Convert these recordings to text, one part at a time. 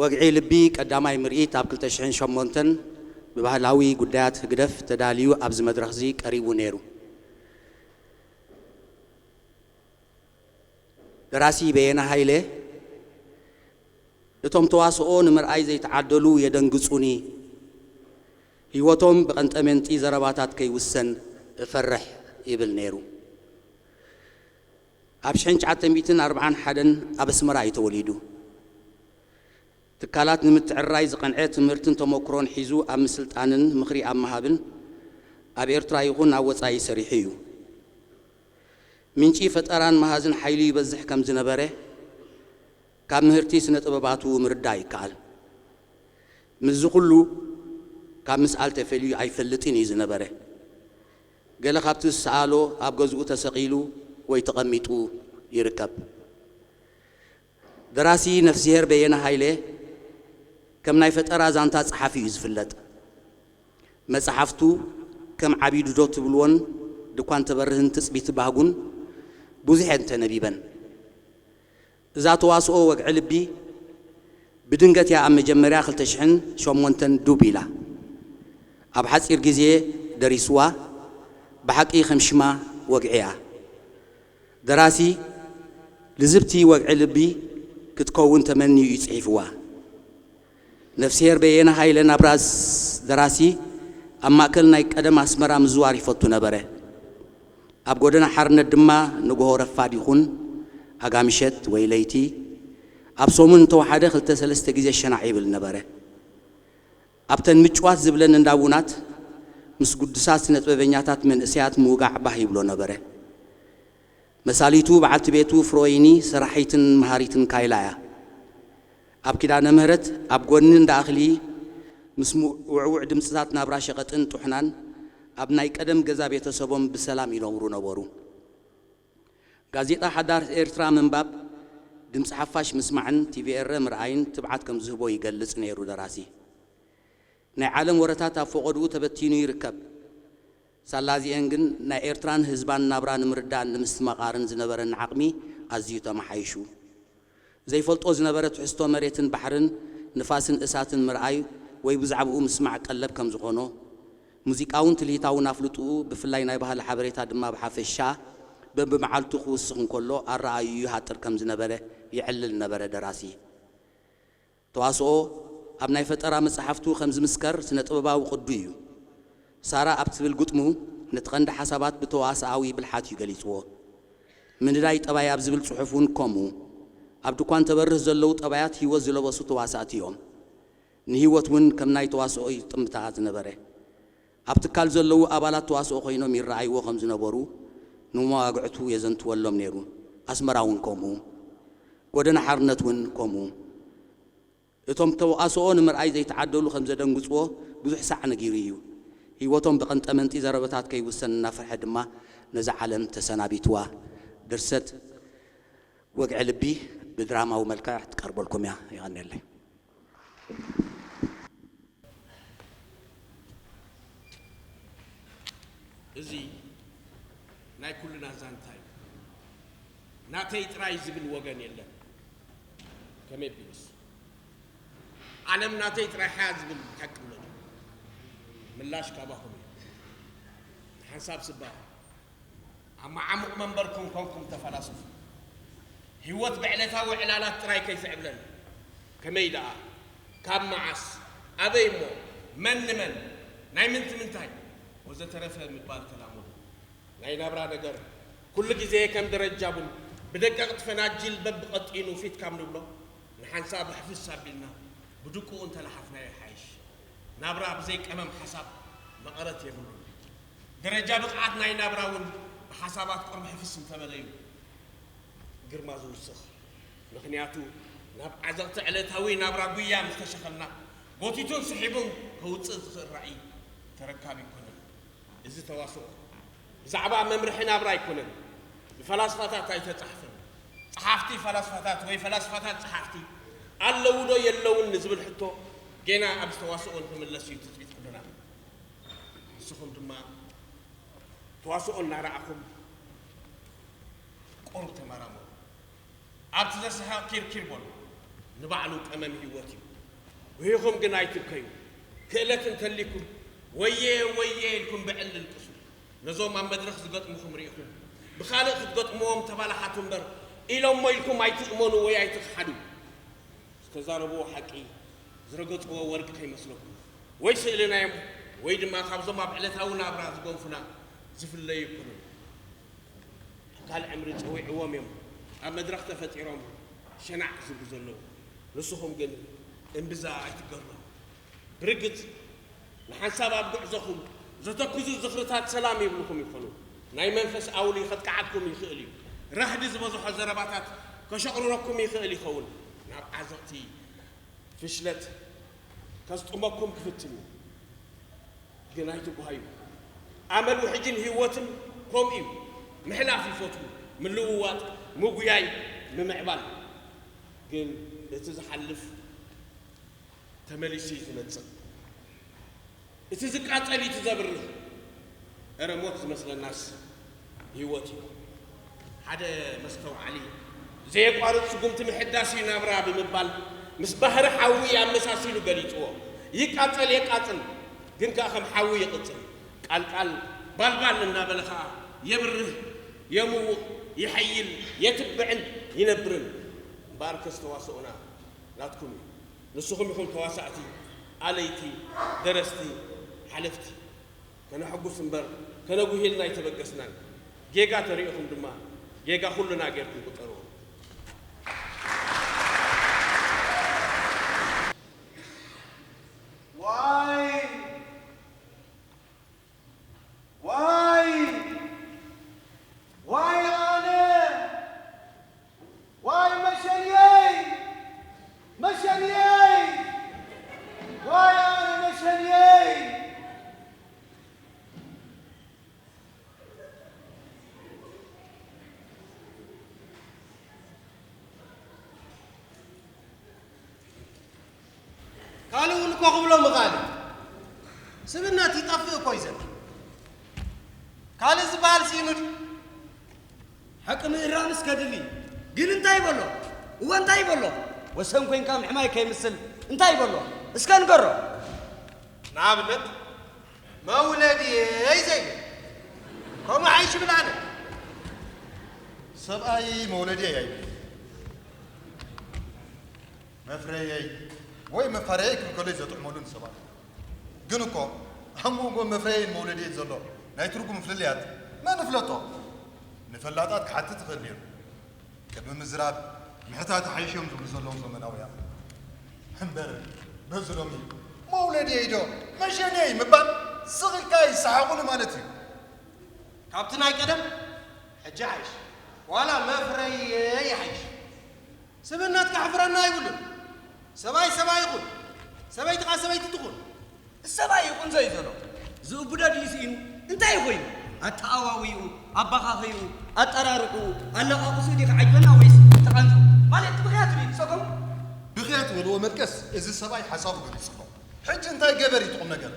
ወግዒ ልቢ ቀዳማይ ምርኢት ኣብ ክልተ ሽሕን ሸሞንተን ብባህላዊ ጉዳያት ህግደፍ ተዳልዩ ኣብዚ መድረኽዚ ቀሪቡ ነይሩ። ደራሲ በየነ ሃይለ፣ "እቶም ተዋስኦ ንምርኣይ ዘይተዓደሉ የደንግጹኒ፣ ህይወቶም ብቐንጠመንጢ ዘረባታት ከይውሰን እፈርሕ" ይብል ነይሩ። ኣብ ሽሕን ትሽዓተ ሚእትን ኣርብዓን ሓደን ኣብ ኣስመራ እዩ ተወሊዱ። ትካላት ንምትዕርራይ ዝቐንዐ ትምህርትን ተመክሮን ሒዙ ኣብ ምስልጣንን ምኽሪ ኣብ ምሃብን ኣብ ኤርትራ ይኹን ኣብ ወጻኢ ሰሪሑ እዩ። ምንጪ ፈጠራን መሃዝን ሓይሉ ይበዝሕ ከም ዝነበረ ካብ ምህርቲ ስነ ጥበባቱ ምርዳእ ይከኣል። ምስዚ ኩሉ ካብ ምስኣል ተፈልዩ ኣይፈልጥን እዩ ዝነበረ። ገለ ካብቲ ዝሰኣሎ ኣብ ገዝኡ ተሰቒሉ ወይ ተቐሚጡ ይርከብ። ደራሲ ነፍስሄር በየነ ሃይለ ከም ናይ ፈጠራ ዛንታ ጸሓፊ እዩ ዝፍለጥ። መጽሓፍቱ ከም ዓቢዱ ዶ ትብልዎን ድኳን ተበርህን ትጽቢት ባህጉን ብዙሕ እየን ተነቢበን። እዛ ተዋስኦ ወግዒ ልቢ ብድንገት እያ ኣብ መጀመርያ ክልተ ሽሕን ሸሞንተን ዱብ ኢላ። ኣብ ሓጺር ግዜ ደሪስዋ፣ ብሓቂ ከም ሽማ ወግዒ እያ። ደራሲ ልዝብቲ ወግዒ ልቢ ክትከውን ተመንዩ እዩ ጽሒፍዋ። ነፍስሄር በየነ ሃይለ ናብራ ደራሲ ኣብ ማእከል ናይ ቀደም ኣስመራ ምዝዋር ይፈቱ ነበረ። ኣብ ጎደና ሓርነት ድማ ንግሆ ረፋድ ይኹን ኣጋምሸት ወይ ለይቲ፣ ኣብ ሰሙን እንተወሓደ ክልተ ሰለስተ ግዜ ሸናዕ ይብል ነበረ። ኣብተን ምጭዋት ዝብለን እንዳ ቡናት ምስ ግዱሳት ስነጥበበኛታት መንእሰያት ምውጋዕ ባህ ይብሎ ነበረ። መሳሊቱ በዓልቲ ቤቱ ፍሮይኒ ሰራሒትን መሃሪትን ካይላ እያ። ኣብ ኪዳነ ምህረት ኣብ ጎኒ እንዳ ኣኽሊ ምስ ሙ-፣ ውዕውዕ ድምጽታት ናብራ ሸቐጥን ጡሕናን ኣብ ናይ ቀደም ገዛ ቤተሰቦም ብሰላም ይነብሩ ነበሩ። ጋዜጣ ሓዳስ ኤርትራ ምንባብ፣ ድምጺ ሓፋሽ ምስማዕን ቲቪ ኤረ ምርኣይን ትብዓት ከም ዝህቦ ይገልጽ ነይሩ ደራሲ። ናይ ዓለም ወረታት ኣብ ፈቐድኡ ተበቲኑ ይርከብ። ሳላዚኤን ግን ናይ ኤርትራን ህዝባን ናብራ ንምርዳእን ንምስትምቓርን ዝነበረኒ ዓቕሚ ኣዝዩ ተመሓይሹ። ዘይፈልጦ ዝነበረ ትሕዝቶ መሬትን ባሕርን ንፋስን እሳትን ምርኣይ ወይ ብዛዕባኡ ምስማዕ ቀለብ ከም ዝኾኖ፣ ሙዚቃውን ትልሂታውን ኣፍልጥኡ ብፍላይ ናይ ባህሊ ሓበሬታ ድማ ብሓፈሻ በብመዓልቱ ክውስኽ እንከሎ ኣረኣእይኡ ይሃጥር ከም ዝነበረ የዕልል ነበረ ደራሲ። ተዋስኦ ኣብ ናይ ፈጠራ መጽሓፍቱ ከም ዝምስከር ስነ ጥበባዊ ቅዱ እዩ። ሳራ ኣብ ትብል ግጥሙ ነቲ ቀንዲ ሓሳባት ብተዋስኣዊ ብልሓት እዩ ገሊጽዎ። ምንዳይ ጠባይ ኣብ ዝብል ጽሑፍ እውን ከምኡ። ኣብ ድኳን ተበርህ ዘለዉ ጠባያት ህይወት ዝለበሱ ተዋሳእቲ እዮም። ንህይወት እውን ከም ናይ ተዋስኦ እዩ ጥምታ ዝነበረ። ኣብ ትካል ዘለዉ ኣባላት ተዋስኦ ኮይኖም ይረኣይዎ ከም ዝነበሩ ንመዋግዕቱ የዘንትወሎም ነይሩ። ኣስመራ እውን ከምኡ። ጎደና ሓርነት እውን ከምኡ። እቶም ተዋስኦ ንምርኣይ ዘይተዓደሉ ከም ዘደንግጽዎ ብዙሕ ሳዕ ነጊሩ እዩ። ህይወቶም ብቐንጠመንጢ ዘረበታት ከይውሰን እናፈርሐ ድማ ነዛ ዓለም ተሰናቢትዋ። ድርሰት ወግዒ ልቢ ብድራማዊ መልክዕ ትቀርበልኩም እያ። የቐንየለይ። እዚ ናይ ኩልና ዛንታ እዩ። ናተይ ጥራይ ዝብል ወገን የለን። ከመይ ቢሉስ፣ ዓለም ናተይ ጥራይ ሓያ ዝብል ሓቂ ኣሎ። ምላሽ ካባኹም እዩ። ንሓንሳብ ስባ ኣብ መዓሙቕ መንበርኩም ኮንኩም ተፈላሰፉ። ህይወት ብዕለታዊ ዕላላት ጥራይ ከይትዕብለል። ከመይ ደኣ? ካብ መዓስ? ኣበይ እሞ? መን ንመን? ናይ ምንቲ ምንታይ? ወዘተረፈ ምባል ተላመዱ። ናይ ናብራ ነገር ኩሉ ግዜ ከም ደረጃ ቡን ብደቀቕቲ ፈናጅል በብቐጢኑ ፊት ካብ ንብሎ፣ ንሓንሳብ ሕፍስ ኣቢልና ብድቁኡ እንተለሓፍናዮ ይሓይሽ። ናብራ ብዘይ ቀመም ሓሳብ መቐረት የብሉን። ደረጃ ብቕዓት ናይ ናብራ እውን ብሓሳባት ቁሩብ ሕፍስ እንተበለዩ ግርማ ዝውስኽ። ምኽንያቱ ናብ ዓዘቕቲ ዕለታዊ ናብራ ጉያ ምስ ተሸኸልና፣ ጎቲቱን ስሒቡን ከውጽእ ዝኽእል ራእይ ተረካቢ ኣይኮነን። እዚ ተዋስኦ ብዛዕባ መምርሒ ናብራ ኣይኮነን። ብፈላስፋታት ኣይተጻሕፈን። ጸሓፍቲ ፈላስፋታት ወይ ፈላስፋታት ጸሓፍቲ ኣለዉ ዶ የለውን ንዝብል ሕቶ ጌና ኣብዚ ተዋስኦ ንኽምለስ እዩ ትጽቢት ኩልና። ንስኹም ድማ ተዋስኦ እናረኣኹም ቁሩብ ተመራመሩ። ኣብቲ ዘስሕቕ ኪርኪር በሉ። ንባዕሉ ቀመም ህይወት እዩ። ብሂኹም ግን ኣይትብከዩ። ክእለት እንተሊኩም፣ "ወየ፣ ወየ" ኢልኩም ብዕል ልቅሱ። ነዞም ኣብ መድረኽ ዝገጥሙኹም ርኢኹም፣ ብኻልእ ክትገጥምዎም ተባላሓቱ እምበር፣ ኢሎሞ ኢልኩም ኣይትእመኑ ወይ ኣይትኽሓዱ። ዝተዛረብዎ ሓቂ፣ ዝረገጽዎ ወርቂ ከይመስለኩም። ወይ ስእልናዮም፣ ወይ ድማ ካብዞም ኣብ ዕለታዊ ናብራ ዝጎንፉና ዝፍለዩ ይኩኑ። ኣካል ዕምሪ ጸዊዕዎም እዮም ኣብ መድረኽ ተፈጢሮም ሸናዕ ዝብሉ ዘለዉ። ንስኹም ግን እምብዛ ኣይትገረሙ። ብርግጽ፣ ንሓንሳብ ኣብ ጉዕዞኹም ዘተክዙ ዝኽርታት ሰላም ይብልኹም ይኾኑ። ናይ መንፈስ ኣውሊ ከጥቅዓኩም ይኽእል እዩ። ራህዲ ዝበዝሖ ዘረባታት ከሸቑርረኩም ይኽእል ይኸውን። ናብ ዓዘቕቲ ፍሽለት ከስጥመኩም ክፍትን እዩ። ግን ኣይትጓሃዩ። ኣመል ውሕጅን ህይወትን ከምኡ እዩ። ምሕላፍ ይፈትዉ፣ ምልውዋጥ፣ ምጉያይ፣ ምምዕባል። ግን እቲ ዝሓልፍ ተመሊሱ እዩ ዝመጽእ። እቲ ዝቃጸል እዩ እቲ ዘብርህ። እረ ሞት ዝመስለናስ ህይወት እዩ። ሓደ መስተውዓሊ፣ "ዘየቋርጽ ስጉምቲ ምሕዳስ እዩ ናብራ" ብምባል ምስ ባህሪ ሓዊ ኣመሳሲሉ ገሊጽዎ። ይቃጸል የቃጽል፣ ግን ከኣ ከም ሓዊ ይቕጽል። ቃልቃል ባልባል እናበለ ከኣ የብርህ፣ የምውቕ፣ ይሐይል፣ የትብዕን ይነብርን። እምበኣርከስ ተዋስኦና ናትኩም እዩ። ንስኹም ኢኹም ተዋሳእቲ፣ ኣለይቲ፣ ደረስቲ፣ ሓለፍቲ። ከነሐጉስ እምበር ከነጉሂልና ኣይተበገስናን። ጌጋ ተሪኢኹም ድማ ጌጋ ኩልና ጌርኩም ቁጸርዎ። ዋይ! ዋይ! ዋይ ኣነ! ዋይ መሸንየይ! መሸንየይ! ዋይ ኣነ መሸንየይ! ካልእ እውን እኮ ክብሎ ምኽኣል እዩ። ስብነት ይጠፍእ እኮ እዩ ዘሎ። ካልእ ዝበሃል ስኢኑ ድዩ? ሓቂ ምእራምስ ከድሊ። ግን እንታይ ይበሎ? እወ እንታይ ይበሎ? ወሰን ኮይንካ ምሕማይ ከይምስል እንታይ ይበሎ? እስከ ንገሮ። ንኣብነት መውለድየይ ዘይብል። ከምኡ ሓይሽ ይብል ኣነ። ሰብኣይ መውለድየይ ኣይብል። መፍረየይ ወይ መፋረየይ ክብል ከሎ እዩ ዘጥዕመሉ ንሰባት። ግን እኮ ኣብ መንጎ መፍረየይን መውለድየይን ዘሎ ናይ ትርጉም ፍልልያት መን ይፍለጦ? ንፈላጣት ክሓትት ይኽእል ነይሩ። ቅድሚ ምዝራብ ምሕታት ሓይሾም ዝብሉ ዘለዉ ዘመናውያን። እምበር በዚ ሎሚ መውለድየይ ዶ መሸንየይ ምባል ስቕ ኢልካ ይሰሓቑሉ ማለት እዩ። ካብቲ ናይ ቀደም ሕጂ ይሓይሽ፣ ዋላ መፍረየይ ይሓይሽ። ስብእነት ከሕፍረና የብሉን። ሰብኣይ ሰብኣይ ይኹን፣ ሰበይቲ ከኣ ሰበይቲ ትኹን። ሰብኣይ ይኹን ዘይዘሎ ዝእብዶ ድዩ ስኢኑ እንታይ ኮይኑ? ኣተኣዋዊኡ፣ ኣባኻኸይኡ፣ ኣጠራርቑ፣ ኣለቓቕሱ ዲኻ ዓጅበና ወይስ ተቓንጹ? ማለት ብኽያት ድዩ ዝጸገሙ? ብኽያት በልዎ መልቀስ፣ እዚ ሰብኣይ ሓሳቡ ገሊጹ ኣሎ። ሕጂ እንታይ ገበር እዩ እቲ ቁም ነገር?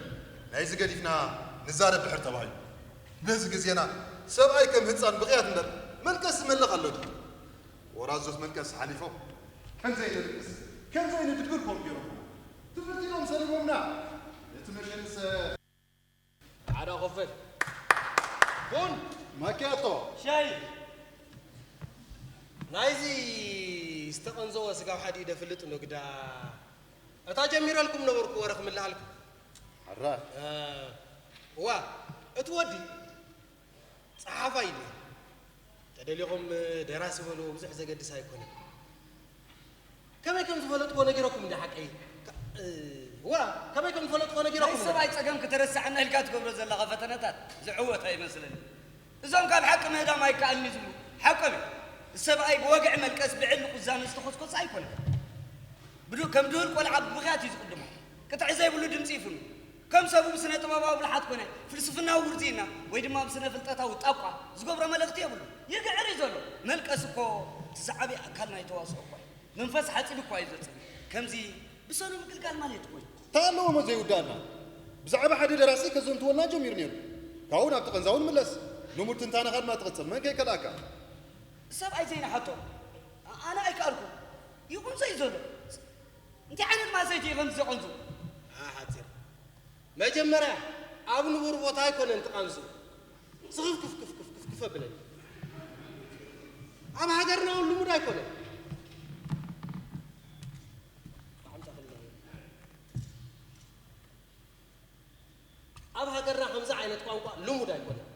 ናይዚ ገዲፍና ንዛረብ ድሕር ተባሂሉ። በዚ ግዜና ሰብኣይ ከም ህጻን ብኽያት እምበር መልቀስ ዝመልኽ ኣሎ ድዩ? ወራዞት መልቀስ ሓሊፎም ከምዘይ ንልቅስ ከምዘይ ንድግር ኮም ገይሮም ትምህርቲ ኢሎም ሰሊቦምና። እቲ መሸንሰ ሓደ ኮፈ ቡን ማኪያቶ ሻይ ናይዚ ዝተቐንዘወ ስጋብ ሓዲ ደፍልጥ ንግዳ እታ ጀሚረልኩም ነበርኩ ወረ ክምልኣልኩም። ሓራ እ፣ እዋ እቲ ወዲ ጸሓፋይ እዩ። ተደሊኹም ደራሲ በልዎ፣ ብዙሕ ዘገድስ ኣይኮነን። ከመይ ከም ዝፈለጥኩዎ ነጊረኩም እንዲ ሓቀይ? ካ-፣ እ፣ ዋ፣ ከመይ ከም ዝፈለጥኩዎ ናይ ነጊረኩም እንዲ? ሰብኣይ ጸገም ክተረስዓና ኢልካ ትገብሮ ዘለኻ ፈተነታት ዝዕወት ኣይመስለኒ። እዞም ካብ ሓቂ ምህዳም ኣይከኣልኒ ዝብሉ ሓቆም እዮም። ሰብኣይ ብወግዒ መልቀስ ብዕሊ ቁዛሚ ዝተኾስኮሰ ኣይኮነን። ብዱ-፣ ከም ድሁል ቆልዓ ብምኽያት እዩ ዝቕድሞ። ቅጥዒ ዘይብሉ ድምጺ ይፍኑ። ከም ሰቡ ብስነ ጥበባዊ ብልሓት ኮነ ፍልስፍናዊ ውርዝይና ወይ ድማ ብስነ ፍልጠታዊ ጣቋ ዝገብሮ መልእኽቲ የብሉ። ይግዕር እዩ ዘሎ። መልቀስ እኮ እቲ ዝዓበየ ኣካል ናይ ተዋስኦ እኮ እዩ። መንፈስ ሓጺብ እኳ እዩ ዘጽሪ። ከምዚ ብሰኑ ምግልጋል ማለት እኮ እዩ። እንታይ ኣለዎ እሞ ዘይውዳእና? ብዛዕባ ሓደ ደራሲ ከዘንትወልና ጀሚሩ ነይሩ። ካብኡ ናብቲ ቀንዛዊ ንምለስ። ልሙድ ትንታነኻ ድማ ትቕጽል። መን ከይከልኣካ? ሰብኣይ ዘይንሓቶ። ኣነ ኣይከኣልኩ። ይኹን ዘይ ዘሎ። እንታይ ዓይነት ማሰይቲ እዩ ከምዚ ዘቐንዙ? ሓጺር። መጀመርያ ኣብ ንቡር ቦታ ኣይኮነን ትቐንዙ። ስኽፍ ክፍ ክፍ ክፍ ክፍ ክፍ ኣብለኒ። ኣብ ሃገርና እውን ልሙድ ኣይኮነን። ኣብ ሃገርና ከምዚ ዓይነት ቋንቋ ልሙድ ኣይኮነን።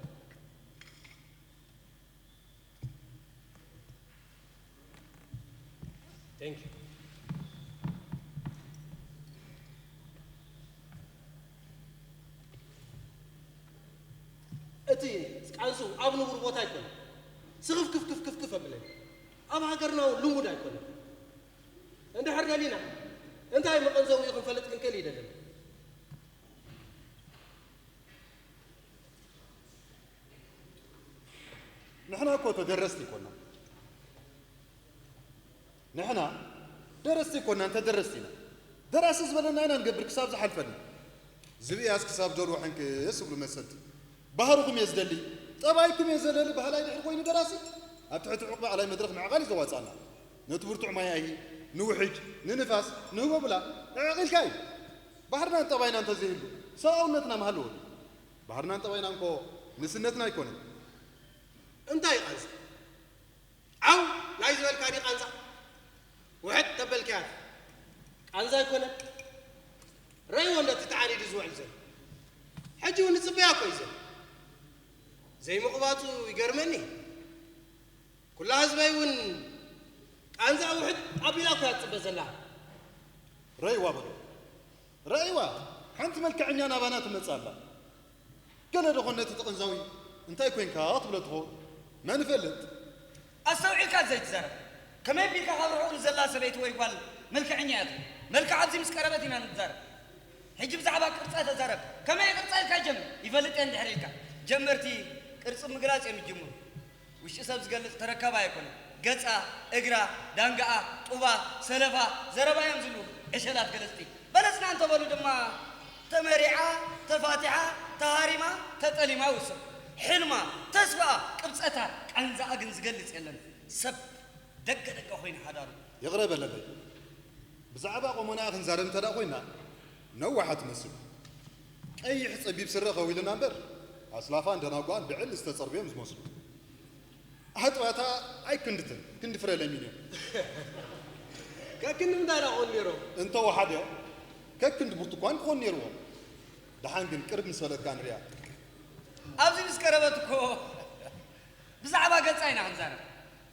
Thank you። እቲ ቃንሱ ኣብ ንቡር ቦታ ኣይኮነን። ስኽፍ ክፍ ክፍ ክፍ ክፍ ኣብለኒ። ኣብ ሃገርና እውን ልሙድ ኣይኮነን። እንድሕር ደሊና እንታይ መቐንዘዊ እዩ ክንፈልጥ ክንክእል ይደለና። ንሕና እኮ ተደረስቲ ይኮና። ንሕና ደረስቲ ይኮና፣ እንተ ደረስቲ ኢና። ደራሲ ዝበለና ኢና ንገብር ክሳብ ዝሓልፈና። ዝብእያስ ክሳብ ጀርቦ ሕንክስ ዝብሉ መሰልቲ። ባህርኹም እየ ዝደሊ፣ ጠባይኩም እየ ዘለሊ በሃላይ ድሕሪ ኮይኑ ደራሲ፣ ኣብ ትሕቲ ዕቑቢ ኣላይ መድረኽ ምዕቓል እዩ ዘዋጽኣና። ነቲ ብርቱዕ ማይ ኣይሂ፣ ንውሕጅ፣ ንንፋስ፣ ንህቦብላ ዕዕቕ ኢልካ እዩ። ባህርናን ጠባይና እንተዘይህሉ፣ ሰብኣውነትና ምሃለዎ ድዩ? ባህርናን ጠባይና እንኮ ንስነትና ኣይኮነን። እንታይ ቃንዛ? ዓው ናይ ዝበልካ ድዩ ቃንዛ? ውሕጥ ተበልካያ ቃንዛ ኣይኮነን። ረእይዎ እንዶ እቲ ተዓኒዱ ዝውዕል ዘሎ። ሕጂ እውን ንጽበያ እኮ እዩ ዘሎ። ዘይምቕባጹ ይገርመኒ። ኩላ ህዝበይ እውን ቃንዛ ውሕጥ ኣቢላ እኮ እያ ትጽበ ዘላ። ረእይዋ በሎ። ረእይዋ፣ ሓንቲ መልክዐኛ ናባና ትመጽእ ኣላ። ገለ ደኾን ነቲ ተቐንዛዊ እንታይ ኮይንካ ክትብሎ ትኸውን? መን ይፈልጥ? ኣስተውዒልካ ዘይትዛረብ። ከመይ ቢልካ ካብ ርሑቕ ንዘላ ሰበይቲ ወይ ጓል መልክዐኛ እያ ትብል? መልክዓ ኣብዚ ምስ ቀረበት ኢና ንዛረብ። ሕጂ ብዛዕባ ቅርጻ ተዛረብ። ከመይ ቅርጻ ኢልካ ጀምር። ይፈልጥ እየ እንድሕር ኢልካ። ጀመርቲ ቅርጺ ምግላጽ እዮም ዝጅምሩ። ውሽጢ ሰብ ዝገልጽ ተረካቢ ኣይኮነን። ገጻ፣ እግራ፣ ዳንጋኣ፣ ጡባ፣ ሰለፋ፣ ዘረባ እዮም ዝብሉ ዕሸላት ገለጽቲ። በለጽና እንተበሉ ድማ ተመሪዓ፣ ተፋቲሓ፣ ተሃሪማ፣ ተጠሊማ ይውሰን። ሕልማ፣ ተስፋኣ፣ ቅብጸታ፣ ቃንዛኣ ግን ዝገልጽ የለን። ሰብ ደገ ደገ ኮይኑ ሓዳሩ። ይቕረ በለለይ። ብዛዕባ ቁመናኣ ክንዛረብ እንተ ደኣ ኮይና፣ ነዋሓ ትመስል። ቀይሕ ጸቢብ ስረ ከዊሉና እምበር፣ ኣስላፋን ደናጓን ብዕሊ ዝተጸርበዮም ዝመስሉ። ኣሕጥባታ ኣይክንድትን፣ ክንዲ ፍረ ለሚን እዮም። ከክንዲ ምንታይ ደኣ ክኾኑ ነይሮም? እንተ ወሓደ፣ ከክንዲ ብርቱኳን ክኾኑ ነይርዎም። ደሓን ግን ቅርብ ምስ በለትካ ንሪኣ። ኣብዚ ምስ ቀረበት እኮ ብዛዕባ ገጻ ኢና ክንዛረብ።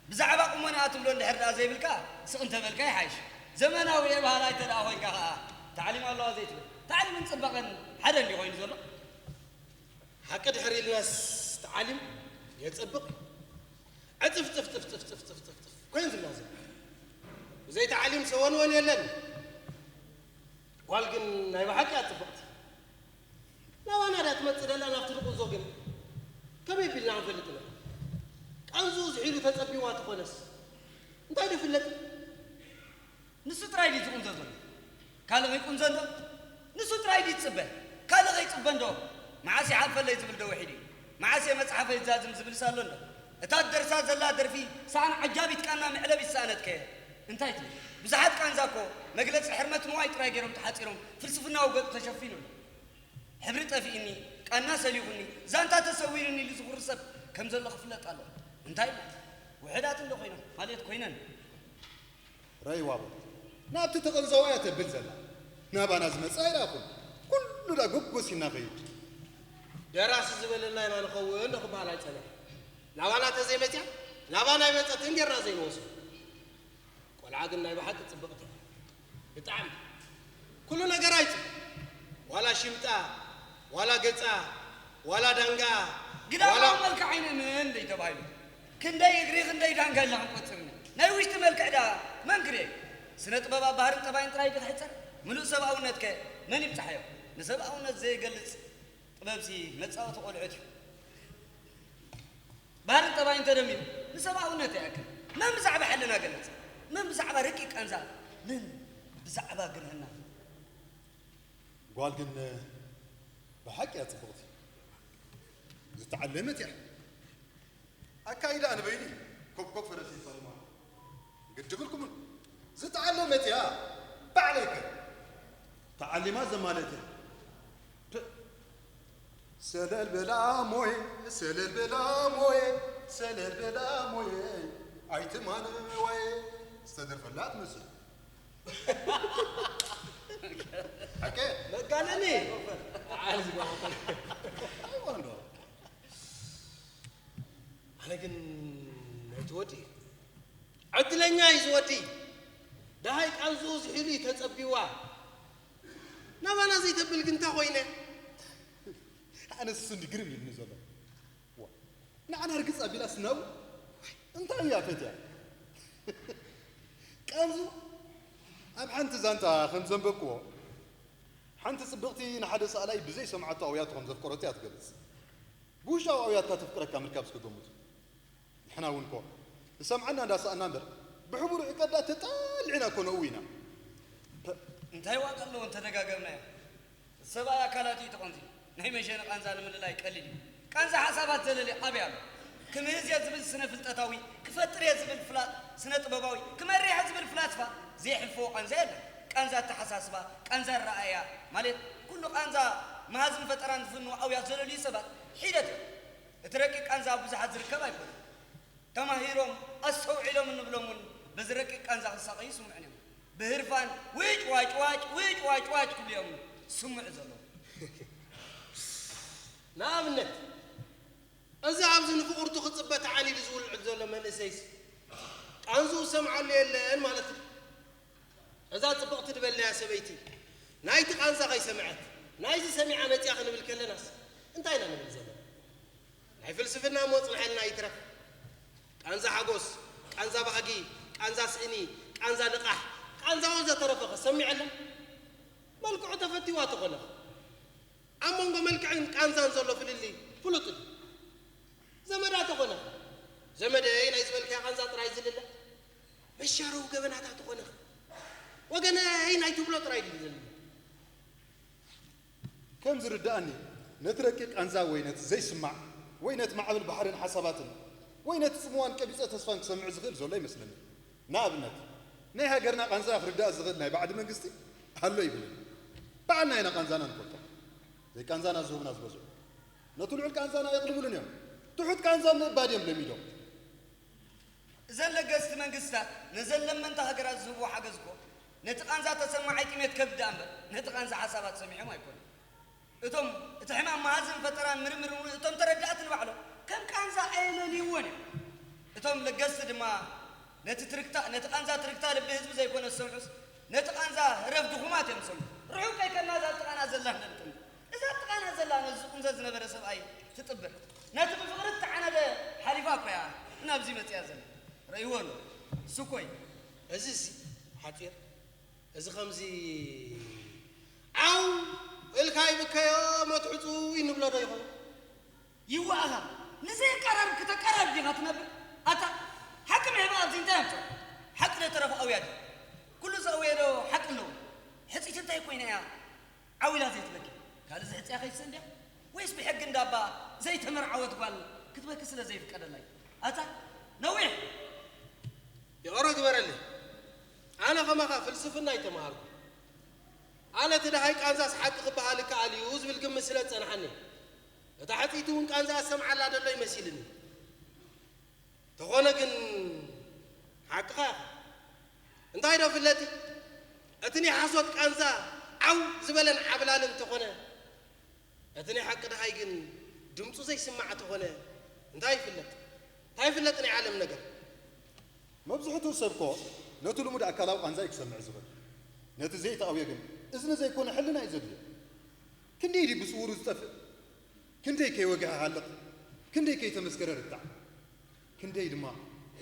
ብዛዕባ ቁመናኣ ትብሎ እንድሕር ደኣ ዘይብልካ፣ ስቕ እንተበልካ ይሓይሽ። ዘመናዊ እየ በሃላይ እንተ ደኣ ኮይንካ ኸኣ፣ ታዕሊም ኣለዋ ዘይትብል። ታዕሊምን ጽባቐን ሓደ እንድዩ ኮይኑ ዘሎ። ሓቂ ድሕር ኢልናስ፣ ተዓሊም የጸብቕ። ዕጽፍ ጽፍ ጽፍ ጽፍ ጽፍ ጽፍ ጽፍ ጽፍ ኮይን ዝብላ ዘሎ። ብዘይ ተዓሊም ሰወንወን የለን። ጓል ግን ናይ ብሓቂ እያ ጽብቕቲ። ናባና ድያ ትመጽእ ደላ ናብቲ ድቁንዞ ግን ከመይ ቢልና ክንፈልጥ ኢና? ቃንዝኡ ዝሒሉ ተጸቢዋ ተኾነስ እንታይ ዶ ይፍለጥ? ንሱ ጥራይ ድዩ ዝቑንዘ ዘሎ? ካልእ ከይቁንዘ እንዶ? ንሱ ጥራይ ድዩ ዝጽበ? ካልእ ከይጽበ እንዶ? መዓስ ይሓልፈለይ ዝብል ዶ ውሒዱ እዩ? መዓስ እየ መጽሓፈይ ዝዛዝም ዝብልስ ኣሎ እንዶ? እታ ትደርሳ ዘላ ደርፊ ሰኣን ዓጃቢት ቃና መዕለቢት ሰኣነትከ እንታይ ትብል? ብዙሓት ቃንዛ እኮ መግለጺ ሕርመት ንዋይ ጥራይ ገይሮም ተሓጺሮም ፍልስፍናዊ ገጹ ተሸፊኑ ኣሎ። ሕብሪ ጠፊእኒ፣ ቃና ሰሊኹኒ፣ ዛንታ ተሰዊሩኒ ኢሉ ዝኹሪ ሰብ ከም ዘሎ ክፍለጥ ኣለዎ። እንታይ ማለት? ውሑዳት እንዶ ኮይኖም፣ ማለት ኮይነን። ረይዋ በል። ናብቲ ተቐንዛዋ እያ ተብል ዘላ። ናባና ዝመጽእ ኣይረኣኹን። ኩሉ ዳ ጎጎስ ኢልና ኸይድ። ደራሲ ዝበለና ኢና ንኸውን ዶ ክበሃል ኣይጸንሐ። ናባና ተዘይመጽያ፣ ናባና ኣይመጸትን ጌርና ዘይንወስዶ። ቆልዓ ግን ናይ ብሓቂ ጽብቕቲ እያ። ብጣዕሚ። ኩሉ ነገራ ይጽብቕ። ዋላ ሽምጣ፣ ዋላ ገጻ፣ ዋላ ዳንጋ፣ ግዳማዊ ዋላ መልክዓ ኣይንእመን ደይ ተባሂሉ። ክንደይ እግሪ፣ ክንደይ ዳንጋ ኢልና ክንቆጽር ኢና። ናይ ውሽጢ መልክዕ ደኣ መን ክርእዮ? ስነ ጥበብ ኣብ ባህርን ጠባይን ጥራይ ድዩ ክሕጸር? ምሉእ ሰብኣውነትከ መን ይብጻሓዮ? ንሰብኣውነት ዘይገልጽ ጥበብሲ መጻወቲ ቆልዑት እዩ። ባህርን ጠባይን ተደሚሩ ንሰብኣውነት ይኣክል። መን ብዛዕባ ሕልና ገለጸ? መን ብዛዕባ ረቂቕ ቃንዛ? መን ብዛዕባ ግርህና? ጓል ግን ብሓቂ እያ ጽብቕቲ። ዝተዓለመት እያ። ኣካይዳ ንበይኒ ኮብኮብ ፈረስ ይፋልማ። ግድብልኩምን። ዝተዓለመት እያ። ባዕለይከ ተዓሊማ ዘማለተ ሰለል በላ ሞየ፣ ሰለል በላ ሞየ፣ ሰለል በላ ሞየ፣ ኣይትማን ዋየ ዝተደርፈላ ትመስል። ሓቂ? መጋነኒ። ኣይዋ እንዶ። ኣነ ግን ናይቲ ወዲ ዕድለኛ እዩ ዝወዲ። ደሃይ ቃንዝኡ ዝሒሉ እዩ ተጸቢዋ። ናባና ዘይተብል ግን እንታይ ኮይነ? ኣነ እሱ እንዲ ግርም ኢሉኒ ዘሎ። ዋ፣ ንዓና ርግጽ ኣቢላስ ናብ እንታይ እያ ፈትያ? ቃንዙ ኣብ ሓንቲ ዛንታ ከም ዘንበብክዎ፣ ሓንቲ ጽብቕቲ ንሓደ ሰኣላይ ብዘይ ሰምዓቶ ኣውያቱ ከም ዘፍቀረቶ እያ ትገልጽ። ብውሽጣዊ ኣውያትካ ተፍቅረካ ምርካብ እስከ ገምቱ። ንሕና እውን እኮ ዝሰምዓና እንዳሰኣና እምበር፣ ብሕቡር ዕቀዳ ተጣሊዕና እኮ ነእዊ ኢና። እንታይ ዋጋ ኣለዎ እንተደጋገምናዮ? ሰብኣይ ኣካላት እዩ ተቐንዚ። ናይ መሸኒ ቃንዛ ንምልላይ ቀሊል እዩ። ቃንዛ ሓሳባት ዘለሊ ኣበይ ኣሎ? ክምህዝ እየ ዝብል ስነ ፍልጠታዊ፣ ክፈጥር እየ ዝብል ፍላ-፣ ስነ ጥበባዊ፣ ክመርሕ እየ ዝብል ፍላስፋ ዘይሕልፍዎ ቃንዛ የለን። ቃንዛ ኣተሓሳስባ፣ ቃንዛ ኣረኣእያ፣ ማለት ኩሉ ቃንዛ መሃዝን ፈጠራን ዝፍንዎ ኣውያት ዘለልዩ ሰባት ሒደት እዮም። እቲ ረቂቕ ቃንዛ ኣብ ብዙሓት ዝርከብ ኣይኮነን። ተማሂሮም ኣስተውዒሎም እንብሎም እውን በዚ ረቂቕ ቃንዛ ክሳቐዩ ይስምዑን እዮም። ብህርፋን ውጭ ዋጭ ዋጭ ውጭ ዋጭ ዋጭ ክብሉ እዮም ዝስምዑ ዘለዉ። ንኣብነት፣ እዚ ኣብዚ ንፍቕርቱ ክጽበ ተዓኒዱ ዝውልዕል ዘሎ መንእሰይስ ቃንዝኡ ዝሰምዓሉ የለን ማለት እዩ። እዛ ጽብቕቲ ዝበልናያ ሰበይቲ ናይቲ ቃንዛ ከይሰምዐት ናይዚ ሰሚዓ መጺኣ ክንብል ከለናስ እንታይ ኢና ንብል ዘለና? ናይ ፍልስፍና እሞ ጽንሐልና ይትረፍ። ቃንዛ ሓጎስ፣ ቃንዛ ባህጊ፣ ቃንዛ ስእኒ፣ ቃንዛ ንቓሕ፣ ቃንዛ ወዘተረፈ ከ ሰሚዐላ? መልክዑ ተፈቲዋ ተኾነ ኣብ መንጎ መልክዕን ቃንዛን ዘሎ ፍልልይ ፍሉጥ እዩ። ዘመዳ ተኾነ ዘመደይ ናይ ዝበልካያ ቃንዛ ጥራይ ዝልለ መሻረዊ ገበናታ ተኾነ ወገነይ ናይ ትብሎ ጥራይ ድዩ ዝልለ? ከም ዝርድኣኒ፣ ነቲ ረቂቕ ቃንዛ ወይ ነቲ ዘይስማዕ ወይ ነቲ ማዕበል ባሕርን ሓሳባትን ወይ ነቲ ጽምዋን ቀቢጸ ተስፋን ክሰምዕ ዝኽእል ዘሎ ይመስለኒ። ንኣብነት፣ ናይ ሃገርና ቃንዛ ክርዳእ ዝኽእል ናይ ባዕዲ መንግስቲ ኣሎ ይብልን። ባዕልና ኢና ቃንዛና ንፈልጦ። ዘይቃንዛና ዝህቡና ዝበዝሑ። ነቲ ልዑል ቃንዛና ኣየቕልብሉን እዮም። ትሑት ቃንዛ ምእባድ እዮም ለሚዶም። እዘን ለገስቲ መንግስታት ነዘን ለመንቲ ሃገራት ዝህብዎ ሓገዝ እኮ ነቲ ቃንዛ ተሰማዓይ ጥሜት ከብዲ እምበር ነቲ ቃንዛ ሓሳባት ሰሚዖም ኣይኮኑን። እቶም እቲ ሕማም መሃዝን ፈጠራን ምርምርን እውን እቶም ተረዳእቲ ንባዕሎም ከም ቃንዛ ኣየለልይዎን እዮም። እቶም ለገስቲ ድማ ነቲ ትርክታ፣ ነቲ ቃንዛ ትርክታ ልቢ ህዝቢ ዘይኮነ ዝሰምዑስ ነቲ ቃንዛ ህረፍ ድኹማት እዮም ዝሰምዑ። ርሑቕ ከይከድና እዛ ጥቓና ዘላ ንጠምጥም። እዛ ጥቓና ዘላ ነዚ ዝቑንዘ ዝነበረ ሰብኣይ ትጥብር። ነቲ ብፍቕሪ እተዓነደ ሓሊፋ እኮ እያ ናብዚ መጺኣ ዘላ። ረእይዎ ኣሎ። እሱ እኮ እዩ። እዚሲ ሓጺር፣ እዚ ከምዚ ዓው ኢልካ ይብከዮ መትሕጹ ይንብሎ ዶ ይኸውን? ይዋእኻ ንዘየቀራርብ ክተቀራርብ ዲኻ ትነብር? ኣታ ሓቂ ምሕባእ ኣብዚ እንታይ ኣምጽኦ? ሓቂ ዶ ተረፈ ኣውያት? ኩሉ ዘእውየ ዶ ሓቂ ኣለዎ? ሕጽይቲ እንታይ ኮይና እያ ዓው ኢላ ዘይትበኪ? ካልእ ዘሕጽያ ከይትስእን ድያ? ወይስ ብሕጊ እንዳባ ዘይተመርዓወት ጓል ክትበኪ ስለ ዘይፍቀደላ እዩ? ኣታ ነዊሕ! ይቕረ ግበረለይ። ኣነ ከማኻ ፍልስፍና ኣይተምሃርኩ። ኣነ እቲ ደሃይ ቃንዛስ ሓቂ ክበሃል ይከኣል እዩ ዝብል ግምት ስለ ዝጸንሓኒ፣ እታ ሕጽይቲ እውን ቃንዛ ኣሰምዓላ ደሎ ይመሲልኒ። ተኾነ ግን ሓቅኻ ኢኻ። እንታይ ዶ ፍለጢ? እቲ ናይ ሓሶት ቃንዛ ዓው ዝበለን ዓብላልን ተኾነ፣ እቲ ናይ ሓቂ ደሃይ ግን ድምፁ ዘይስማዕ ተኾነ እንታይ ይፍለጥ? እንታይ ይፍለጥ ናይ ዓለም ነገር? መብዝሕትኡ ሰብ እኮ ነቲ ልሙድ ኣካላዊ ቃንዛ እዩ ክሰምዕ ዝኽእል። ነቲ ዘይተኣውየ ግን እዝኒ ዘይኮነ ሕልና እዩ ዘድልዮ። ክንደይ ድዩ ብስውሩ ዝጠፍእ? ክንደይ ከይወግሐ ሃልቕ? ክንደይ ከይተመስከረ ርታዕ? ክንደይ ድማ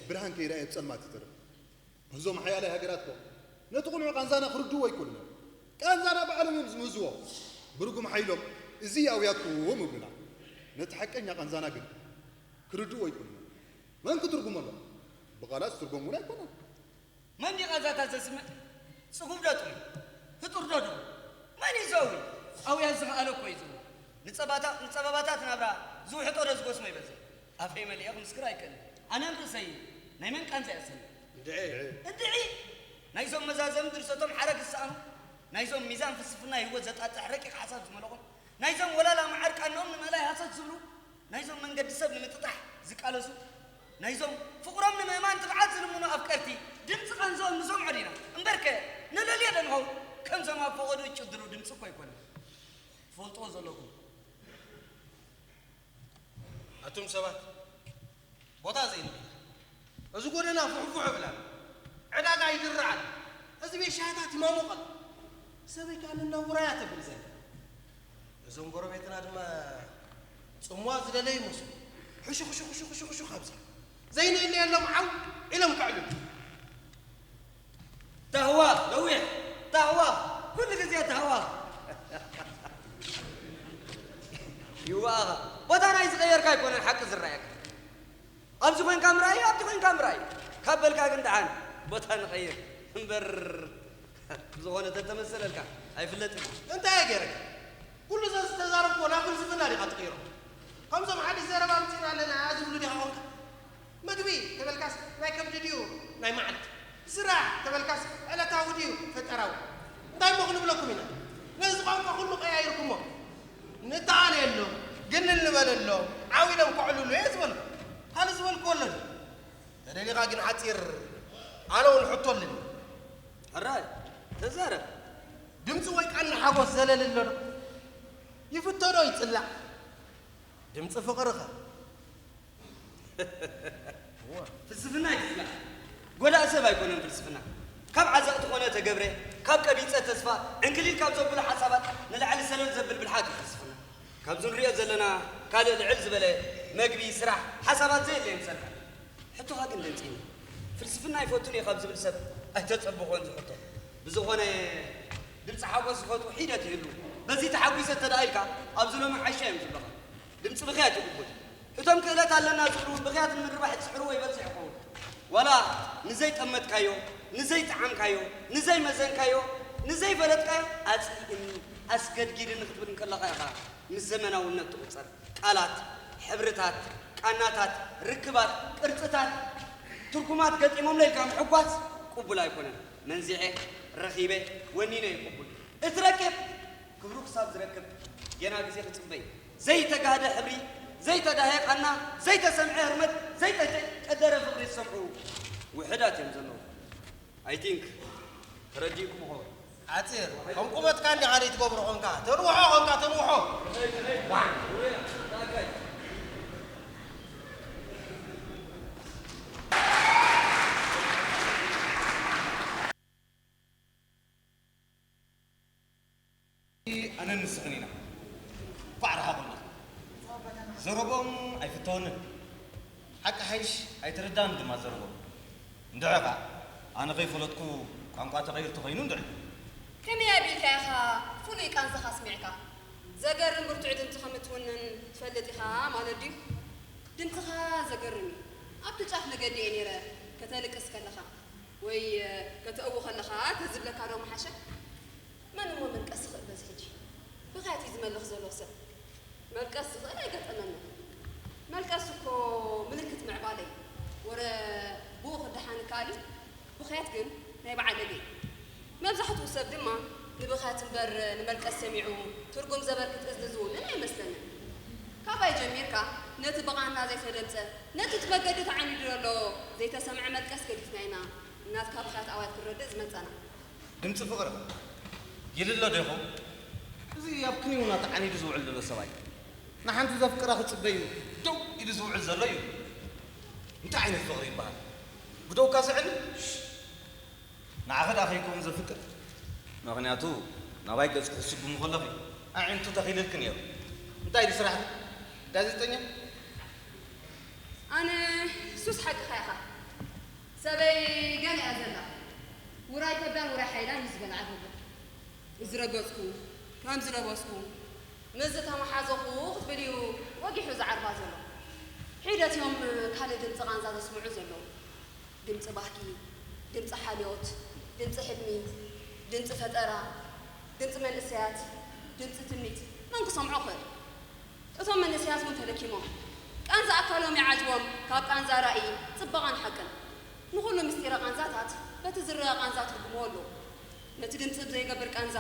ብርሃን ከይረኣየ ኣብ ጸልማት ይተርፍ? እዞም ሓያላይ ሃገራት እኮ ነቲ ቅኑዕ ቃንዛና ክርድእዎ ኣይክእሉን እዮም። ቃንዛና ባዕሎም እዮም ዝምህዝዎ። ብርጉም ሓይሎም እዚ እዩ ኣውያትኩም ይብሉና። ነቲ ሓቀኛ ቃንዛና ግን ክርድእዎ ኣይክእሉን እዮም። መን ክትርጉሞ ኣሎ? ብቓላት ዝትርጎም እውን ኣይኮነን። መን ድዩ ቃንዛታት ዘስምዕ? ጽጉብ ዶ ጥዑይ? ህጡር ዶ ድኹም? መን እዩ ዘእዊ? ኣውያት ዝኸኣለ እኮ እዩ ዝእዊ። ንጸባታ-፣ ንጸበባታት ናብራ ዝውሕጦ ዶ ዝጎስሞ ይበዝሕ? ኣፈይ መሊኤ ክምስክር ኣይክእልን። ኣነ ንርእሰይ ናይ መን ቃንዛ እየ ዝሰምዕ? እንድዒ። እንድዒ? ናይዞም መዛዘሚ ድርሰቶም ሓረግ ዝሰኣኑ፣ ናይዞም ሚዛን ፍልስፍና ህይወት ዘጣጥሕ ረቂቕ ሓሳብ ዝመለቖም፣ ናይዞም ወላላ መዓር ቃንኦም ንምእላይ ሃሰስ ዝብሉ፣ ናይዞም መንገዲ ሰብ ንምጥጣሕ ዝቃለሱ፣ ናይዞም ፍቕሮም ንምእማን ትብዓት ዝልምኑ ኣፍቀርቲ ድምፂ ቃንዝኦም ንሰምዖ ዲና? እምበርከ ነለልዮ ዶ ንኸውን? ከምዞም ኣብ ፈቐድኡ ዝጭድሩ ድምፂ እኮ ኣይኮነን። ትፈልጥዎ ዘለኹም። ኣቱም ሰባት፣ ቦታ ዘይንብል፣ እዚ ጎደና ፍሕፉሕ ይብል ኣሎ፣ ዕዳጋ ይድርዕ ኣሎ፣ እዚ ቤት ሻሂታት ይማሙቕ ኣሎ፣ ሰበይ ከኣ ንናውራ እያ ተብል ዘላ። እዞም ጎረቤትና ድማ ጽምዋ ዝደለዩ ይመስሉ። ሕሹ፣ ሕሹ፣ ሕሹ፣ ሕሹ፣ ሕሹ ካብዚ። ዘይንእለ የሎም ዓው ኢሎም ከዕልሉ። ታህዋ፣ ነዊሕ፣ ታህዋ፣ ኩሉ ግዜ ታህዋ። ይዋኻ፣ ቦታ ናይ ዝቐየርካ ኣይኮነን ሓቂ ዝረኣየካ። ኣብዚ ኮይንካ ምርኣይ፣ ኣብቲ ኮይንካ ምርኣይ። ካብ በልካ ግን ደሓን ቦታ ንቐይር። እምበር ብዝኾነ ተተመሰለልካ ኣይፍለጥን። እንታይ እየ ገይረካ? ኩሉ ዘ-፣ ዝተዛረብኩዎ ናብ ፍልስፍና ዲኻ ትቕይሮ? ከምዞም ሓድሽ ዘረባ ኣምጺእና ኣለና ዝብሉ ዲኻ ኾንካ? ምግቢ ተበልካስ ናይ ከብዲ ድዩ ናይ መዓልቲ? ስራሕ ተበልካስ ዕለታዊ ድዩ ፈጠራዊ? እንታይ እሞ ክንብለኩም ኢና? ነዚ ቋንቋ ኩሉ ቀያይርኩሞ። ንተኣነየሎም፣ ግንል ንበለሎም፣ ዓው ኢሎም ከዕልሉ እየ ዝበልኩ። ካልእ ዝበልኩዎ ኣሎ ድዩ? ተደሊኻ ግን ሓጺር፣ ኣነ እውን ሕቶ ኣለኒ። ሕራይ፣ ተዛረብ። ድምፂ ወይ ቃና ሓጎስ ዘለል ኣሎ ዶ? ይፍቶ ዶ ይፅላእ? ድምፂ ፍቕሪ ኸ? ፍልስፍና ኣይትፍላሕ። ጎዳእ ሰብ ኣይኮነን ፍልስፍና። ካብ ዓዘቕቲ ኮነ ተገብረ፣ ካብ ቀቢጸ ተስፋ ዕንክሊል ካብ ዘብሉ ሓሳባት ንላዕሊ ሰለል ዘብል ብልሓት እዩ ፍልስፍና። ካብዚ ንሪኦ ዘለና ካልእ ልዕል ዝበለ መግቢ፣ ስራሕ፣ ሓሳባት ዘየለ ይምሰልካ። ሕቶኻ ግን ደንጺኒ። ፍልስፍና ኣይፈቱን እየ ካብ ዝብል ሰብ ኣይተጸብኾን ዝሕቶ። ብዝኾነ ድምጺ ሓጎስ ዝፈትዉ ሒደት ይህሉ። በዚ ተሓጒሰ እንተ ደኣ ኢልካ ኣብዚ ሎሚ ሓይሻ እዮም ዝብለኻ። ድምጺ ብኽያት ይቕቡል። እቶም ክእለት ኣለና ዝብሉ እውን ብኽያት ንምርባሕ ዝጽዕርዎ ይበዝሕ ይኸውን። ዋላ ንዘይጠመትካዮ፣ ንዘይጠዓምካዮ፣ ንዘይመዘንካዮ፣ ንዘይፈለጥካዮ ኣጽሊእኒ፣ ኣስገድጊድኒ ክትብል እንከለኻ ኢኻ ምስ ዘመናውነት ትቑጸር። ቃላት፣ ሕብርታት፣ ቃናታት፣ ርክባት፣ ቅርጽታት፣ ትርጉማት ገጢሞምለ ኢልካ ምሕጓስ ቅቡል ኣይኮነን። መንዚዐ፣ ረኺበ፣ ወኒነ እዩ ቅቡል። እትረክብ ክብሩ ክሳብ ዝረክብ ጌና ግዜ ክጽበ እዩ። ዘይተጋህደ ሕብሪ፣ ዘይተዳህየ ቃና፣ ዘይተሰምዐ ህርመት፣ ዘይተቀደረ ፍቕሪ ዝሰምዑ ውሑዳት እዮም ዘለዉ። I think ተረዲእኩም ይኸውን። ሓጺር፣ ከም ቁመትካ እንዲኻ ዘይትገብሮ ኾንካ፣ ተንውሖ ኾንካ፣ ተንውሖ። ኣነን ንስኽን ኢና። ኳዕ ረሃቑና። ዘረቦም ኣይፍተወንን። ሓቂ ሓይሽ ኣይተረዳን ድማ ዘረቦም። እንድዒ ኸኣ ኣነ ከይፈለጥኩ ቋንቋ ተቐይር ተኾይኑ እንድዒ። ከመይ ኣቢልካ ኢኻ ፍሉይ ቃንዛኻ ኣስሚዕካ? ዘገርም ብርቱዕ ድምጺ ከም እትውንን ትፈልጥ ኢኻ ማለት ድዩ? ድምጽኻ ዘገርም እዩ። ኣብቲ ጫፍ መገዲ እየ ነይረ ከተልቅስ ከለኻ ወይ ከተእዊ ከለኻ ተዝብለካ ዶ ምሓሸ? መን እሞ መልቀስ ዝኽእል በዚ ሕጂ? ብኽያት እዩ ዝመልኽ ዘሎ ሰብ። መልቀስ ዝኽእል ኣይገጠመንን። መልቀስ እኮ ምልክት ምዕባለ እዩ። ወረ ብኡ ክደሓን ይከኣል እዩ። ብኽያት ግን ናይ በዓል ኣደይ እዩ። መብዛሕትኡ ሰብ ድማ ንብኽያት እምበር ንመልቀስ ሰሚዑ ትርጉም ዘበርክት እዝኒ ዝውንን ኣይመስለንን። ካባይ ጀሚርካ ነቲ ብቓና ዘይተደምጸ፣ ነቲ እቲ መገዲ ተዓኒዱ ዘሎ ዘይተሰምዐ መልቀስ ገዲፍና ኢና ናትካ ብኽያት ኣዋልድ ክንረድእ ዝመጸና። ድምጺ ፍቕሪ ይልሎ ዶ ይኸውን? እዚ ኣብ ክንዮና ተዓኒዱ ዝውዕል ዘሎ ሰብኣይ ንሓንቲ ዘፍቅራ ክጽበ እዩ ደው ኢሉ ዝውዕል ዘሎ እዩ። እንታይ ዓይነት ፍቕሪ ይበሃል? ብደውካ ዘዕልል? ንዓኺ ደኣ ከይከውን ዘፍቅር? ምኽንያቱ ናባይ ገጽ ክትስጉሚ ከለኺ ኣዒንቱ ተኺልልኪ ነይሩ። እንታይ ድዩ ስራሕኪ? ጋዜጠኛ? ኣነ ሱስ ሓቅኻ ኢኻ። ሰበይ ገለ እያ ዘላ። ውራይ ከብዳን ውራይ ሓይላን እዩ ዝበልዓ ዘሎ። እዚ ረገጽኩ፣ ከምዚ ለበስኩ፣ ምስዚ ተመሓዘኹ ክትብል እዩ ወጊሑ ዝዓርባ ዘሎ። ሒደት እዮም ካልእ ድምጺ ቃንዛ ዘስምዑ ዘለዉ። ድምጺ ባህጊ፣ ድምጺ ሓልዮት፣ ድምጺ ሕልሚ፣ ድምጺ ፈጠራ፣ ድምጺ መንእሰያት፣ ድምጺ ትምኒት። መን ክሰምዖ ይኽእል? እቶም መንእሰያት እውን ተለኪሞም። ቃንዛ ኣካሎም ይዓጅቦም ካብ ቃንዛ ራእይ፣ ጽባቐን ሓቅን። ንኹሉ ምስጢረ ቃንዛታት በቲ ዝረኣ ቃንዛ ትርጉምዎ ኣሎ። ነቲ ድምጺ ብዘይገብር ቃንዛ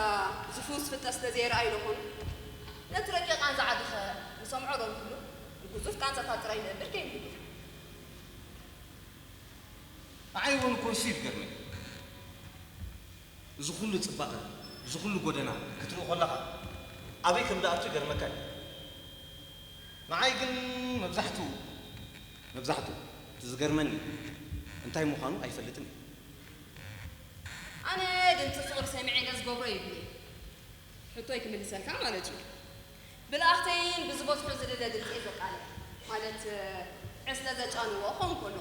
ዝፍውስ ፍልጠት ስለ ዘየርኣዩ ዶ ኾኑ? ነቲ ረቂቕ ቃንዛ ዓድኸ ንሰምዖ ዶ ንህሉ? ንግዙፍ ቃንዛታት ጥራይ ንእብድ ከይንህሉ። ንዓይ እውን እኮ ንሱ እዩ ዝገርመኒ። እዚ ኩሉ ጽባቐ፣ እዚ ኩሉ ጎደና ክትርኢ ከለኻ ኣበይ ከም ዝኣቱ ይገርመካ እዩ። ንዓይ ግን መብዛሕትኡ፣ መብዛሕትኡ እቲ ዝገርመኒ እንታይ ምዃኑ ኣይፈልጥን እየ። ኣነ ድምፂ ፍቕሪ ሰሚዐ ኢለ ዝገብሮ የብለይ። ሕቶይ ክምልሰልካ ማለት እዩ። ብልኣኽተይን ብዝበዝሑ ዝልለ ድምፂ እየ ዘቃልዕ። ማለት ዕስለ ዘጫንዎ ክኸውን ከሎ።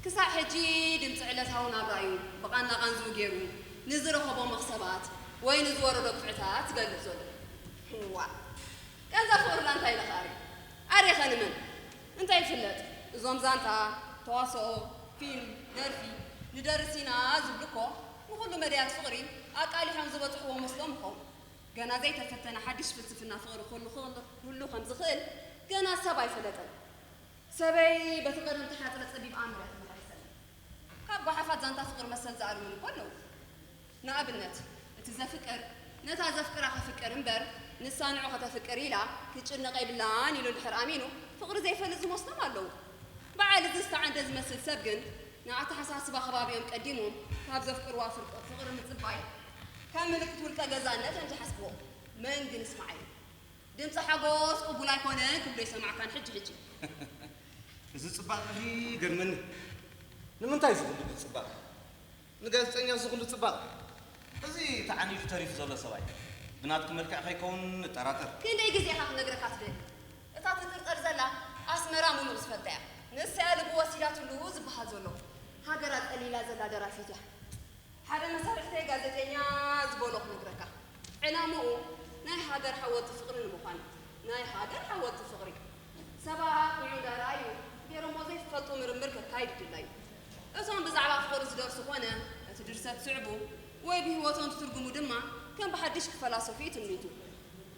ክሳዕ ሕጂ ድምፂ ዕለታዊ ናብራ እዩ ብቓና ቓንዝኡ ገይሩ ንዝረኸቦ መኽሰባት ወይ ንዝወረዶ ግፍዕታት ዝገልፅ ዘሎ። ዋእ! ቃንዛ ፍቕርና እንታይ ኢለ ክኣሪ? ኣርየኸ ንመን? እንታይ ይፍለጥ? እዞም ዛንታ፣ ተዋስኦ፣ ፊልም፣ ደርፊ ንደርስ ኢና ዝብሉ እኮ ንኹሉ መዳያት ፍቕሪ ኣቃሊሖም ዝበፅሕዎ መስሎም ይኸውን። ገና ዘይተፈተነ ሓድሽ ፍልስፍና ፍቕሪ ክህሉ ክህሉ ከም ዝኽእል ገና ሰብ ኣይፈለጠን። ሰበይ በቲ ቀደም ተሓፅረ ፀቢብ ኣእምሮ እያ ተመላሊሰና። ካብ ጓሓፋት ዛንታ ፍቕሪ መሰል ዝኣልሙን እኮ ኣለዉ። ንኣብነት እቲ ዘፍቅር ነታ ዘፍቅራ ከፍቅር እምበር ንሳ ንዑ ከተፍቅር ኢላ ክትጭነቕ የብላን ኢሉ እንድሕር ኣሚኑ ፍቕሪ ዘይፈልጥ ዝመስሎም ኣለዉ። በዓል እዚ ዝተዓንደ ዝመስል ሰብ ግን ንኣተሓሳስባ ከባቢኦም ቀዲሞም ካብ ዘፍቅርዋ ፍርቂ ፍቕሪ ምጽባይ ከም ምልክት ውልቀ ገዛእነት እዮም ዝሓስብዎ። መን ግን ይስምዓዮም? ድምጺ ሓጎስ ቅቡል ኣይኮነን ክብሎ ይሰማዕካን ሕጂ ሕጂ። እዚ ጽባቐ እዚ ይገርመኒ። ንምንታይ እዚ ኩሉ ጽባቐ? ንጋዜጠኛ እዚ ኩሉ ጽባቐ? እዚ ተዓኒዱ ተሪፉ ዘሎ ሰብኣይ ብናትኪ መልክዕ ከይከውን እጠራጠር። ክንደይ ግዜ ኢኻ ክነግረካ ትደሊ? እታ ትጥርጠር ዘላ ኣስመራ ምሉእ ዝፈልጣ እያ። ንሳ እያ ልቡ ወሲዳትሉ ዝበሃል ዘሎ። ሃገር ኣጸሊላ ዘላ ደራፊት እያ። ሓደ መሳርሕተይ ጋዜጠኛ ዝበሎ ክነግረካ። ዕላምኡ ናይ ሃገር ሓወልቲ ፍቕሪ ንምዃን። ናይ ሃገር ሓወልቲ ፍቕሪ። ሰባት ንዑ እንዳረኣዩ ገይሮሞ ዘይፈልጡ ምርምር ከካይድ ይድለ እዩ። እቶም ብዛዕባ ፍቕሪ ዝደርሱ ኾነ እቲ ድርሰት ዝስዕቡ ወይ ብህይወቶም ዝትርጉሙ ድማ ከም ብሓድሽ ክፈላሰፉ እዩ ትምኒቱ።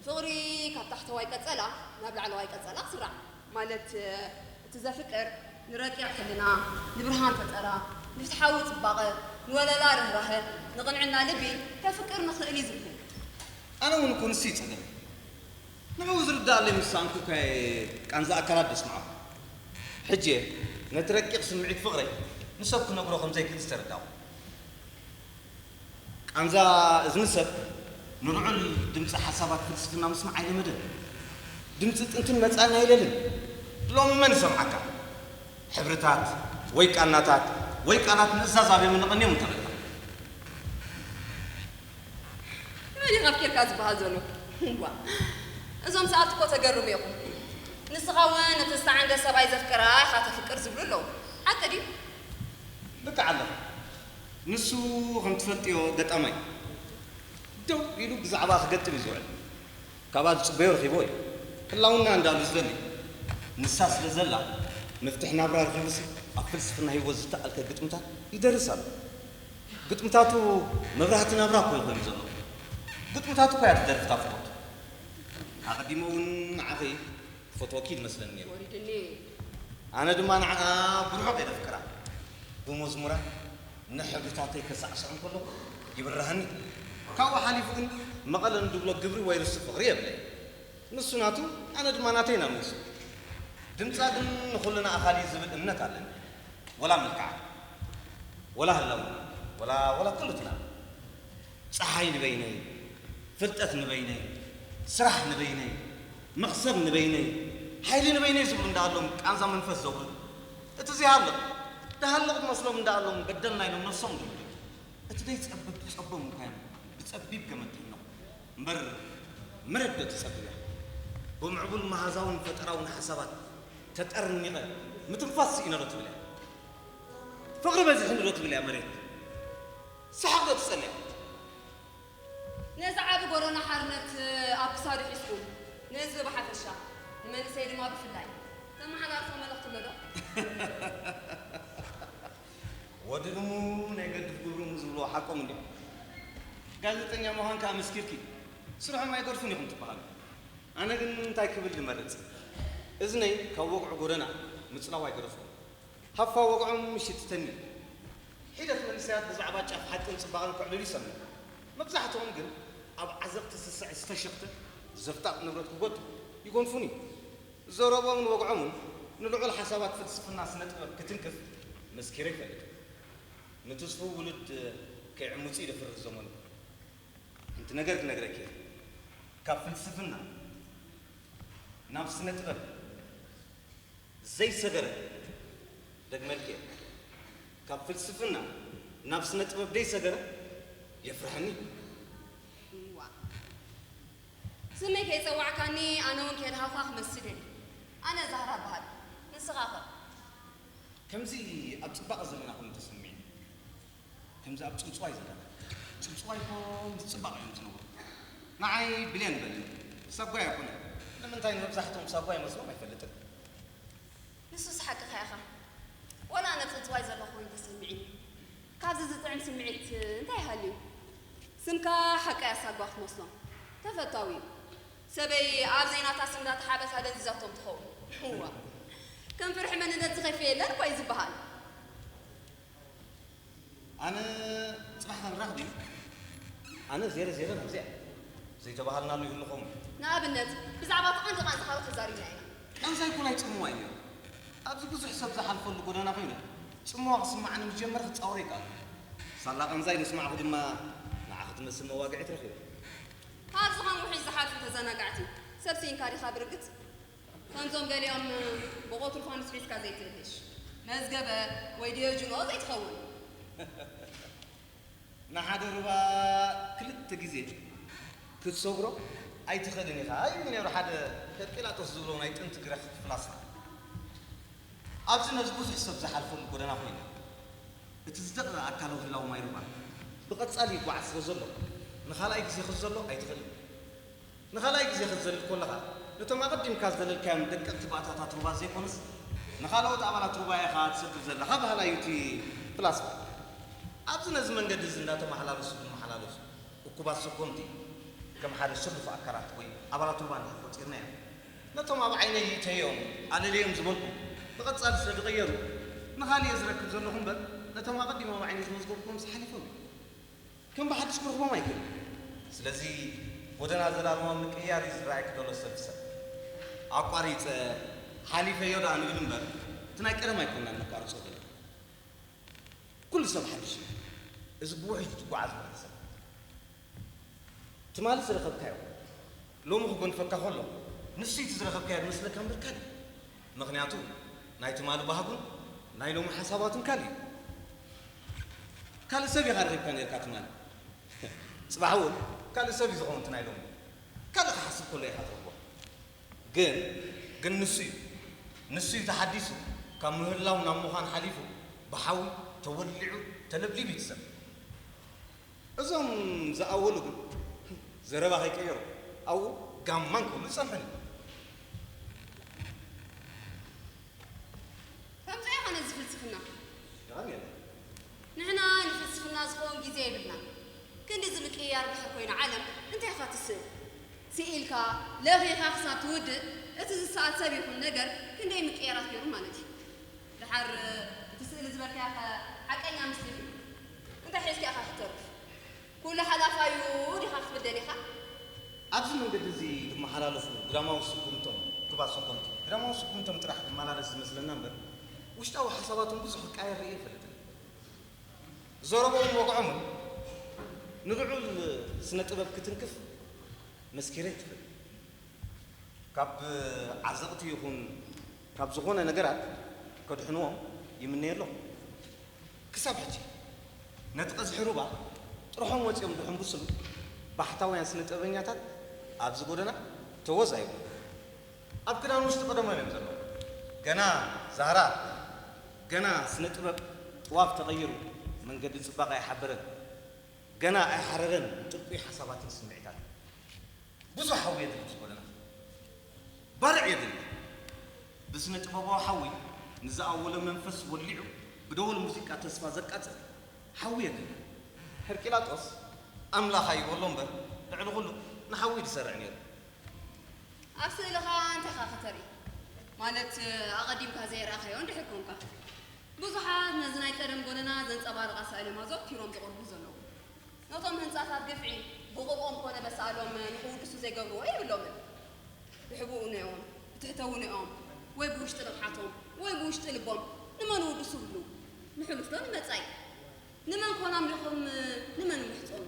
ፍቕሪ ካብ ታሕተዋይ ቀጸላ ናብ ላዕለዋይ ቀጸላ ክስራዕ ማለት እቲ ዘፍቅር ንረቂቕ ሕልና፣ ንብርሃን ፈጠራ፣ ንፍትሓዊ ጽባቐ፣ ንወለላ ርህራሀ፣ ንቕንዕና ልቢ ከፍቅር ንኽእል እዩ ዝብህግ። ኣነ እውን እኮ ንሱ እዩ ጸገመይ። ንዕኡ ዝርድኣለይ ምስ ሰኣንኩ እኳ እየ ቃንዛ ኣካላት ዘስምዓኹ። ሕጂ እየ ነቲ ረቂቕ ስምዒት ፍቕረይ ንሰብ ክነግሮ ከም ዘይክእል ዝተረዳእኩ። ቃንዛ እዝኒ ሰብ ንልዑል ድምጺ ሓሳባት ፍልስፍና ምስማዕ ኣይለመደን። ድምጺ ጥንትን መጻእን ኣይለልን። ሎሚ መን ይሰምዓካ? ሕብርታት ወይ ቃናታት ወይ ቃላት ምእዛዝ ኣብዮም ንቐንዮም እንተበልካ። መን እዩ ካብ ኬርካ ዝበሃል ዘሎ? እዋ፣ እዞም ሰኣልቲ እኮ ተገርሙ ኢኹም። ንስኻ እውን ነቲ ዝተዓንደ ሰብኣይ ዘፍቅራ ኢኻ ተፍቅር ዝብሉ ኣለዉ። ሓቂ ድዩ? ልክዕ ኣለኻ። ንሱ ከም ትፈልጥዮ ገጣማይ ደው ኢሉ ብዛዕባኣ ክገጥም እዩ ዝውዕል። ካብኣ ዝጽበዮ ረኺብዎ እዩ። ህላውና እንዳሉ ዝደሊ ንሳ ስለ ዘላ መፍትሕ ናብራ ረኺቡሲ ኣብ ፍልስፍና ህይወት ዝተኣልከ ግጥምታት ይደርስ ኣሎ። ግጥምታቱ መብራህቲ ናብራ እኮ እዩ ኮይኑ ዘሎ። ግጥምታቱ እኮ እያ ትደርፍ እታ ፍቕርቱ። ኣቐዲመ እውን ንዓኺ ክፈትወኪ እዩ ዝመስለኒ ነይሩ። ወሪድኒ። ኣነ ድማ ንዓኣ ብርሑቕ እየ ዘፍቅራ። ብመዝሙራ ንሕብርታተይ ከሳዕስዖም ከለኹ ይብርሃኒ። ካብኡ ሓሊፉ ግን መቐለ ንድብሎ ግብሪ ወይ ርስቲ ፍቕሪ የብለይ። ንሱ ናቱ፣ ኣነ ድማ ናተይ ኢና ንውስኽ። ድምጻ ግን ንኹልና ኣኻሊ እዩ ዝብል እምነት ኣለኒ። ወላ መልክዓ፣ ወላ ህላውና፣ ወላ፣ ወላ ኩሉትና። ጸሓይ ንበይነይ፣ ፍልጠት ንበይነይ፣ ስራሕ ንበይነይ፣ መኽሰብ ንበይነይ፣ ሓይሊ ንበይነይ ዝብሉ እንዳሃሎም ቃንዛ መንፈስ ዘውርድ። እቲ ዘይሃልቕ፣ ዝሃለቑ ዝመስሎም እንዳሃሎም በደልና ኢሎም ነብሶም ዝብሉ። እቲ ዘይጸብብ ዝጸቦም እንኳ እዮም ብጸቢብ ገመድ ተህነቑ። እምበር መሬት ዶ ትጸብብ እያ? ብምዕቡል መሃዛውን ፈጠራውን ሓሳባት ተጠርኒቐ ምትንፋስ ስኢነ ዶ ትብል እያ? ፍቕሪ በዚሕኒ ዶ ትብል እያ መሬት? ሰሓቕ ዶ ትጸሊ እያ? ነዚ ዓቢ ጎደና ሓርነት ኣብ ክሳዱ ሒዝኩም፣ ንህዝቢ ብሓፈሻ፣ ንመንእሰይ ድማ ብፍላይ፣ ተመሓላልፎ መልእኽቲ ኣሎ ዶ? ወዲ ድሙ ናይ ገድፍ ግብሩ እሙ ዝብልዎ ሓቆም እንድዮም። ጋዜጠኛ ምዃንኪ ኣመስኪርኪ፣ ስርሖም ኣይገድፉን ኢኹም ትበሃሉ። ኣነ ግን እንታይ ክብል ዝመርጽ? እዝነይ ካብ ወግዒ ጎደና ምጽላው ኣይገደፍኩን። ሃፋ ወግዖም ይሽትተኒ። ሒደት መንእሰያት ብዛዕባ ጫፍ ሓቅን ጽባቐን ክዕልሉ ይሰምዕ። መብዛሕትኦም ግን ኣብ ዓዘቕቲ ስስዐ ዝተሸኽተ ዘፍጣጥ ንብረት ክጎቱ ይጎንፉን እዩ። ዘረብኦምን ወግዖምን ንልዑል ሓሳባት ፍልስፍና ስነ ጥበብ ክትንክፍ መስኪረ ይፈልጥ። ንትስፉው ውሉድ ከይዕምጹ ይደፍር ዘመኑ። ሓንቲ ነገር ክነግረኪ እየ። ካብ ፍልስፍና ናብ ስነ ጥበብ ዘይሰገረ፣ ደግመልኪ እየ፣ ካብ ፍልስፍና ናብ ስነ ጥበብ ደይሰገረ የፍርሐኒ። እዋ፣ ስመይ ከይጸዋዕካኒ ኣነ እውን ከየድሃኹኻ ክመስል እየ። ኣነ ዛህራ እበሃል። ንስኻ ኸ? ከምዚ ኣብ ጽባቐ ዘለና ኮይኑ ተሰሚዑ። ከምዚ ኣብ ጽውጽዋይ ዘለና። ጽውጽዋይ እኮ ምስ ጽባቐ እዮም ዝነብሩ። ንዓይ ብሌን በልኒ። ሳጓ ኣይኮነን። ንምንታይ ንመብዛሕትኦም ሳጓ ይመስሎም ኣይፈልጥን። ንሱስ ሓቅኻ ኢኻ። ዋላ ኣነ ጽውጽዋይ ዘለኹ ኮይኑ ተሰሚዑኒ። ካብዚ ዝጥዕም ስምዒት እንታይ ይሃልዩ? ስምካ ሓቀይ ኣሳጓ ክትመስሎም። ተፈታዊ እዩ። ሰበይ ኣብ ዘይናታ ስም እንዳተሓበሳ ደንዚዛቶም ትኸውን። እዋ። ከም ፍርሒ መንነት ዝኸፍእ የለን እኮ እዩ ዝበሃል። ኣነ ጽባሕ ክንራኽ ድዩ? ኣነ ዜረ ዜረ ናብዚኣ ዘይተባሃልናሉ ይህሉ ኸውን። ንኣብነት ብዛዕባ እቲ ቀንዲ ቃንዛኻ ተዛሪብና ኢና። ቃንዛይ እኮ ናይ ጽምዋ እዩ ነይሩ። ኣብዚ ብዙሕ ሰብ ዝሓልፈሉ ጎደና ኮይኑ ጽምዋ ክስምዓኒ ምስ ጀመረ ክጻወሮ ይከኣል። ሳላ ቃንዛይ ምስማዕኹ ድማ ንዓኺ ትመስል መዋግዒት ረኺበ። ካብዚ ከም ውሒጅ ዝሓልፉ ተዘናጋዕቲ ሰብ ስኢንካ ዲኻ ብርግጽ? ከምዞም ገሊኦም ብቆትሩ ፋኑስ ሒዝካ ዘይትልህሽ፣ መዝገበ ወይ ዲዮጅኖ ዘይትኸውን። ንሓደ ሩባ ክልተ ግዜ ክትሰግሮ ኣይትኽእልን ኢኻ ይብል ነይሩ ሓደ ሄርቂላጦስ ዝብሎ ናይ ጥንቲ ግሪኽ ፍላስፋ። ኣብዚ ነዚ ብዙሕ ሰብ ዝሓልፈሉ ጎደና ኮይኑ እቲ ዝደቕቐ ኣካላዊ ህላወ ማይ ሩባ ብቐጻሊ ይጓዓዝ ስለ ዘሎ ንኻልኣይ ግዜ ክትዘሎ ኣይትኽእልን። ንኻልኣይ ግዜ ክትዘልል ከለኻ፣ ነቶም ኣቐዲምካ ዝዘለልካዮም ደቀቕቲ ባእታታት ሩባ ዘይኮነስ፣ ንኻልኦት ኣባላት ሩባ ኢኻ ትሰግር ዘለኻ በሃላይ እዩ እቲ ፍላስፋ። ኣብዚ ነዚ መንገዲ እዚ እንዳተመሓላለሱ ዝመሓላለሱ እኩባት ሰጎምቲ፣ ከም ሓደ ስሉፍ ኣካላት ወይ ኣባላት ሩባ እንድሕር ቆጺርናዮም፣ ነቶም ኣብ ዓይነይ ይእተዮም፣ ኣለለዮም ዝበልኩ፣ ብቐጻሊ ስለ ዝቐየሩ፣ ንኻልእ እየ ዝረክብ ዘለኹ እምበር፣ ነቶም ኣቐዲሞም ኣብ ዓይነይ ዝመዝገብኩዎምስ ሓሊፎም እዮም። ከም ብሓድሽ ክረኽቦም ኣይክእልን። ስለዚ ጎደና ዘላለማዊ ምቅይያር እዩ ዝረኣየኪ ዘሎ ሰልፊ ሰብ። ኣቋሪጸ፣ ሓሊፈዮ ደኣ ንብል እምበር፣ እቲ ናይ ቀደም ኣይኮንናን ነቋርጾ ዘለና። ኩሉ ሰብ ሓድሽ እዩ። እዚ ብውሕጅ ዝጓዓዝ ሕብረተሰብ። ትማሊ ዝረኸብካዮ ሎሚ ክጎንፈካ ከሎ፣ ንሱ እቲ ዝረኸብካዮ ዝመስለካ እምበር ካልእ እዩ። ምኽንያቱ ናይ ትማሊ ባህጉን ናይ ሎሚ ሓሳባቱን ካልእ እዩ። ካልእ ሰብ ኢኻ ረኺብካ ነይርካ ትማሊ። ጽባሕ እውን ካልእ ሰብ እዩ ዝኸውን እቲ ናይ ሎሚ። ካልእ ክሓስብ ከሎ ኢኻ ትረኽቦ። ግን ግን ንሱ እዩ። ንሱ እዩ ተሓዲሱ ካብ ምህላው ናብ ምዃን ሓሊፉ ብሓዊ ተወሊዑ ተለብሊቡ እዩ እቲ ሰብ። እዞም ዝኣወሉ ግን ዘረባ ከይቀየሩ ኣብኡ ጋማን ክብሉ ይጸንሑ። ከምዚ ኣይኮነን እዚ ፍልስፍና። ደቓን የለ። ንሕና ንፍልስፍና ዝኸውን ግዜ የብልና። ክንድዚ ምቅይያር ድሕር ኮይና ዓለም እንታይ ኢኻ ትስእል? ስኢልካ ለኺኻ ክሳብ ትውድእ እቲ ዝሰኣል ሰብ ይኹን ነገር ክንደይ ምቅይያራት ገይሩ ማለት እዩ። ደሓር እቲ ስእሊ ዝበልካዮ ከ ሓቀኛ ምስሊ ድዩ? እንታይ ሒዝካ ኢኻ ክትተርፍ? ኩሉ ሓላፋዩ ዲኻ ክትብል ደሊኻ? ኣብዚ መንገዲ እዚ ዝመሓላለፉ ግዳማዊ ስጉምቶም፣ ክቡራት ሰጎምቲ፣ ግዳማዊ ስጉምቶም ጥራሕ ዝመላለስ ዝመስለና እምበር፣ ውሽጣዊ ሓሳባቶም ብዙሕ ክቀያየር ርእየ ኣይፈልጥን። ዘረብኦምን ወግዖምን ንልዑል ስነ ጥበብ ክትንክፍ መስኪረ ኣይትኽእልን። ካብ ዓዘቕቲ ይኹን ካብ ዝኾነ ነገራት ከድሕንዎም ይምነየሎም። ክሳብ ሕጂ ነቲ ቀዝሒ ሩባ ጥርሖም ወጺኦም ዝሕንብሱሉ ባሕታውያን ስነ ጥበበኛታት ኣብዚ ጎደና ተወዝ ኣይብሉን። ኣብ ክዳን ውሽጢ ቀደሞም እዮም ዘለዉ። ገና ዛህራ፣ ገና ስነ ጥበብ ጥዋፍ ተቐይሩ መንገዲ ጽባቐ ኣይሓበረን። ገና ኣይሓረረን ጥልቁይ ሓሳባትን ስምዒታትን። ብዙሕ ሓዊ የድሊ እቲ ጎደና። ባርዕ የድሊ። ብስነ ጥበባዊ ሓዊ ንዝኣወሎ መንፈስ ወሊዑ ብደወል ሙዚቃ ተስፋ ዘቃጽል ሓዊ የድሊ። ሄርቂላጦስ ኣምላኽ ኣይበሎ እምበር ልዕሊ ኩሉ ንሓዊ እዩ ዝሰርዕ ነይሩ። ኣብ ስእልኻ እንታይ ኢኻ ከተርኢ? ማለት ኣቐዲምካ ዘየርኣኻዮ እንድሕር ኮንካ። ብዙሓት ነዚ ናይ ቀደም ጎነና ዘንጸባርቓ ስእሊ እዮም ኣዘውቲሮም ዘቕርቡ ዘለዉ። ነቶም ህንጻታት ግፍዒ ብቕብኦም ኮነ በሳእሎም ንኽውድሱ ዘይገብርዎ የብሎምን። ብሕቡእ ንኦም፣ ብትሕተ ውንኦም፣ ወይ ብውሽጢ ንቕሓቶም፣ ወይ ብውሽጢ ልቦም ንመን ውድሱ ይብሉ? ንሕሉፍ ዶ ንመጻኢ? ንመን ኮን ኣምሊኾም ንመን ይምሕጸኑ?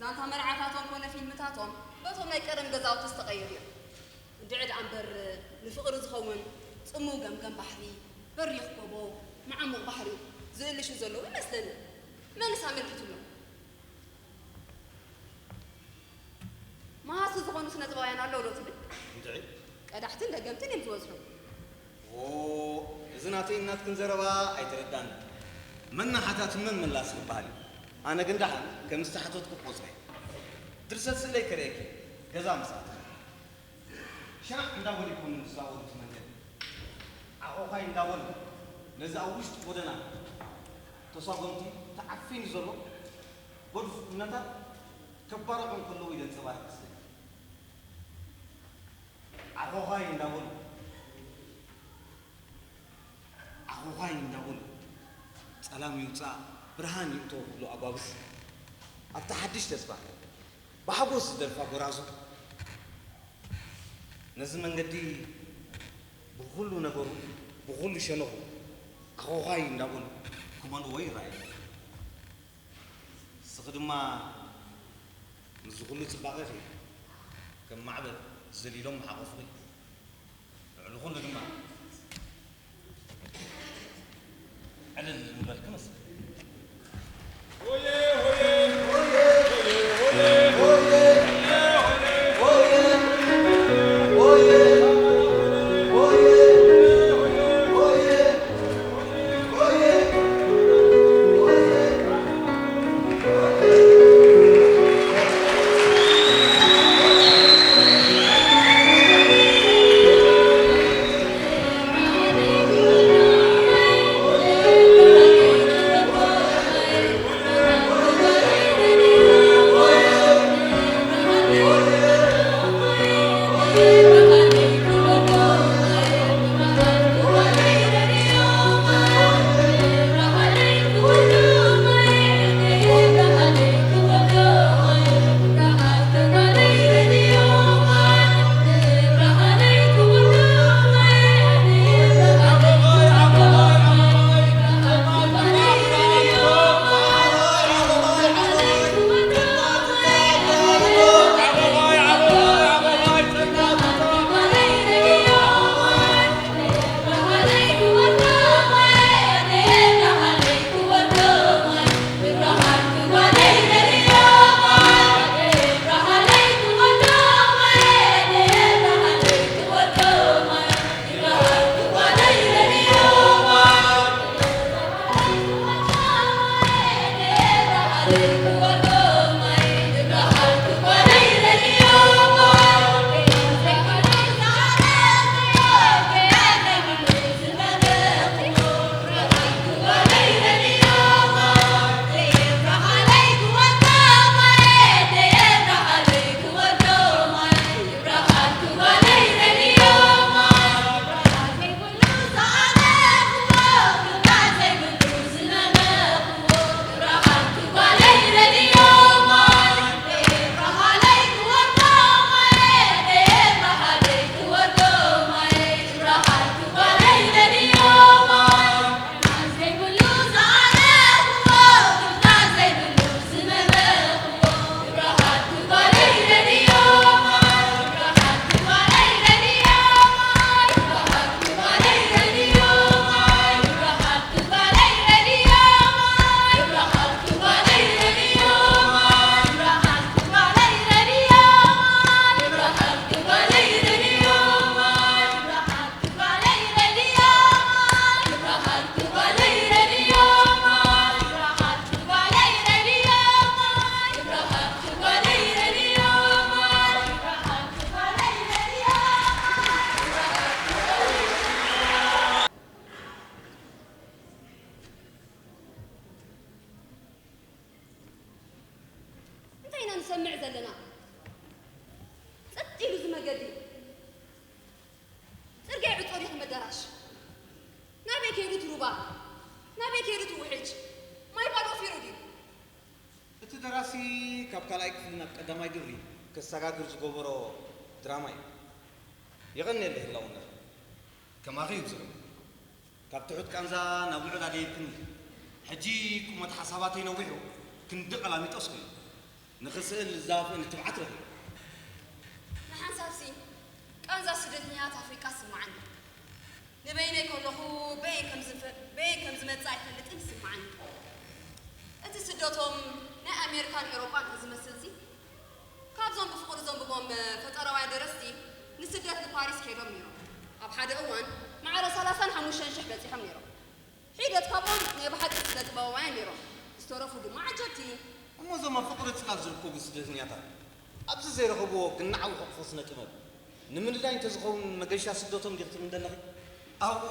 ዛንታ መርዓታቶም ኮነ ፊልምታቶም በቶም ናይ ቀደም ገዛውቲ ዝተቐየሩ እዮም። እንድዒ ደኣ እምበር ንፍቕሪ ዝኸውን ጽምው ገምገም ባሕሪ፣ በሪኽ ጎቦ፣ መዓሙቕ ባሕሪ ዝእልሹ ዘለዉ ይመስለኒ። መንስ ኣመልኪቱሎም? መሃሲ ዝኾኑ ስነ ጥበባውያን ኣለዉ ዶ ትብል? እንድዒ። ቀዳሕትን ደገምትን እዮም ዝበዝሑ። ኦ፣ እዚ ናተይን ናትክን ዘረባ ኣይተረዳን። መን ንሓታትን መን መላስ ክበሃል እዩ። ኣነ ግን ደሓን ከም ዝተሓተትኩ ክቆጽረ። ድርሰት ስእለይ ከርእየኪ፣ ገዛ ምስ ኣተኹ። ሻዕ እንዳበሉ ይኮኑ ዝዛወሩ እቲ መንገዲ። ዓኾዃይ እንዳበሉ ነዚ ኣብ ውሽጢ ጎደና ተሳጎምቲ ተዓፊኑ ዘሎ ገዱፍ እምነታት ከባርዑ እንከለዉ እዩ ዘንጸባርቕ መስለኒ። ዓኾዃይ እንዳበሉ ዓኾዃይ እንዳበሉ ጸላም ይውጻእ ብርሃን ይእቶ ክብሉ ኣጓብዝ ኣብቲ ሓድሽ ተስፋ ብሓጎስ ዝደርፋ ጎራዙ ነዚ መንገዲ ብኹሉ ነገሩ ብኹሉ ሸነኹ ዓኾዃይ እንዳበሉ ክመልእዎ ይረኣዩ። ንስኺ ድማ ምስዚ ኩሉ ጽባቐኺ ከም ማዕበል ዘሊሎም ሓቆፍኺ። ልዕሊ ኩሉ ድማ ዕልል ምበልኪ መስል። ክፍሊ ናብ ቀዳማይ ግብሪ ከሰጋግር ዝገበሮ ድራማ እዩ። የቐንየለይ ህላውነት። ከማኺ ይብዝሑ። ካብ ትሑት ቃንዛ ናብ ልዑል ኣደየብክኒ። ሕጂ ቁመት ሓሳባተይ ነዊሑ ክንዲ ቀላሚጦስ ኮይኑ። ንኽስእል ዝዛፍእኒ ትብዓት ረኺቡ። ንሓንሳብሲ ቃንዛ ስደተኛታት ኣፍሪቃ ስምዓኒ። ንበይነይ ከለኹ በየን ከም ዝፈ- በየን ከም ዝመጽእ ኣይፈልጥን ይስምዓኒ። እቲ ስደቶም ናይ ኣሜሪካን ኤውሮጳን ዝመስልሲ ካብዞም ብፍቕሪ ዘንብቦም ፈጠራውያን ደረስቲ ንስደት ንፓሪስ ከይዶም ነይሮም። ኣብ ሓደ እዋን ማዕረ ሰላሳን ሓሙሽተን ሽሕ በጺሖም ነይሮም። ሒደት ካብኦም ናይ ብሓቂ ስነ ጥበባውያን ነይሮም። ዝተረፉ ድማ ዓጀብቲ። እሞ እዞም ኣብ ፍቕሪ ጽላል ዝርከቡ ስደተኛታት ኣብዚ ዘይረኸብዎ ግናዓዊ ሕቕፎ ስነ ጥበብ ንምንዳይ እንተዝኸውን መገሻ ስደቶም ዲኺ ትምንዲ ኣለኺ? ኣብኡ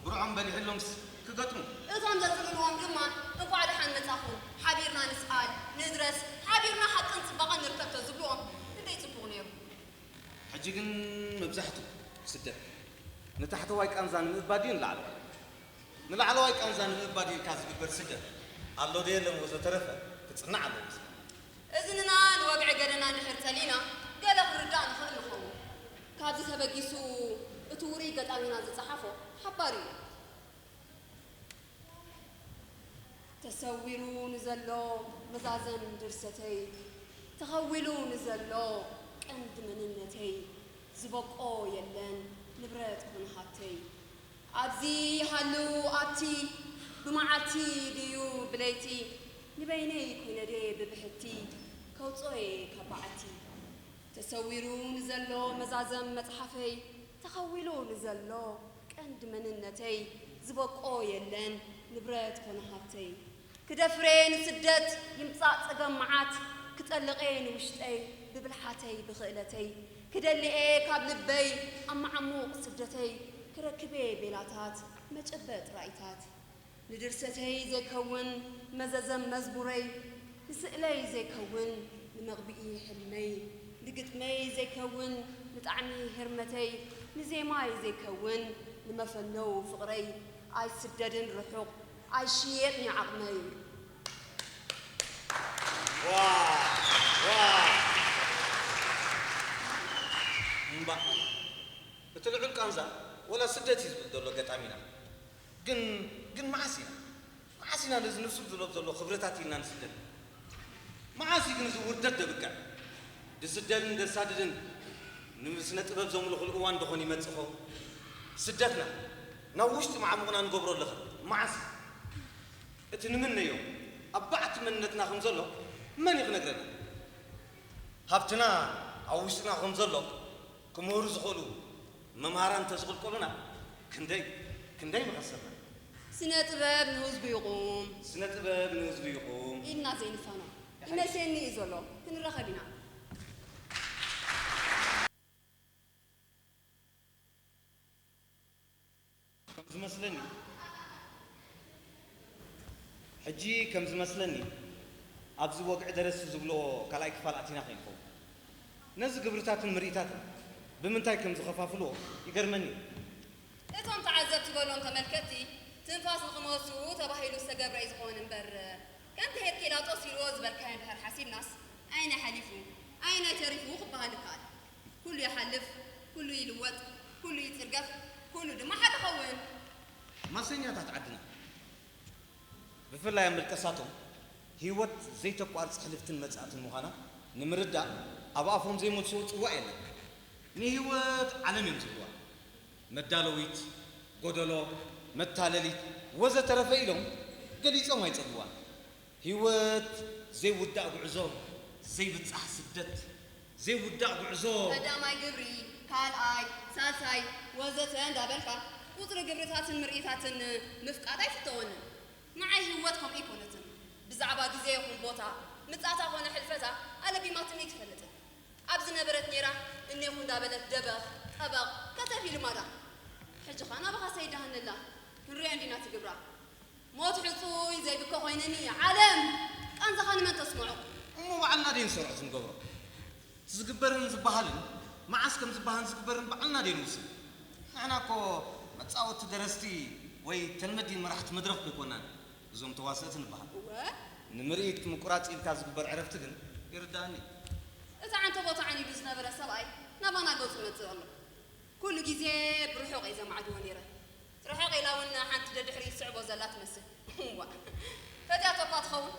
ብርዖም በሊሕሎምስ ክገጥሙ። እቶም ዘጽልልዎም ድማ እንቋዕ ደሓን መጻኹም፣ ሓቢርና ንስኣል፣ ንድረስ፣ ሓቢርና ሓቅን ጽባቐን ንርከብ ተዝብልዎም ክንደይ ጽቡቕ ነይሩ። ሕጂ ግን መብዛሕትኡ ስደት ንታሕተዋይ ቃንዛ ንምእባድ ድዩ ንላዕለዋይ? ንላዕለዋይ ቃንዛ ንምእባድ ኢልካ ዝግበር ስደት ኣሎ ዶ የለን ወዘተረፈ ክጽናዕ ኣለዎ ይመስለኒ። እዝንና ንወግዒ ገደና እንድሕር ጸሊእና ገለ ክንርዳእ ንኽእል ንኸውን። ካብዚ ተበጊሱ እቲ ውሩይ ገጣሚና ዝጸሓፎ ሓባሪ እዩ። ተሰዊሩ ንዘሎ መዛዘም ድርሰተይ፣ ተኸዊሉ ንዘሎ ቀንዲ መንነተይ፣ ዝበቆ የለን ንብረት ኮነ ሃብተይ። ኣብዚ ይሃሉ ኣብቲ ብመዓልቲ ድዩ ብለይቲ ንበይነይ ኮይነ ድየ ብብሕቲ ከውጽኦ'የ ካብ በዓቲ። ተሰዊሩ ንዘሎ መዛዘም መጽሓፈይ ተኸዊሉ ንዘሎ ቀንዲ መንነተይ ዝበቆ የለን ንብረት ኮነ ሃብተይ። ክደፍሬ ንስደት ይምጻእ ጸገም መዓት ክጠልቐ ንውሽጠይ ብብልሓተይ ብኽእለተይ ክደልኤ ካብ ልበይ ኣብ መዓሙቕ ስደተይ ክረክቤ ቤላታት መጨበጥ ራኢታት ንድርሰተይ ዘይከውን መዘዘም መዝሙረይ ንስእለይ ዘይከውን ንመቕብኢ ሕልመይ ንግጥመይ ዘይከውን ንጣዕሚ ህርመተይ ንዜማይ ዘይከውን ንመፈነው ፍቕረይ ኣይስደድን ርሑቕ ኣይሽየጥን ዓቕመይ። እምባእ እቲ ልዑል ቃንዛ ወላ ስደት እዩ ዝብል ዘሎ ገጣሚና። ግን ግን መዓስ ኢና መዓስ ኢና ነዚ ንሱ ዝብሎ ዘሎ ክብርታት ኢልና ንስደድ? መዓስ እዩ ግን እዚ ውርደት ደብቅዕ? ድስደድን ደሳድድን ንስነ ጥበብ ዘምልኹሉ እዋን ደኾን ይመጽእ ኸውን? ስደትና ናብ ውሽጢ መዓሙቕና ንገብሮ ኣለኽን መዓስ እዩ? እቲ ንምነዮ ኣብ ባዕቲ መንነትና ከም ዘሎ መን እዩ ክነግረና? ሃብትና ኣብ ውሽጥና ከም ዘሎ ክምህሩ ዝኽእሉ መምሃራን እንተዝቕልቀሉና ክንደይ ክንደይ ምኸሰርና። ስነ ጥበብ ንህዝቡ ይቑም። ስነ ጥበብ ንህዝቡ ይቑም። ኢልና ዘይንፋኖ ይመስለኒ እዩ ዘሎ። ክንራኸብ ኢና። ከም ዝመስለኒ ሕጂ ከም ዝመስለኒ ኣብዚ ወግዒ ደረስቲ ዝብልዎ ካልኣይ ክፋል ኣቲና ከይንኸውን ነዚ ግብርታትን ምርኢታትን ብምንታይ ከም ዝኸፋፍልዎ ይገርመኒ እዩ። እቶም ተዓዘብቲ በሎም ተመልከትቲ ትንፋስ ንኽመሱ ተባሂሉ ዝተገብረ እዩ ዝኾን እምበር ከምቲ ሄርኪላጦስ ኢልዎ ዝበልካዮ እንድሕር ሓሲብናስ ኣየናይ ሓሊፉ ኣየናይ ተሪፉ ክበሃል ይከኣል። ኩሉ ይሓልፍ፣ ኩሉ ይልወጥ፣ ኩሉ ይጽርገፍ፣ ኩሉ ድማ ሓደ ይኸውን። ማሰኛታት ዓድና ብፍላይ ኣብ ምልቀሳቶም ህይወት ዘይተቋርጽ ሕልፍትን መጻእትን ምዃና ንምርዳእ ኣብ ኣፎም ዘይመልስዎ ጽዋእ የለን። ንህይወት ዓለም እዮም ዝብልዋ። መዳለዊት፣ ጎደሎ፣ መታለሊት ወዘተረፈ ኢሎም ገሊጾም ኣይጸግብዋን። ህይወት ዘይውዳእ ጉዕዞ፣ ዘይብጻሕ ስደት፣ ዘይውዳእ ጉዕዞ። ቀዳማይ ግብሪ፣ ካልኣይ፣ ሳልሳይ ወዘተ እንዳበልካ ቁጽሪ ግብርታትን ምርኢታትን ምፍቃድ ኣይፍተወንን። ንዓይ ህይወት ከምኡ ኣይኮነትን። ብዛዕባ ግዜ ይኹን ቦታ፣ ምጻታ ኮነ ሕልፈታ ኣለቢማትኒ ኣይትፈልጥን። ኣብ ዝነበረት ኔራ እኔኹ እንዳበለት ደበኽ፣ ጠበቕ፣ ከተፍ ኢሉ ማዳ። ሕጂ ኸኣ ናባኻ ሰይዳ ሃንላ ክንሪኣ እንዲና እቲ ግብራ። ሞት ሕጹይ ዘይብከ ኮይንኒ ዓለም ቃንዛኻ ንመን ተስምዖ? እሞ ባዕልና ደይ ንሰርዖ እቲ ንገብሮ። እቲ ዝግበርን ዝበሃልን መዓስ ከም ዝበሃን ዝግበርን ባዕልና ደይ ንውስን። ንሕና እኮ መጻወቲ ደረስቲ ወይ ተልመዲን መራሕቲ መድረኽ እኮ ኣይኮናን። እዞም ተዋሰእቲ ንበሃል። እወ። ንምርኢት ምቁራጽ ኢልካ ዝግበር ዕረፍቲ ግን ይርዳእኒ። እቲ ዓንተቦ ተዓኒዱ ዝነበረ ሰብኣይ ናባና ገጹ ይመጽእ ኣሎ። ኩሉ ግዜ ብርሑቕ እየ ዘማዕድዎ ነይረ። ርሕቕ ኢላ እውን ሓንቲ ደድሕሪ ትስዕቦ ዘላ ትመስል። እዋ፣ ፈትያቶ እኳ ትኸውን።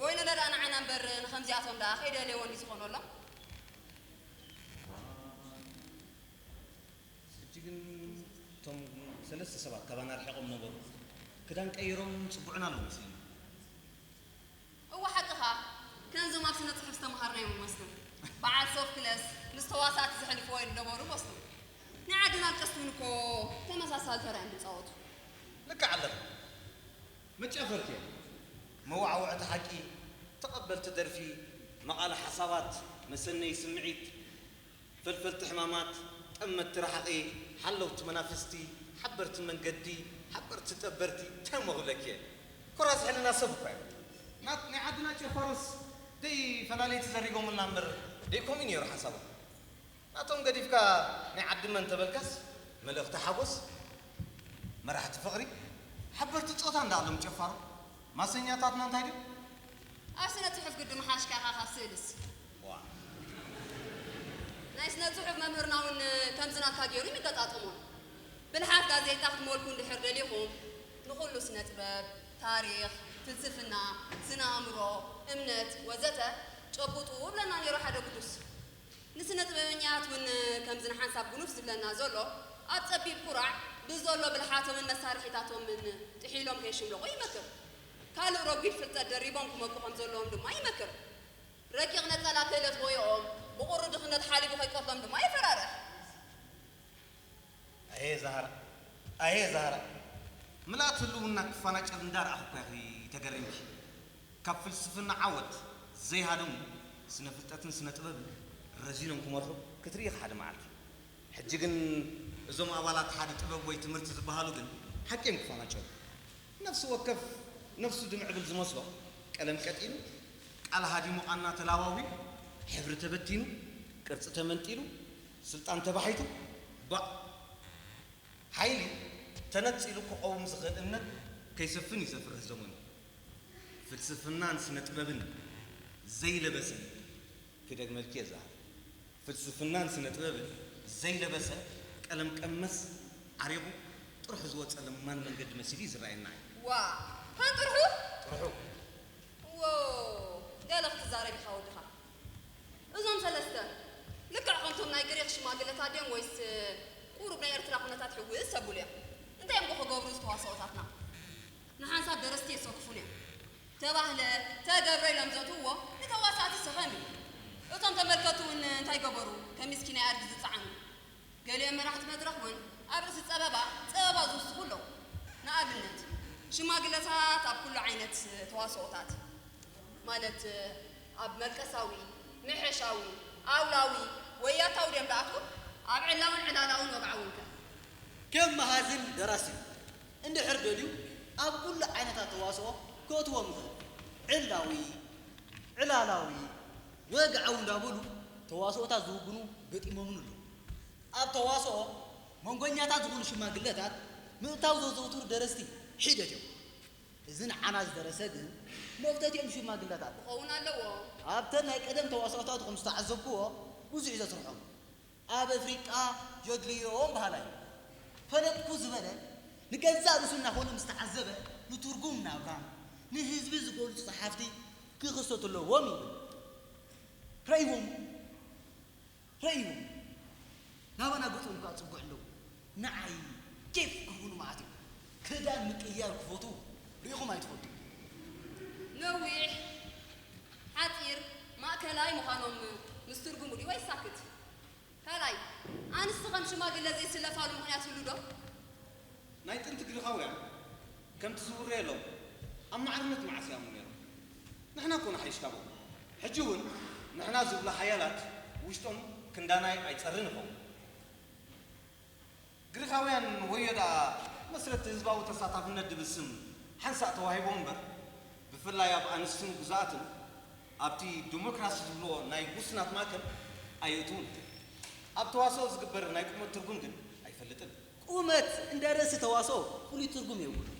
ወይኑ ነዳ ንዓና እምበር ንኸምዚኣቶም ደኣ ከይደለየወን እዩ ዝኾነሎም። ሕጂ ግን እቶም ሰለስተ ሰባት ካባና ርሒቖም ነበሩ። ክዳን ቀይሮም ጽጉዕና ኣለዉ መሲሉኒ። እወ ሓቅኻ፣ ከምዞም ኣብ ስነ ጽሑፍ ዝተምሃርናዮም ይመስሉ። በዓል ሶፍክለስ ምስ ተዋሳእቲ ዘሕልፍዎ ዝነበሩ ይመስሉ። ናይ ዓድና ኣልቀስቲ እውን እኮ ተመሳሳሊ ተራ እዮም ዝጻወቱ። ልክዕ ኣለኺ። መጫፈርቲ እዮም። መዋዕውዕቲ ሓቂ፣ ተቐበልቲ ደርፊ፣ መቓሊ ሓሳባት፣ መሰነዪ ስምዒት፣ ፈልፈልቲ ሕማማት፣ ጠመትቲ ረሓቒ፣ ሓለውቲ መናፍስቲ፣ ሓበርቲ መንገዲ፣ ሓበርቲ ጠበርቲ፣ እንታይ እሞ ክብለኪ እየ። ኩራዝ ሕልና ሰብ እኳ እዮም። ናት ናይ ዓድና ጨፋሮስ ደይ ፈላለይቲ ዘሪጎምልና እምበር ደይ ከምኡ እዩ ነይሩ ሓሳቦም። ናቶም ገዲፍካ ናይ ዓዲ መን ተበልካስ፣ መለኽቲ ሓጎስ፣ መራሕቲ ፍቕሪ፣ ሓበርቲ ጾታ እንዳኣሎም ጨፋሮ። ማሰኛታትና እንታይ ድዮም? ኣብ ስነ ጽሑፍ ግዲ ምሓሽካ ኢኻ ካብ ስእልስ። ዋ። ናይ ስነ ጽሑፍ መምህርና እውን ከምዚ ናትካ ገይሩ ይገጣጠሞ። ብልሓት ጋዜጣ ክትመልኩ እንድሕር ደሊኹም፣ ንኹሉ ስነ ጥበብ፣ ታሪኽ፣ ፍልስፍና፣ ስነ ኣእምሮ፣ እምነት፣ ወዘተ፣ ጨቡጡ እብለና ነይሩ ሓደ ግዱስ። ንስነ ጥበበኛታት እውን ከምዚ ንሓንሳብ ጉኑፍ ዝብለና ዘሎ፣ ኣብ ጸቢብ ኩራዕ ብዘሎ ብልሓቶምን መሳርሒታቶምን ጥሒሎም ከይሽምለቑ ይመክር። ካልእ ረጒድ ፍልጠት ደሪቦም ክመጹ ከም ዘለዎም ድማ ይመክር። ረቂቕ ነጸላ ክእለት ቦዮኦም ብቑሪ ድኽነት ሓሊቡ ከይቀትሎም ድማ የፈራርሕ። ኣየ ዛህራ፣ ኣየ ዛህራ፣ ምልኣት ህልውና ክፋናጨል እንዳረኣኹ እኳ ኢኺ ተገሪምኪ። ካብ ፍልስፍና ዓወት ዘይሃደሙ ስነ ፍልጠትን ስነ ጥበብን ረዚኖም ክመርሑ ክትርኢ ኢኺ ሓደ መዓልቲ። ሕጂ ግን እዞም ኣባላት ሓደ ጥበብ ወይ ትምህርቲ ዝበሃሉ ግን ሓቂ እዮም ክፋናጨሉ። ነፍሲ ወከፍ ነፍሱ ድምዕብል ዝመስሎ ቀለም ቀጢኑ፣ ቃል ሃዲሙ ቃና ተላዋዊዩ፣ ሕብሪ ተበቲኑ፣ ቅርጺ ተመንጢሉ፣ ስልጣን ተባሒቱ፣ ባእ! ሓይሊ ተነጺሉ ክቐውም ዝኽእል እምነት ከይሰፍን እዩ ዘፍርህ ዘመኑ። ፍልስፍናን ስነ ጥበብን ዘይለበሰ፣ ክደግመልኪ እየ ዛህራ፣ ፍልስፍናን ስነ ጥበብን ዘይለበሰ ቀለም ቀመስ ዓሪቑ ጥርሑ ዝወጸ ለማኒ መንገዲ መሲሉ እዩ ዝረኣየና እዩ። ዋ፣ ከም ጥርሑ? ጥርሑ ዎ፣ ገለ ክትዛረብ ኢኻ ወድኻ። እዞም ሰለስተ ልክዕ ከምቶም ናይ ግሪኽ ሽማግለታት ድዮም ወይስ ቁሩብ ናይ ኤርትራ ኩነታት ሕውስ ዘብሉ እዮም? እንታይ እዮም ክገብሩ እዚ ተዋስኦታትና? ንሓንሳብ ደረስቲ የሰክፉን እዮም። ተባህለ፣ ተገብረ ኢሎም ዘእትውዎ ንተዋሳእቲ ሰኸም እዩ። እቶም ተመልከቱ እውን እንታይ ገበሩ? ከም ምስኪናይ ኣድጊ ዝጸዓኑ። ገሊኦም መራሕቲ መድረኽ እውን ኣብ ርእሲ ጸበባ ጸበባ ዝውስኹ ኣለዉ። ንኣብነት፣ ሽማግለታት ኣብ ኩሉ ዓይነት ተዋስኦታት፣ ማለት ኣብ መልቀሳዊ፣ ምሕሻዊ፣ ኣውላዊ፣ ወያታዊ ድዮም ደኣትዉ? ኣብ ዕላውን ዕላላውን ወግዓውን ከ? ከም መሃዝን ደራሲ እንድሕር ደልዩ ኣብ ኩሉ ዓይነታት ተዋስኦ ከእትዎም ይኽእል። ዕላዊ፣ ዕላላዊ፣ ወግዓዊ እንዳበሉ ተዋስኦታት ዝውግኑ ገጢሞምኒ ኣለዉ። ኣብ ተዋስኦ መንጎኛታት ዝኾኑ ሽማግለታት ምእታው ዘዘውትሩ ደረስቲ ሒደት እዮም። እዚ ንዓና ዝደረሰ ግን መፍተት እዮም ሽማግለታት። ክኸውን ኣለዎ። ኣብተን ናይ ቀደም ተዋስኦታት ከም ዝተዓዘብክዎ ብዙሕ እዩ ዘስርሖም። ኣብ ኣፍሪቃ የድልዮም በሃላይ እዩ። ፈለጥኩ ዝበለ ንገዛእ ርእሱ እናኾነ ምስ ተዓዘበ ንትርጉም ናብራ ንህዝቢ ዝገልጹ ጸሓፍቲ ክኽሰቱ ኣለዎም ይብል። ረእይዎም ረእይዎም ናባና ገጾም ከዓ ጽጉዕ ኣለዉ። ንዓይ ኬፍ ክብሉ መዓት እዮም። ክዳን ምቅያር ክፈትዉ ርኢኹም ኣይትፈልጡ። ነዊሕ፣ ሓጺር፣ ማእከላይ ምዃኖም ምስ ትርጉሙ ድዩ ወይስ ሳክት? ካልኣይ፣ ኣንስቲ ከም ሽማግለ ዘይስለፋሉ ምኽንያት ህሉ ዶ? ናይ ጥንቲ ግሪኻውያን ከምቲ ዝውረየሎም ኣብ ማዕርነት መዓስ እዮም ነይሮም? ንሕና እኮ ንሓይሽ ካብኦም። ሕጂ እውን ንሕና ዝብሉ ሓያላት ውሽጦም ክንዳናይ ኣይጸርን ይኸውን። ግሪኻውያን ወዮ ደኣ መስረቲ ህዝባዊ ተሳታፍነት ዝብል ስም ሓንሳእ ተዋሂቦም እምበር፣ ብፍላይ ኣብ ኣንስትን ግዙኣትን ኣብቲ ዲሞክራሲ ዝብልዎ ናይ ውሱናት ማእከል ኣየእትዉን። ኣብ ተዋስኦ ዝግበር ናይ ቁመት ትርጉም ግን ኣይፈልጥን። ቁመት እንዳ ርእሲ ተዋስኦ ፍሉይ ትርጉም የብሉን።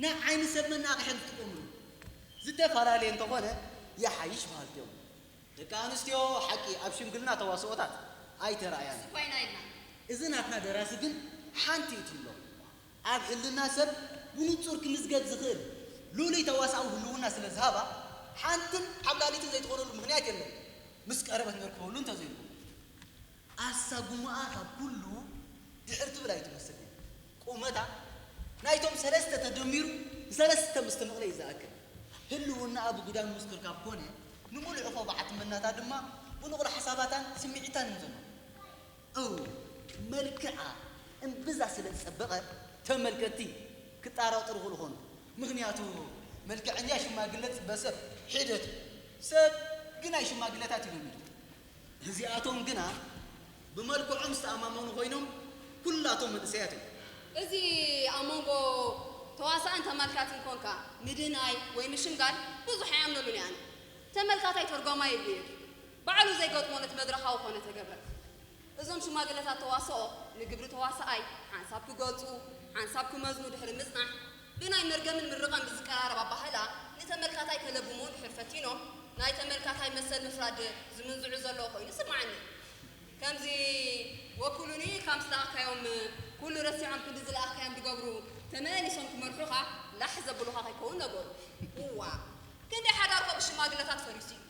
ንዓይኒ ሰብ መናቕሒ እዮም ዝጥቀምሉ። ዝተፈላለየ እንተኾነ ይሓይሽ በሃልቲ እዮም። ደቂ ኣንስትዮ ሓቂ ኣብ ሽምግልና ተዋስኦታት ኣይተራእያን። እሱ ኮይና ኢልና። እዚ ናትና ደራሲ ግን ሓንቲ እትብሎ ኣብ ሕልና ሰብ ብንጹር ክምዝገብ ዝኽእል ልኡሉይ ተዋሳኣዊ ህልውና ስለ ዝሃባ ሓንትን ዓብላሊትን ዘይትኾነሉ ምኽንያት የለን። ምስ ቀረበት ነርክበሉ እንተዘይልኩም ኣሳጉምኣ ካብ ኩሉ ድሕር ትብል ኣይትመስልን። ቁመታ ናይቶም ሰለስተ ተደሚሩ ንሰለስተ ምስትምቕለ እዩ ዝኣክል። ህልውናኣ ብጉዳም ምስትርካብ ኮነ ንምሉእ ኾባዓ ትመናታ ድማ ብንቕሎ ሓሳባታን ስምዒታን እዩ ዘሎ። እው መልክዓ እምብዛ ስለ ዝጸበቐ ተመልከትቲ ክጣራጠሩ ይኽእሉ ኾኑ። ምኽንያቱ መልክዐኛ ሽማግለ ጽበ ሰብ ሒደት ሰብ ግን ናይ ሽማግለታት እዩ ለሚዱ። እዚኣቶም ግና ብመልክዖም ዝተኣማመኑ ኮይኖም ኩላቶም መንእሰያት እዮም። እዚ ኣብ መንጎ ተዋሳእን ተመልካትን ኮንካ ምድህናይ ወይ ምሽምጋል ብዙሕ ኣይኣምነሉን እየ ኣነ። ተመልካታይ ተርጓማይ የድልዮ እዩ። ባዕሉ ዘይገጥሞ ነቲ መድረኻዊ ኮነ ተገብረ። እዞም ሽማግለታት ተዋስኦ ንግብሪ ተዋሳኣይ ሓንሳብ ክገልጹ ሓንሳብ ክመዝኑ ድሕሪ ምጽናሕ ብናይ መርገምን ምርቓን ብዝቀራረብ ኣባህላ ንተመልካታይ ከለብምዎ ድሕር ፈቲኖም ናይ ተመልካታይ መሰል ምፍራድ ዝምንዝዑ ዘለዉ ኮይኑ ይስምዓኒ። ከምዚ ወኩሉኒ ካም ዝለኣኽካዮም ኩሉ ረሲዖም ክንዲ ዝለኣኽካዮም ዝገብሩ ተመሊሶም ክመርሑኻ ላሕ ዘብሉኻ ከይከውን ነገሩ። እዋ ክንደይ ሓዳር ኮ ብሽማግለታት ፈሪሱ እዩ።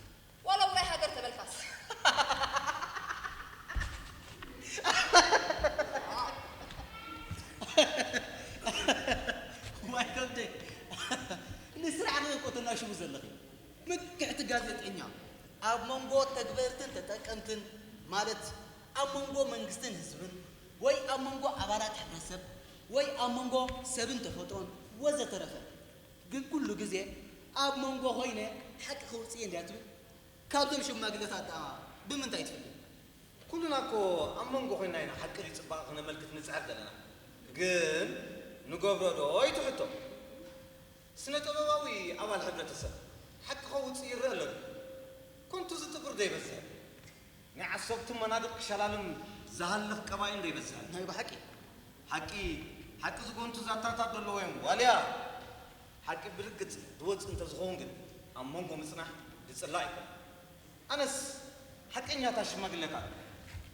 ዋላ ውራይ ሃገር ተበልካስ። ዋይ ከብደይ ንስራሕ ዶ እኮ ተናሽቡ ዘለኺ ምክሕቲ ጋዜጠኛ ኣብ መንጎ ተግበርትን ተጠቀምትን ማለት ኣብ መንጎ መንግስትን ህዝብን ወይ ኣብ መንጎ ኣባላት ሕብረተሰብ ወይ ኣብ መንጎ ሰብን ተፈጥሮን ወዘተረፈ ግን ኩሉ ግዜ ኣብ መንጎ ኮይነ ሓቂ ከውፅእ እንድያ ትብል ካብዞም ሽማግለታት ደኣ ብምንታይ ትፍለ? ኩልና እኮ ኣብ መንጎ ኮይንና ኢና ሓቂ ድዩ ጽባቐ ክነመልክት ንጽዕር ዘለና። ግን ንገብሮ ዶ እዩ እቲ ሕቶ። ስነ ጥበባዊ ኣባል ሕብረተሰብ ሓቂ ከውጽእ ይረአ ኣሎ ድዩ? ኮንቱ ዝጥብር ዶ ይበዝሕ? ናይ ዓሰብቱ መናድቕ ክሸላልም ዝሃልኽ ቀባኢ እንዶ ይበዝሕ ኣሎ። ናይ ብሓቂ። ሓቂ ሓቂ ዝጎንቱ ዛንታታት ዶ ኣለዎ እዮም ዋልያ? ሓቂ ብርግጽ ዝወጽእ እንተዝኸውን ግን ኣብ መንጎ ምጽናሕ ዝጽላእ ኣይኮነን። ኣነስ ሓቀኛታት ሽማግለታት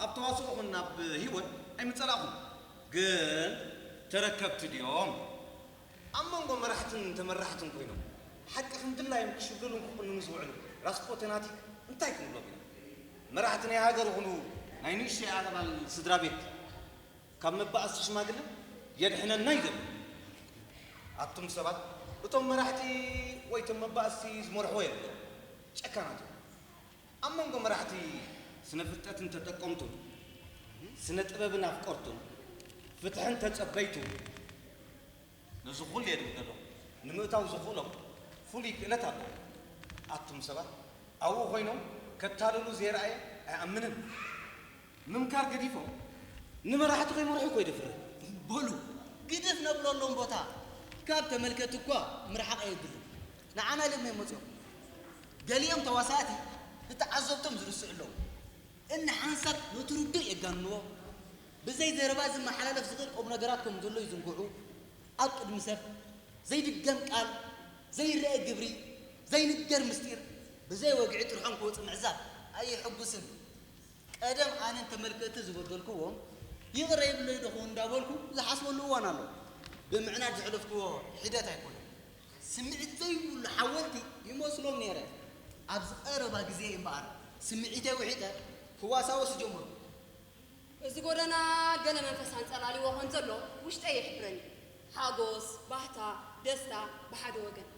ኣብ ተዋስኦ ይኹን ኣብ ህይወት ኣይምጸላእኹን። ግን ተረከብቲ ድዮም? ኣብ መንጎ መራሕትን ተመራሕትን ኮይኖም ሓቂ ከም ድላዮም ክሽብልሉን ክቑንኑ ዝውዕሉ ራስፖቴናቲክ እንታይ ክንብሎም ኢና? መራሕቲ ናይ ሃገር ይኹኑ ናይ ንእሽተይ ኣባል ስድራ ቤት ካብ መባእሲ ሽማግለ የድሕነና እዩ ዘሎ። ኣቱም ሰባት እቶም መራሕቲ ወይ እቶም መባእሲ ዝመርሕዎ የብሎም። ጨካናት እዮም። ኣብ መንጎ መራሕቲ ስነ ፍልጠትን ተጠቀምቱን ስነ ጥበብን ኣፍቀርቱን ፍትሕን ተጸበይቱን ነዚ ኩሉ የድሊ ዘሎ ንምእታው ዝኽእሎም ፍሉይ ክእለት ኣለዎም። ኣቱም ሰባት ኣብኡ ኮይኖም ከታልሉ ዘይረኣየ ኣይኣምንን። ምምካር ገዲፎም ንመራሕቲ ከይመርሑ እኮ ይደፍረን። በሉ ግድፍ ነብለሎም ቦታ ካብ ተመልከቲ እኳ ምርሓቕ ኣየድልን። ንዓና ኢሎም እዮም መፂኦም። ገሊኦም ተዋሳእቲ ንተዓዘብቶም ዝርስዑ ኣለዉ። እኒ ሓንሳብ ነቲ ርዱእ የጋንንዎ። ብዘይ ዘረባ ዝመሓላለፍ ዝኽእል ቁም ነገራት ከም ዘሎ ይዝንግዑ። ኣብ ቅድሚ ሰብ ዘይድገም ቃል፣ ዘይረአ ግብሪ፣ ዘይንገር ምስጢር ብዘይ ወግዒ ጥርሖም ክወጽእ ምዕዛብ ኣየሐጉስን። ቀደም ኣነን ተመልከትቲ ዝበደልክዎም ይቕረ ይብለይ ዶ ክውን እንዳበልኩ ዝሓስበሉ እዋን ኣሎ። ብምዕናድ ዘሕለፍክዎ ሒደት ኣይኮነን። ስምዒት ዘይብሉ ሓወልቲ ይመስሎም ነይረ። ኣብዚ ቀረባ ግዜ እየ እምበኣር ስምዒተይ ውሒጠ ክዋሳወስ ዝጀመርኩ። እዚ ጎደና ገለ መንፈስ ኣንጸላልይዎ ከም ዘሎ ውሽጠይ ይሕብረኒ። ሓጎስ፣ ባህታ፣ ደስታ ብሓደ ወገን፣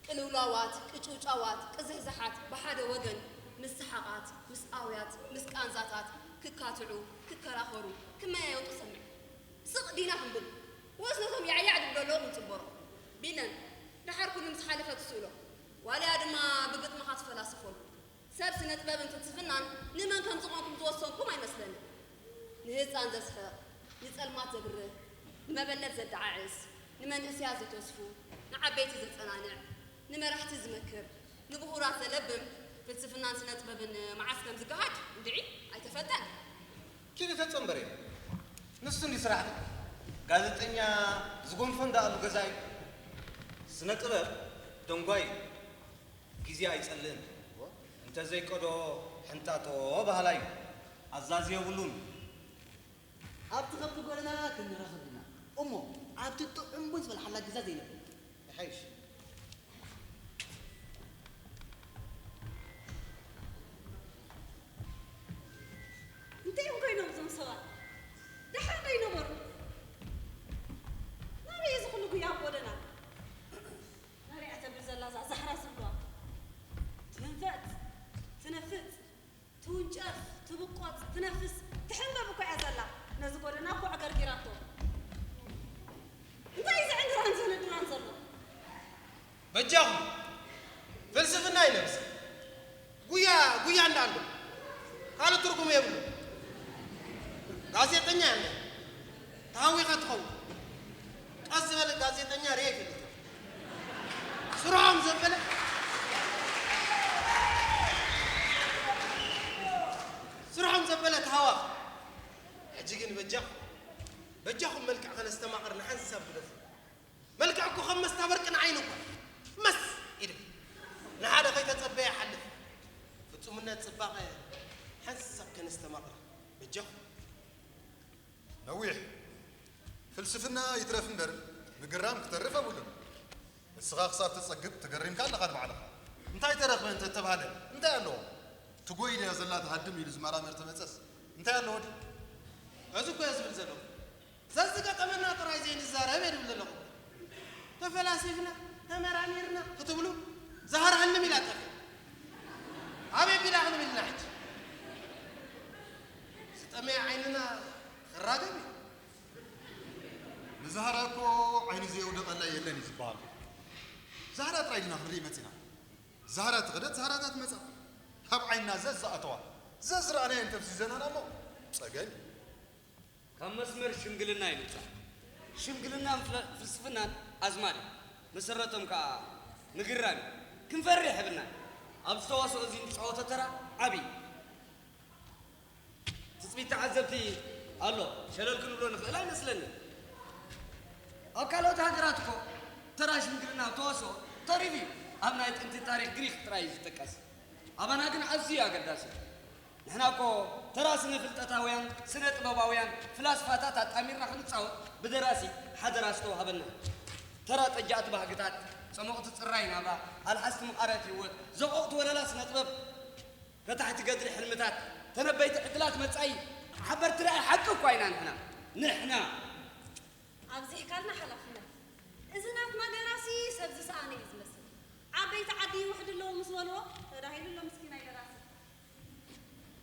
ቅልውላዋት፣ ቅጭውጫዋት፣ ቅዝሕዝሓት ብሓደ ወገን፣ ምስ ሰሓቓት፣ ምስ ኣውያት፣ ምስ ቃንዛታት ክካትዑ፣ ክከራኸሩ፣ ክመያየጡ እሰምዕ። ስቕ ዲና ክንብል ወይስ ነቶም ያዕያዕ ዝብሉ ዘለዉ ክንጽንበሮም? ቢለን፣ ደሓር ኩሉ ምስ ሓለፈ ትስእሎ፣ ዋልያ ድማ ብግጥምኻ ትፈላስፈሉ። ሰብ ስነ ጥበብን ፍልስፍናን ንመን ከም ዝቖምኩም ዝወሰንኩም ኣይመስለንን። ንህጻን ዘስሕቕ፣ ንጸልማት ዘብርህ፣ ንመበለት ዘደዓዕስ፣ ንመንእሰያት ዘተስፉ፣ ንዓበይቲ ዘጸናንዕ፣ ንመራሕቲ ዝመክር፣ ንብሁራት ዘለብም ፍልስፍናን ስነ ጥበብን መዓስ ከም ዝገሃድ እንድዒ ኣይተፈልጠን። ኪዲ ተጸንበረ ንሱ እንዲ ስራሕ ጋዜጠኛ ዝጎንፎ እንዳኣሉ ገዛይ ስነ ጥበብ ደንጓይ ግዜ ኣይጸልእን። እንተዘይቀዶ ሕንጣጦ በሃላይ እዩ። ኣዛዚ የብሉን። ኣብቲ ከብቲ ጎደና ክንራኸብ ኢና እሞ ኣብቲ ጥዑም ቡን ዝበልሓላ ገዛ ዘይነብር። ይሓይሽ። እንታይ እዮም ኮይኖም እዞም ሰባት? ደሓን ዶ ይነበሩ? ናበይ እዚ ኩሉ ጉያ ኣብ ጎደና? ናበይ እያ ተብል ዘላ እዛ ዛህራ ዝብልዋ? ትንፈጥ፣ ትነፍጥ፣ ትውንጨፍ፣ ትብቆጽ፣ ትነፍስ፣ ትሕንበብ እኮ እያ ዘላ። ነዚ ጎደና እኮ ኣገርጊራቶ። እንታይ እዩ ዝዕንድራን ዘንድራን ዘሎ? በጃኹም ፍልስፍና ይነብስ ጉያ ጉያ እንዳሉ ካልእ ትርጉም የብሉ። ጋዜጠኛ ያለ ተሃዊኻ ትኸውን ቀስ ዝበለ ጋዜጠኛ ሬፍ ይልቶ ስርሖም ዘበለ ስርሖም ዘበለ ተሃዋኽ ሕጂ ግን በጃኹም በጃኹም መልክዕ ከነስተማቕር ንሓንሳብ ግደፉ። መልክዕ እኮ ከም መስታ በርቂ ንዓይኒ እኮ መስ ኢሉ ንሓደ ከይተጸበየ ይሓልፍ። ፍጹምነት ጽባቐ ሓንሳብ ከነስተማቕር በጃኹም። ነዊሕ ፍልስፍና ይትረፍ እምበር ምግራም ክተርፍ ኣብሉን። ንስኻ ክሳብ ትጸግብ ተገሪምካ ኣለኻ ንባዕልኻ። እንታይ ተረኽበ እንተ ተባህለ እንታይ ኣለዎ? ትጎይ ድያ ዘላ ትሃድም ኢሉ ዝመራመር ተመጸስ እንታይ ኣለዎ ድዩ? እዚ እኮ እየ ዝብል ዘለኹ። ዘዝገጠመና ጥራይ ዘይንዛረብ እየ ዝብል ዘለኹ። ተፈላሲፍና ተመራሚርና ክትብሉ ዛህራ ህልም ኢላ ጠፊ ኣበይ ቢላ ክንብል ኢና ሕጂ ዝጠመየ ዓይንና ክራገብ እዩ። ንዛህራ እኮ ዓይኒ ዘየውደቐላ የለን እዩ ዝበሃል። ዛህራ ጥራይ ዲና ክንርኢ መፂና። ዛህራ ትኸደት ዛህራታት መፃ። ካብ ዓይንና ዘዝ ዝኣተዋ ዘዝ ረኣናየን ተፍዚዘናና እሞ ፀገም እዩ። ካብ መስመር ሽምግልና ኣይንውፃእ። ሽምግልናን ፍልስፍናን ኣዝማድ እዩ። መሰረቶም ከዓ ምግራም እዩ። ክንፈርሕ የብልናን። ኣብዚ ተዋስኦ እዚ ንፃወቶ ተራ ዓብዪ እዩ። ትፅቢት ተዓዘብቲ ኣሎ። ሸለል ክንብሎ ንኽእል ኣይመስለንን። ኣብ ካልኦት ሃገራት እኮ ተራ ሽምግልና ኣብ ተዋስኦ ተሪፉ እዩ። ኣብ ናይ ጥንቲ ታሪኽ ግሪክ ጥራይ እዩ ዝጥቀስ። ኣባና ግን ኣዝዩ ኣገዳሲ እዩ። ንሕና እኮ ተራ ስነ ፍልጠታውያን፣ ስነ ጥበባውያን፣ ፍላስፋታት ኣጣሚርና ክንጻወት ብደራሲ ሓደራ ዝተዋህበና። ተራ ጠጃእቲ ባህግታት፣ ጸሞቕቲ ጽራይ ናብራ፣ ኣልሓስቲ ምቓረት ህይወት፣ ዘቖቕቲ ወለላ ስነ ጥበብ፣ ረታሕቲ ገድሊ ሕልምታት፣ ተነበይቲ ዕድላት መጻኢ፣ ሓበርቲ ራእይ ሓቂ እኳ ኢና ንሕና። ንሕና! ኣብዚሕካልና ሓላፍነት። እዚ ናትና ደራሲ ሰብ ዝሰኣነ እዩ ዝመስል። ዓበይቲ ዓዲ ይውሕዱ ኣለዉ ምስ በልዎ ተዳሂሉ ኣሎ ምስኪናይ ደራሲ።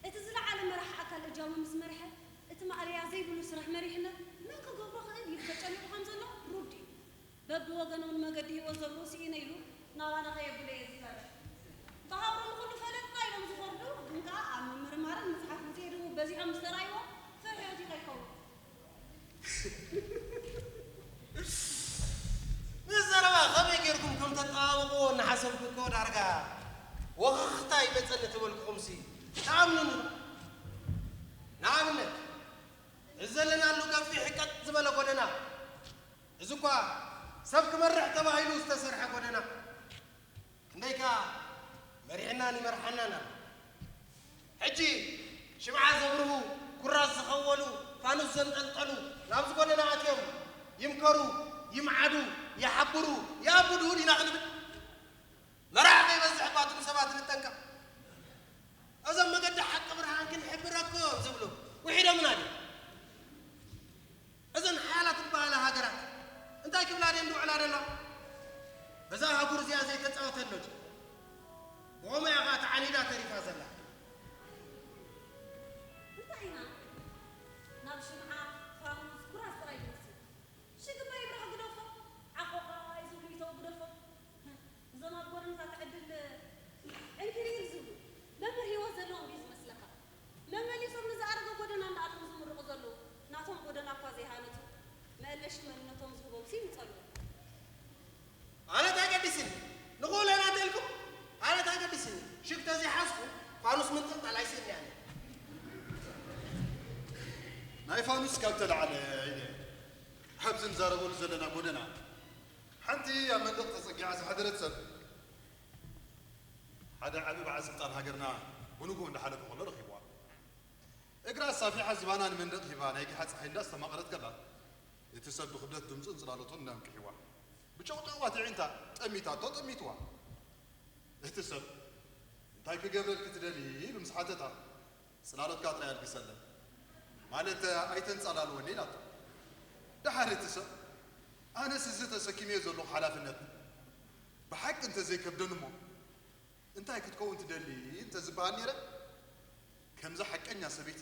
እቲ ዝለዓለ መራሒ ኣካል እጃሙ ምስ መርሐ እቲ ማእለያ ዘይብሉ ስራሕ መሪሕነት መን ክገብሮ ክእል ኢሉ ተጨኒቑ ከም ዘሎ ርዱእ እዩ። በብወገኖም ንመገዲ ህይወት ዘብርሁ ስኢነ ኢሉ ናባና ከየብሎ እየ ዝፈርሕ። ብሃብሮም ንኹሉ ፈለጥና ኢሎም ዝኸርዱ ግን ከኣ ኣብ ምምርማርን ምጽሓፍን ዝሄድዎ በዚሖም ምስ ተራእይዎም ፍርሒ ወዲቑ ኣይከውን። ምስ ዘረባ ከመይ ጌርኩም ከም ተጠባብቕዎ እናሓሰብኩ እኮ ዳርጋ ወኸኽታ ይመጸኒ ተበልኩኹምሲ ትኣምኑኒ ዶ? ንኣብነት እዚ ዘለናሉ ገፊሕ ቀጥ ዝበለ ጎደና እዚ እኳ ሰብ ክመርሕ ተባሂሉ ዝተሰርሐ ጎደና ክንደይ ከኣ መሪሕናን ይመርሓናን ኣሎ። ሕጂ ሽምዓ ዘብርሁ፣ ኩራዝ ዝኸወሉ፣ ፋኑስ ዘንጠልጠሉ ናብዚ ጎደና ኣትዮም ይምከሩ፣ ይምዓዱ፣ ይሓብሩ፣ ይኣብዱ ዲና ክንብል? መራሒ ከይበዝሕ እኳ እቶም ሰባት ንጠንቀቕ። እዞም መገዲ ሓቂ ብርሃን ክንሕብረኩም ዝብሉ ውሒዶምና ድዮም? እዘን ሓያላት ዝበሃላ ሃገራት እንታይ ክብላ ድየን ዝውዕላ ዘለዋ? እዛ ኣህጉር እዚኣ ዘይተጻወተሉ ድዩ? ብኸመይ እያ ኸኣ ተዓኒዳ ተሪፋ ዘላ? እንታይ ኢና ናብ ሽምዓ፣ ፋኑስ፣ ኩራዝ ጥራይ ንመስል። ሽግባ ይብራህ ግደፎ፣ ዓኾኻ ይዝብሉ ይተው ግደፎ። እዞም ኣብ ጎደናታት ዕድል ዕንኪሊል ዝብሉ መምህር ህይወት ዘለዎም ድዩ ዝመስለካ? መመሊሶም ንዝኣረገ ጎደና እንዳኣተዉ ዝምርቑ ዘለዉ ናቶም ጎደና እኳ ዘይሃነፁ መእለሺ መንነቶም ዝህቦምሲ ይምፀሉ። ኣነ እንታይ ገዲስኒ ንኽእሎ ኢና ተልኩም ኣነ እንታይ ገዲስኒ ሽግ ተዘይሓዝኩ ፋኑስ ምንጥልጣል ኣይስእኒ ኣነ ናይ ፋኑስ ካብ ተላዕለ ኢለ ኣብዚ ንዛረበሉ ዘለና ጎደና ሓንቲ ኣብ መንደቕ ተጸጊዓ ዝሓደረት ሰብ ሓደ ዓቢ በዓል ስልጣን ሃገርና ብንግሆ እንዳሓለፈ ከሎ ረኺብዋ። እግራ ኣሳፊሓ ዝባና ንመንደቕ ሂባ ናይ ጊሓ ጸሓይ እንዳስተማቐረት ከላ፣ እቲ ሰብ ብክብደት ድምጹን ጽላሎቱን እንዳንቅሒዋ፣ ብጨቕጫቓት ኣዒንታ ጠሚታቶ ጠሚትዋ። እቲ ሰብ፣ "እንታይ ክገብረልኪ ትደልዪ?" ኢሉ ምስ ሓተታ፣ "ጽላሎትካ ጥራይ ኣልግሰለይ፣ ማለት ኣይተንጻላልወኒ" ኢላቶ። ደሓር እቲ ሰብ፣ "ኣነስ እዚ ተሰኪመዮ ዘለኹ ሓላፍነት ብሓቂ እንተዘይከብደኒ እሞ፣ እንታይ ክትከውን ትደሊ እንተዝበሃል ነይረ፣ ከምዛ ሓቀኛ ሰበይቲ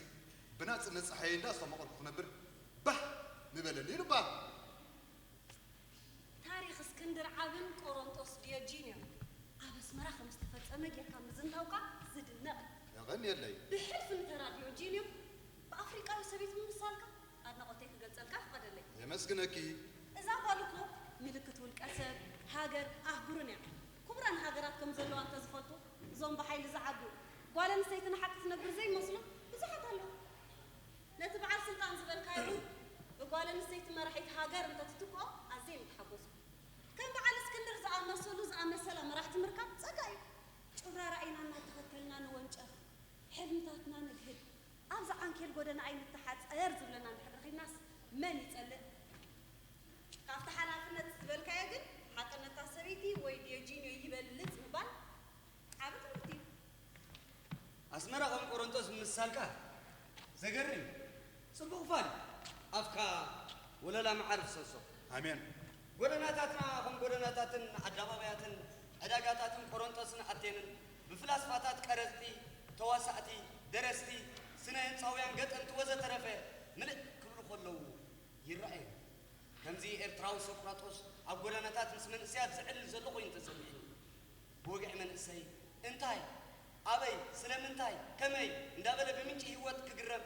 ብናጽነት ጸሓየ እንዳስተማቐርኩ ክነብር ባህ ምበለኒ" ኢሉ እባ። ታሪኽ እስክንድር ዓብን ቆሮንጦስ ዲዮጂንዮን ኣብ ኣስመራ ከም ዝተፈጸመ ጌርካ ምዝንታውካ ዝድነቕ እዩ። የቐንየለይ። ብሕልፊ ንተራ ዲዮጂንዮ ብኣፍሪቃዊ ሰበይቲ ምምሳልካ ኣድናቖተይ ክገልጸልካ ፍቐደለይ። የመስግነኪ። እዛ ጓል እኮ ምልክት ውልቀ ሰብ፣ ሃገር፣ ኣህጉርን እያ። ክቡራን ሃገራት ከም ዘለዋ እንተዝፈልጡ፣ እዞም ብሓይሊ ዝዓብዩ ጓል ኣንስተይቲ ንሓቂ ትነብር ዘይመስሉ ብዙሓት ኣለዉ። ነቲ በዓል ስልጣን ዝበልካዮ እውን ብጓል ኣንስተይቲ መራሒት ሃገር እንተትትክኦ ኣዝየ ምተሓጎስኩ። ከም በዓል እስክንድር ዝኣመሰሉ ዝኣመሰላ መራሕቲ ምርካብ ጸጋ እዩ። ጩራ ራእይና እናተኸተልና ንወንጨፍ፣ ሕልምታትና ነግህድ፣ ኣብዚ ዓንኬል ጎደና ኣይንተሓጸር ዝብለና እንድሕር ረኺብናስ መን ይጸልእ? ካብቲ ሓላፍነት ዝበልካዮ ግን ሓቅነታ ሰበይቲ ወይ ዲዮጂንዮ ይበልጽ ምባል ዓቢ ትምህርቲ እዩ። ኣስመራ ከም ቆሮንጦስ ምምሳልካ ዘገርም እዩ። ጽቡቕ ፋል፣ ኣፍካ ወለላ መዓር ፍሰሶ። ኣሜን። ጎደናታትና ከም ጎደናታትን ኣደባባያትን ዕዳጋታትን ቆሮንጦስን ኣቴንን ብፍላስፋታት፣ ቀረጽቲ፣ ተዋሳእቲ፣ ደረስቲ፣ ስነ ህንጻውያን፣ ገጠምቲ ወዘተረፈ ምልእ ክብሉ ከለዉ ይረኣዩ። ከምዚ ኤርትራዊ ሶቅራጦስ ኣብ ጎደናታት ምስ መንእሰያት ዝዕልል ዘሎ ኮይኑ ተሰሚዕኒ። ብወግዒ መንእሰይ እንታይ፣ ኣበይ፣ ስለምንታይ፣ ከመይ እንዳበለ ብምንጪ ህይወት ክግረም፣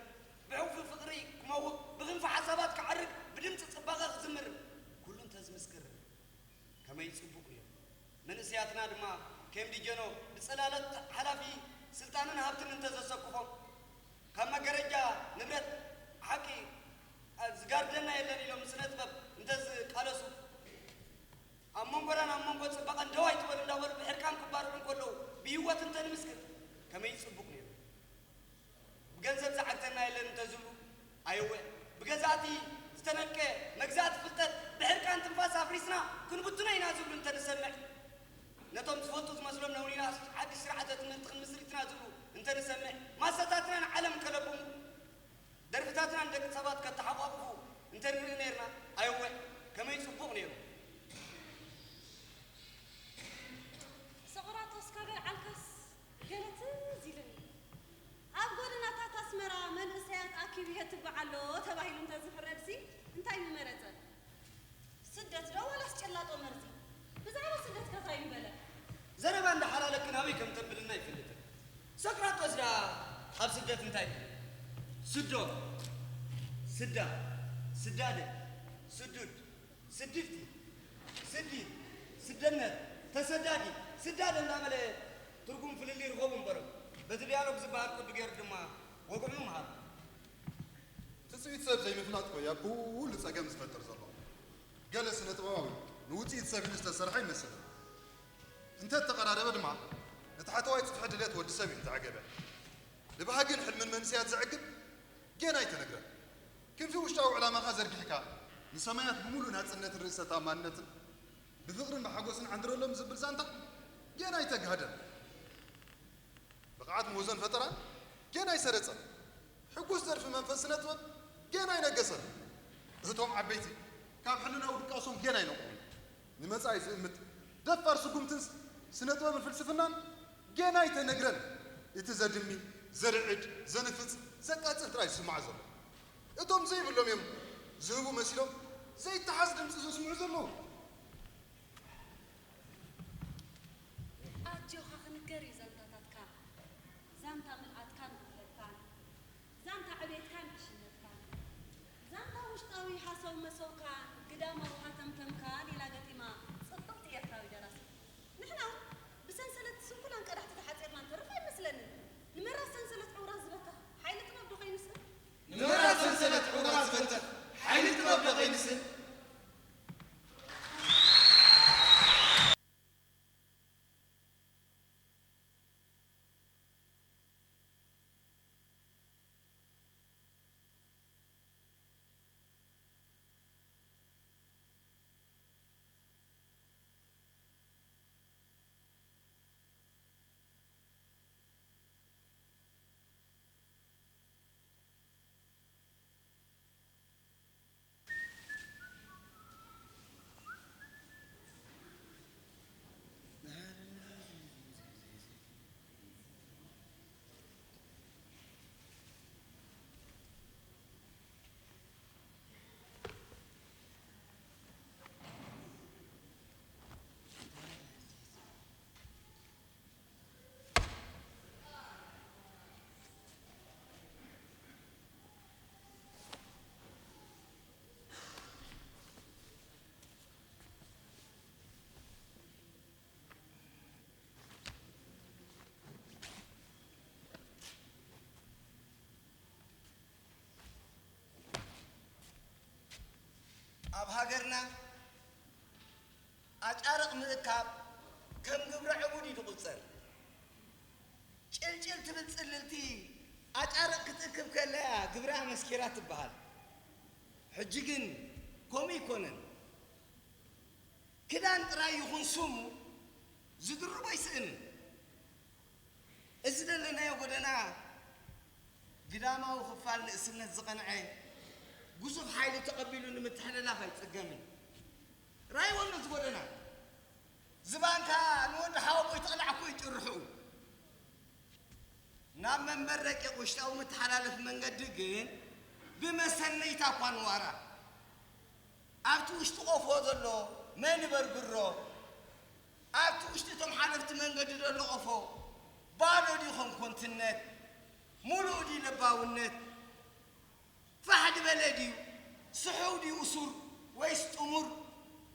ብሕውፊ ፍቕሪ ክመውቕ፣ ብክንፊ ሓሳባት ክዓርግ፣ ብድምጺ ጽባቐ ክዝምር፣ ኩሉ እንተዝምስክር ከመይ ጽቡቕ ነይሩ። መንእሰያትና ድማ ከም ዲጀኖ ብጸላሎት ሓላፊ ስልጣንን ሃብትን እንተዘሰክፎም፣ ካብ መገረጃ ንብረት ሓቂ ዝጋርደና የለን ኢሎም ንስነ ጥበብ እንተዝቃለሱ፣ ኣብ መንጎናን ኣብ መንጎ ጽባቐን ደው ኣይትበሉ እንዳበሉ ብሕርቃን ክባርዑ እንከለዉ ብህይወት እንተንምስክር ከመይ ጽቡቕ ነይሩ። ብገንዘብ ዝዓግተና የለን እንተዝብሉ፣ ኣየወ፣ ብገዛእቲ ዝተነድቀ መግዛእቲ ፍልጠት ብሕርቃን ትንፋስ ኣፍሪስና ክንብትኖ ኢና ዝብሉ እንተንሰምዕ፣ ነቶም ዝፈልጡ ዝመስሎም ነውኒና ሓድሽ ስርዓተ ትምህርቲ ክንምስርት ኢና ዝብሉ እንተንሰምዕ፣ ማሰታትና ንዓለም ከለብሙ፣ ደርፍታትና ንደቂ ሰባት ከተሓቋቑፉ እንተንርኢ ነይርና፣ ኣየወ፣ ከመይ ጽቡቕ ነይሩ። ሶቅራጦስ፣ ካብ ኣልዓልካስ ገለ ትዝ ኢሉኒ። ኣብ ጎደናታት ኣስመራ መንእሰያት ኣኪቡ የትብዕ ኣሎ ተባሂሉ እንተዝፍረድሲ እንታይ ምመረጸ? ስደት ዶ ዋላስ ጨላጦ መርዚ? ብዛዕባ ስደት ከ እንታይ ምበለ? ዘረባ እንዳሓላለክን ኣበይ ከም ተብልና ኣይፈልጥን። ሶቅራጦስ ደኣ ኣብ ስደት እንታይ? ስዶ፣ ስዳ፣ ስዳደ፣ ስዱድ፣ ስድድቲ፣ ስዲ፣ ስደነት፣ ተሰዳዲ፣ ስዳድ እንዳበለ ትርጉም ፍልልይ ርኸቡ እምበሩ። በቲ ዲያሎግ ዝበሃል ቅዱ ገይሩ ድማ ወግዑ ምሃብ። ትጽቢት ሰብ ዘይምፍላጥ እኮ እያ ኩሉ ጸገም ዝፈጥር ዘሎ። ገለ ስነ ጥበባዊ ንውጽኢት ሰብ ኢሉ ዝተሰርሐ ይመስል። እንተ ተቐዳደበ ድማ ንታሕተዋይ ጽፍሒ ድሌት ወዲ ሰብ እዩ ዝተዓገበ። ንባህግን ሕልምን መንእሰያት ዘዕግብ ጌና ኣይተነግረን። ክንፊ ውሽጣዊ ዕላማኻ ዘርጊሕካ ንሰማያት ብምሉእ ናጽነትን ርእሰ ተኣማንነትን ብፍቕርን ብሓጎስን ዓንድረሎም ዝብል ዛንታ ጌና ኣይተጋህደን። ብቕዓት መወዘን ፈጠራ ጌና ኣይሰረጸን። ሕጉስ ደርፊ መንፈስ ስነ ጥበብ ጌና ኣይነገሰን። እህቶም ዓበይቲ ካብ ሕልናዊ ድቃሶም ጌና ኣይነቕሑን። ንመጻኢ ዝእምት ደፋር ስጉምትን ስነ ጥበብን ፍልስፍናን ጌና ኣይተነግረን። እቲ ዘድሚ፣ ዘርዕድ፣ ዘንፍጽ፣ ዘቃጽል ጥራይ ዝስማዕ ዘሎ። እቶም ዘይብሎም እዮም ዝህቡ መሲሎም ዘይተሓዝ ድምጺ ዘስምዑ ዘለዉ። ኣጆኻ ክንገር እዩ ዛንታታትካ፣ ዛንታ ምልኣትካን ጉድለትካን፣ ዛንታ ዕቤትካን ዕሽነትካን፣ ዛንታ ውሽጣዊ ሃሰው መሰውካን ግዳማዊ ሃተምተምካን ኢላ ገጢማ ጽብቕቲ ኤርትራዊ ደራሲ። ንሕና እውን ብሰንሰለት ስንኩላን ቀዳሕቲ ተሓጺርና ንተርፍ ኣይመስለንን። ንምራስ ሰንሰለት ዕውራት ዝበተኽ ሓይሊ ጥበብ ዶ ከይንስእ? ንምራስ ሰንሰለት ዕውራት ዝበተኽ ሓይሊ ጥበብ ዶ ከይንስእ? ሃገርና ኣጫርቕ ምእካብ ከም ግብረ ዕቡድ እዩ ዝቑጸር። ጭልጭል ትብል ጽልልቲ ኣጫርቕ ክትእክብ ከላ እያ ግብራ ኣመስኪራ ትበሃል። ሕጂ ግን ከምኡ ኣይኮነን። ክዳን ጥራይ ይኹን ስሙ ዝድርቦ ኣይስእንን። እዚ ዘለናዮ ጎደና ግዳማዊ ክፋል ንእስነት ዝቐንዐ ግዙፍ ሓይሊ ተቐቢሉ ንምትሕልላፍ ኣይጽገምን። ራእይዎ ነዚ ጎደና። ዝባንካ ንወዲ ሓወቦይ ተቕላዕኮ ይጭርሑ። ናብ መንበር ረቂቕ ውሽጣዊ መተሓላለፊ መንገዲ ግን ብመሰነይታ እኳ ንዋራ። ኣብቲ ውሽጢ ቆፎ ዘሎ መን ይበርግሮ? ኣብቲ ውሽጢ እቶም ሓለፍቲ መንገዲ ዘሎ ቆፎ ባዶ ድዩ ከም ኮንትነት? ሙሉእ ድዩ ለባውነት? ፋሕ ዝበለ ድዩ? ስሑው ድዩ እሱር ወይስ ጥሙር?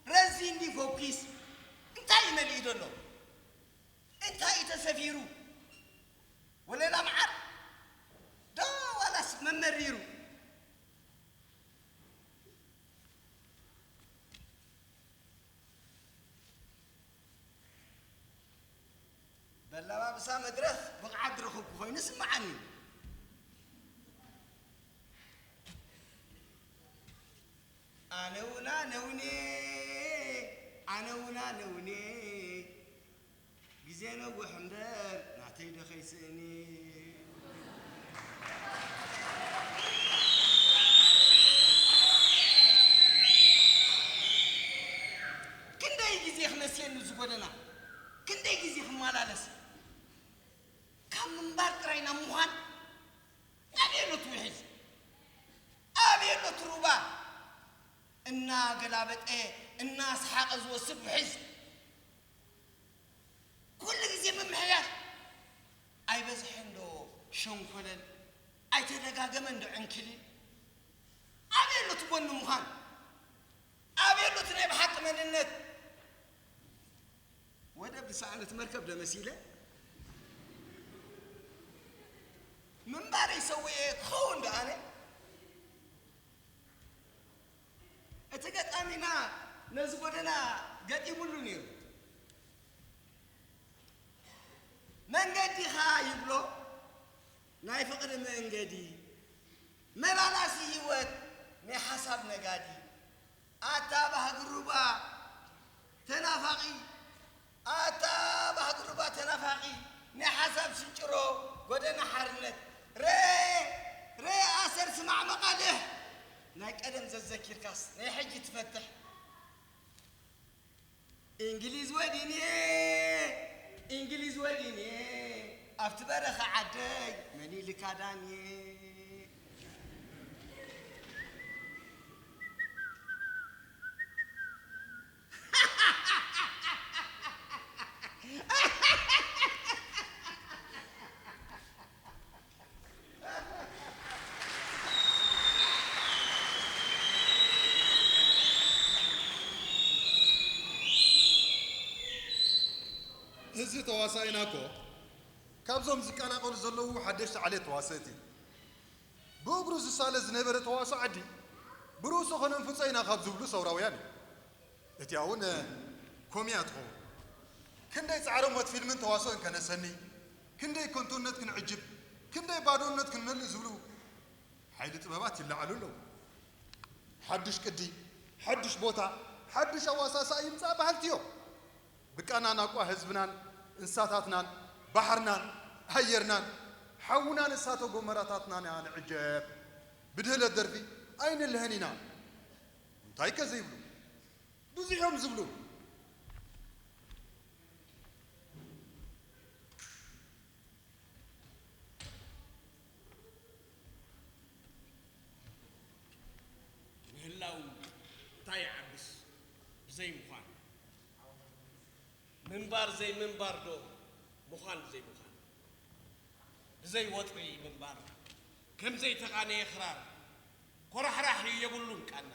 ረዚን ድዩ ፈኲስ? እንታይ እዩ መሊኡ ዘሎ? እንታይ እዩ ተሰፊሩ? ወለላ መዓር ዶ ዋላስ መመሪሩ? በላባብሳ መድረኽ ብቕዓት ዝረኸብኩ ኮይኑ ስምዓኒ። ኣነ እውን ኣነ እውን እየ፣ ኣነ እውን ኣነ እውን እየ። ግዜ ነዊሕ እምበር ናተይ ዶ ከይስእን እየ። ክንደይ ግዜ ክመስየኒ እዚ ጎደና፣ ክንደይ ግዜ ክመላለስ። ካብ ምንባር ጥራይ ናብ ምዃን ኣበይ ኣሎ እቲ ውሒዝ? ኣበይ ኣሎ እቲ ሩባ? እናገላበጠ እናሰሓቐ ዝወስድ ውሒዝ። ኩሉ ግዜ ምምሕያሽ። ኣይበዝሐን ዶ ሸንኮለል? ኣይተደጋገመን ዶ ዕንክሊል? ኣበይ ኣሎ እቲ ጎኒ ምዃን? ኣበይ ኣሎ እቲ ናይ ብሓቂ መንነት? ወደብ ዝሰኣነት መርከብ ዶ መሲለ? ምንባረይ ሰዊኤ ክኸውን ዶ ኣነ? እቲ ገጣሚና ነዚ ጎደና ገጢሙሉ ነይሩ። መንገዲኻ ይብሎ ናይ ፍቕሪ መንገዲ፣ መላላሲ ህይወት ናይ ሓሳብ ነጋዲ። ኣታ ባህጊ ሩባ ተናፋቒ፣ ኣታ ባህጊ ሩባ ተናፋቒ፣ ናይ ሓሳብ ስንጭሮ ጎደና ሓርነት። ሬ፣ ሬ ኣሰር ስማዕ መቓልሕ፣ ናይ ቀደም ዘዘኪርካስ ናይ ሕጂ ትፈትሕ። እንግሊዝ ወዲን እየ፣ እንግሊዝ ወዲን እየ፣ ኣብቲ በረኻ ዓደይ መን ኢልካ ዳን እየ። እዚ ተዋሳኢና እኮ ካብዞም ዝቀላቐሉ ዘለዉ ሓደሽቲ ዓሌት ተዋሰእቲ እዩ። ብእግሩ ዝሳለ ዝነበረ ተዋስኦ ዓዲ ብርእሱ ከነንፍጾ ኢና ካብ ዝብሉ ሰውራውያን እዩ። እቲኣ እውን ኮምያ ትኸውን። ክንደይ ጻዕረ ሞት ፊልምን ተዋስኦን ከነሰኒ፣ ክንደይ ከንቶነት ክንዕጅብ፣ ክንደይ ባዶነት ክንመልእ ዝብሉ ሓይሊ ጥበባት ይለዓሉ ኣለዉ። ሓድሽ ቅዲ፣ ሓድሽ ቦታ፣ ሓድሽ ኣዋሳስኣ ይምጻእ በሃልቲ እዮም። ብቃና ናቋ ህዝብናን እንስሳታትናን ባሕርናን ኣየርናን ሓውናን እሳተ ጎመራታትናን ኢና ንዕጀብ። ብድህለት ደርፊ ኣይንልሀን ኢና። እንታይከ ዘይብሉ? ብዙሕ እዮም ዝብሉ። ምህላው እንታይ ይዓብስ ብዘይ ምዃን? ምንባር ዘይምንባር ዶ ምዃን ብዘይ ምዃን? ብዘይ ወጥሪ ምንባር ከም ዘይተቓነየ ክራር ኮራሕራሕ እዩ የብሉን ቃና።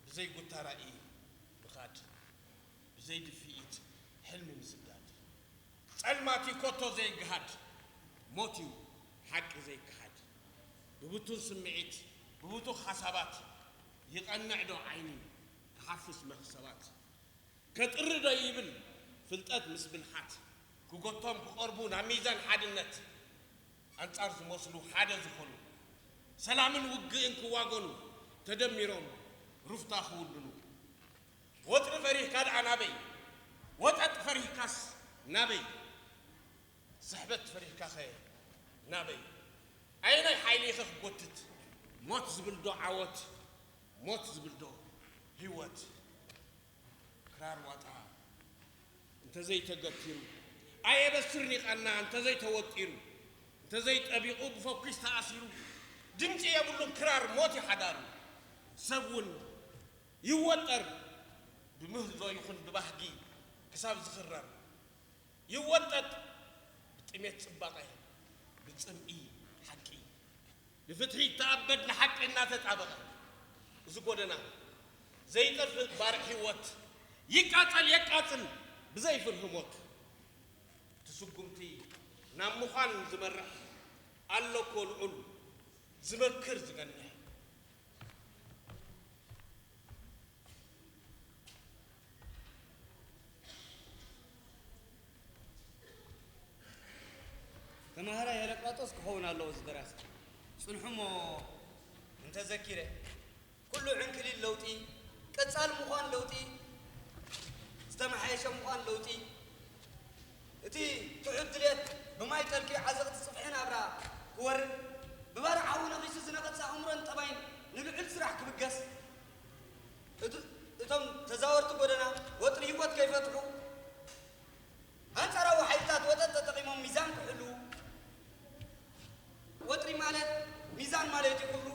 ብዘይ ጉታ ራእይ ምኻድ፣ ብዘይ ድፍኢት ሕልሚ ምስዳድ። ጸልማት እዩ ኮቶ ዘይግሃድ፣ ሞት እዩ ሓቂ ዘይከሓድ። ብብቱን ስምዒት ብብቱኽ ሓሳባት ይቐንዕ ዶ ዓይኒ ሓፉስ መኽሰባት። ከጥሪ ዶ ይብል ፍልጠት ምስ ብልሓት። ክጎቶም ክቐርቡ ናብ ሚዛን ሓድነት። ኣንጻር ዝመስሉ ሓደ ዝኾኑ። ሰላምን ውግእን ክዋገኑ። ተደሚሮም ሩፍታ ክውንኑ። ወጥሪ ፈሪህካ ደኣ ናበይ? ወጠጥ ፈሪህካስ ናበይ? ስሕበት ፈሪህካኸ ናበይ? ኣየናይ ሓይሊ ኢኸ ክጎትት? ሞት ዝብል ዶ ዓወት? ሞት ዝብል ዶ ህይወት? ክራር ዋጣ እንተዘይተገቲሩ፣ ኣየበስር ኒቓና እንተዘይተወጢሩ፣ እንተዘይጠቢቑ ብፈኲስ ተኣሲሩ፣ ድምጺ የብሉን ክራር ሞት እዩ ሓዳሩ። ሰብ እውን ይወጠር ብምህዞ ይኹን ብባህጊ ክሳብ ዝኽረር። ይወጠጥ ብጥሜት ጽባቐ፣ ብጽምኢ ሓቂ፣ ብፍትሒ ይተኣበድ ንሓቂ እናተጣበቐ። እዚ ጎደና ዘይጠፍእ ባርዕ ህይወት ይቃጸል የቃጽል ብዘይ ፍርሂ ሞት። እቲ ስጉምቲ ናብ ምዃን ዝመርሕ ኣሎ እኮ ልዑል ዝመክር ዝገንሕ። ተማሃራይ ሄረቅላጦስ ክኸውን ኣለዎ እዚ ደራሲ። ጽንሑ እሞ እንተዘኪረ፣ ኩሉ ዕንክሊል ለውጢ፣ ቀጻል ምዃን ለውጢ፣ ዝተመሓየሸ ምዃን ለውጢ፣ እቲ ትሑት ድሌት ብማይ ጠልቂ ዓዘቕቲ ጽፍሒ ናብራ ክወርድ፣ ብባርዕ ሓዊ ነኺሱ ዝነቐጸ ኣእምሮን ጠባይን ንልዑል ስራሕ ክብገስ፣ እቱ-፣ እቶም ተዛወርቲ ጎደና ወጥሪ ህይወት ከይፈትሑ፣ ኣንጻራዊ ሓይልታት ወጠጥ ተጠቒሞም ሚዛን ክሕልዉ፣ ወጥሪ ማለት ሚዛን ማለት እዩ ክብሉ፣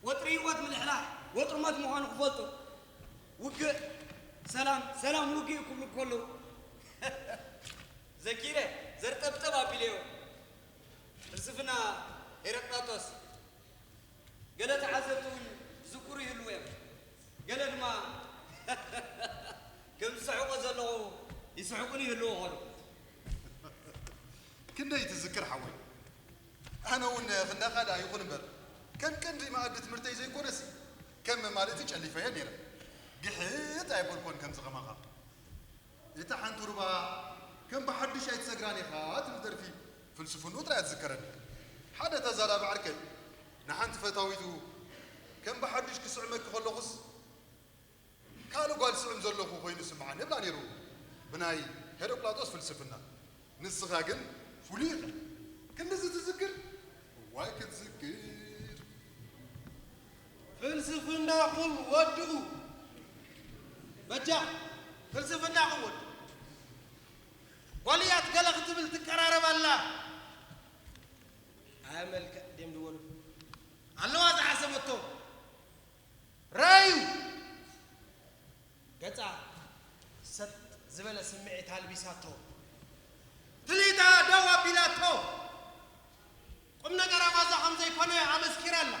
ወጥሪ ህይወት ምልሕላሕ ወጥሪ ሞት ምዃኑ ክፈልጡ፣ ውግእ ሰላም፣ ሰላም ውግእ ክብሉ ከለዉ፣ ዘኪረ ዘርጠብጠብ ኣቢለዮ። ፍልስፍና ሄረቅላጦስ። ገለ ተዓዘብቲ እውን ዝዝክሩ ይህልዉ እዮም። ገለ ድማ ከም ዝስሕቆ ዘለኹ ይስሕቁን ይህልዉ ኾኑ። ክንደይ ትዝክር ሓወይ? ኣነ እውን ክንዳኻ ደኣ ይኹን እምበር ከም ቀንዲ መኣዲ ትምህርተይ ዘይኮነሲ ከም መማልእቲ ጨሊፈዮ ነይረ። ግሕጥ ኣይበልኮን ከምዚ ከማኻ። እታ ሓንቲ ሩባ ከም ብሓድሽ ኣይትሰግራን ኢኻ ትብል ደርፊ ፍልስፍንኡ ጥራይ እያ ትዝከረኒ። ሓደ ተዛራቢ ዓርከይ ንሓንቲ ፈታዊቱ ከም ብሓድሽ ክስዕመኪ ከለኹስ ካልእ ጓል ስዕም ዘለኹ ኮይኑ ይስምዓኒ ይብላ ነይሩ ብናይ ሄሮቅላጦስ ፍልስፍና። ንስኻ ግን ፍሉይ ኢኻ። ክንድዚ ትዝክር? እዋይ ክትዝክር! ፍልስፍናኹም ወድኡ። በጃ ፍልስፍናኹም ወድኡ። ጎልያት ገለ ክትብል ትቀራረብ ኣላ። ኣያ መልክዕ ድም ድበሉ ኣለዋ ዝሓሰበቶ። ራእዩ ገጻ ሰጥ ዝበለ ስምዒት ኣልቢሳቶ ትልሂታ ደው ኣቢላቶ ቁም ነገር ኣባዛ ከም ዘይኮነ ኣመስኪራ ኣላ።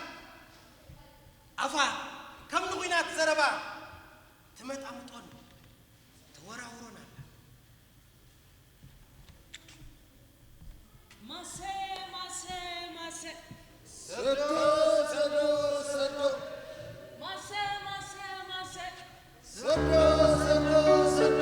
ኣፋ ከም ንኹናት ዘረባ ትመጣምጦን ተወራውሮን ኣላ። ማሰ ማሰ ማሰ ሰዶ ሰዶ ሰዶ ማሰ ማሰ ማሰ ሰዶ ሰዶ ሰዶ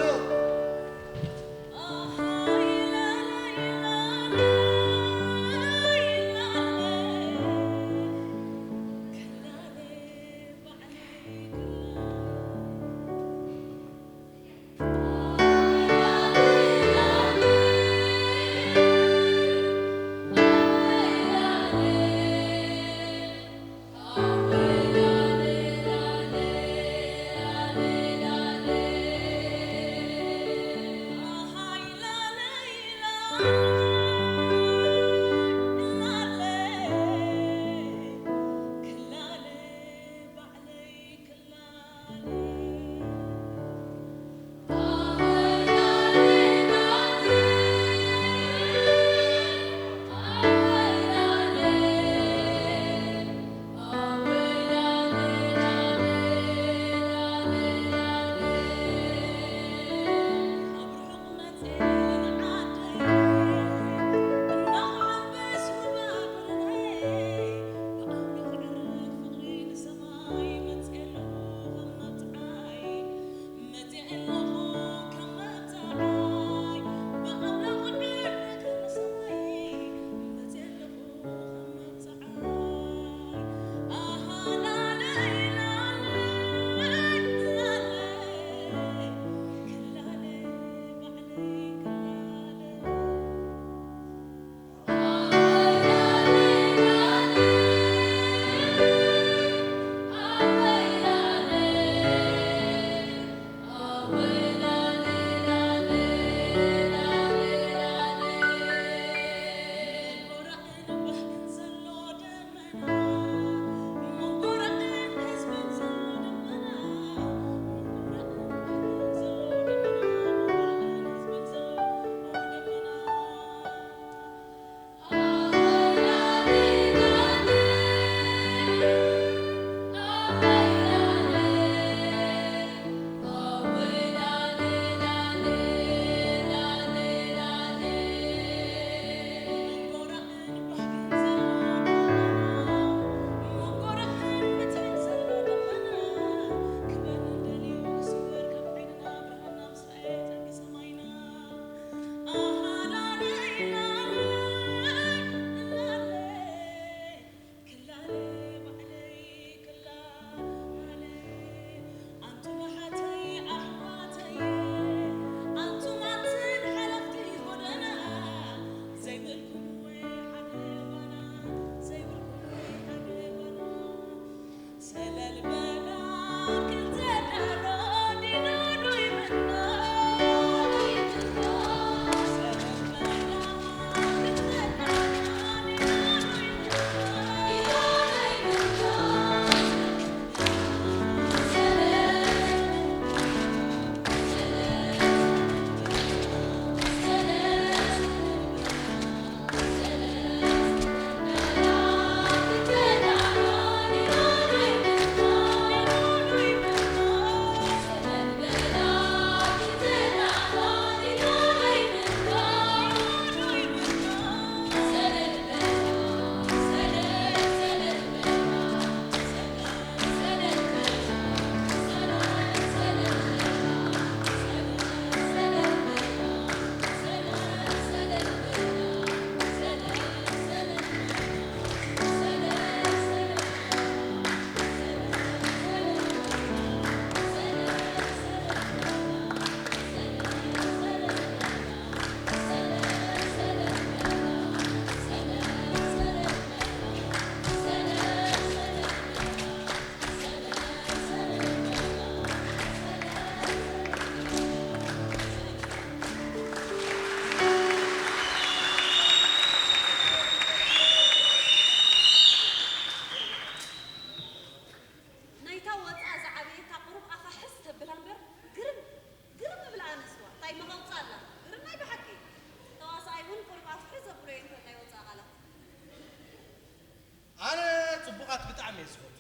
ዝፈቱ።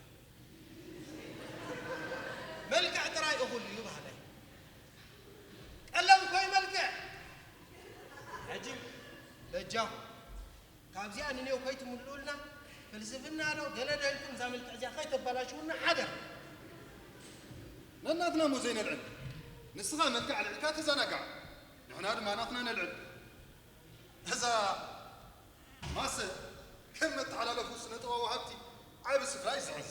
መልክዕ ጥራይ እኹል እዩ ባህላይ። ቀለም እኮ እዩ መልክዕ። ሕጂ በጃኹም ካብዚኣ ንኔው ከይትምልኡልና፣ ፍልስፍና ዶ ገለ ዶ ኢልኩም እዛ መልክዕ እዚኣ ከይተበላሽውና ሓደር። ነናትና እሞ ዘይነልዕል። ንስኻ መልክዕ ኣልዒልካ ተዘናጋዕ፣ ንሕና ድማ ናትና ነልዕል። እዛ ማሰ ከም መተሓላለፉ ስነ ጥበባዊ ሃብቲ ዓቢ ስፍራ እዩ ዝሕዝ።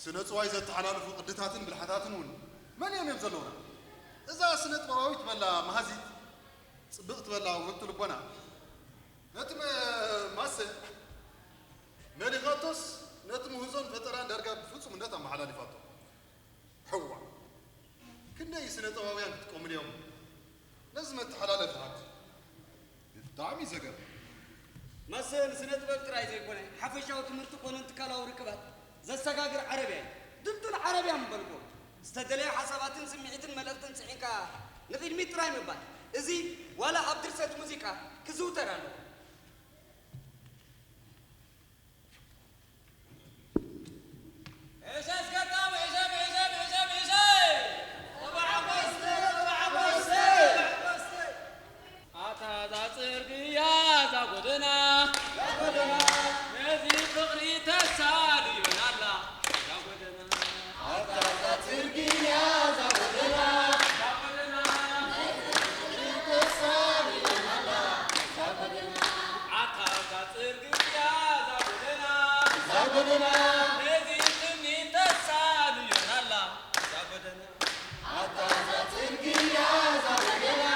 ስነ ጽዋይ ዘተሓላልፉ ቅድታትን ብልሓታትን እውን መሊኦም እዮም ዘለውና። እዛ ስነ ጥበባዊት በላ መሃዚት፣ ጽብቕቲ በላ ውህብቲ ልቦና፣ ነቲ መ-፣ ማሰ መሊኻቶስ ነቲ ምህዞን ፈጠራን ዳርጋ ብፍጹምነት ኣመሓላሊፋቶ። ሕዋ ክንደይ ስነ ጥበባውያን ክጥቀሙሉ እዮም ነዚ መተሓላለፊ ሃብቲ። ብጣዕሚ ዘገርም። ማሰ ንስነ ጥበብ ጥራይ ዘይኮነ፣ ሓፈሻዊ ትምህርቲ ኮነ ንትካላዊ ርክባት ዘሰጋግር ዓረብያ እዩ። ድልዱል ዓረብያ ምበልኩ። ዝተደለየ ሓሳባትን ስምዒትን መልእኽትን ጽዒንካ ንቕድሚት ጥራይ ምባል። እዚ ዋላ ኣብ ድርሰት ሙዚቃ ክዝውተር ኣለዎ። ኣታ እዛ ጽርግያ እዛ ጎደና፣ ነዚ ፍቕሪ ተሳልዮናላ። እዛ ጎደና፣ እዛ ጎደና፣ ኣታ እዛ ጽርግያ እዛ ጎደና፣ ነዚ ትምኒት ተሳልዮናላ። እዛ ጎደና፣ እዛ ጎደና፣ ኣታ እዛ ጽርግያ እዛ ጎደና፣ ነዚ ፍቕሪ ተሳልዮናላ። እዛ ጎደና፣ እዛ ጎደና፣ ኣታ እዛ ጽርግያ እዛ ጎደና፣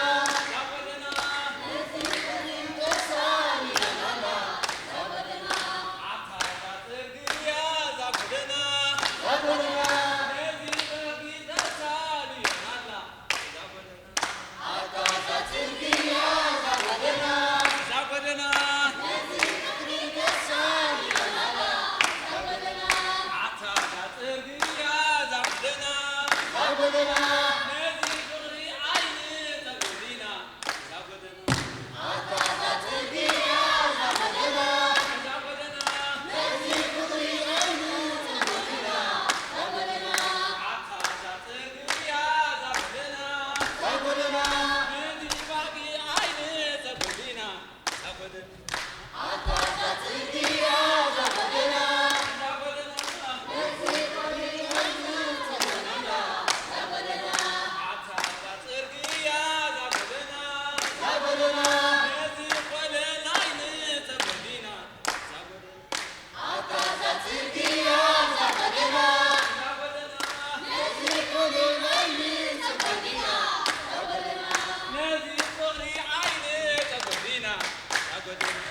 ነዚ ፍቕሪ ዓይኒ ተጎዲና። እዛ ጎደና፣ እዛ ጎደና፣ ኣታ እዛ ጽርግያ እዛ ጎደና፣ ነዚ ባህጊ ዓይኒ ተጎዲና። እዛ ጎደና፣ እዛ ጎደና፣ ኣታ እዛ ጽርግያ እዛ ጎደና፣ ነዚ ኮለል ዓይኒ ተጎዲና። እዛ ጎደና፣ እዛ ጎደና፣ ነዚ ፍቕሪ ዓይኒ ተጎዲና። እዛ ጎደና፣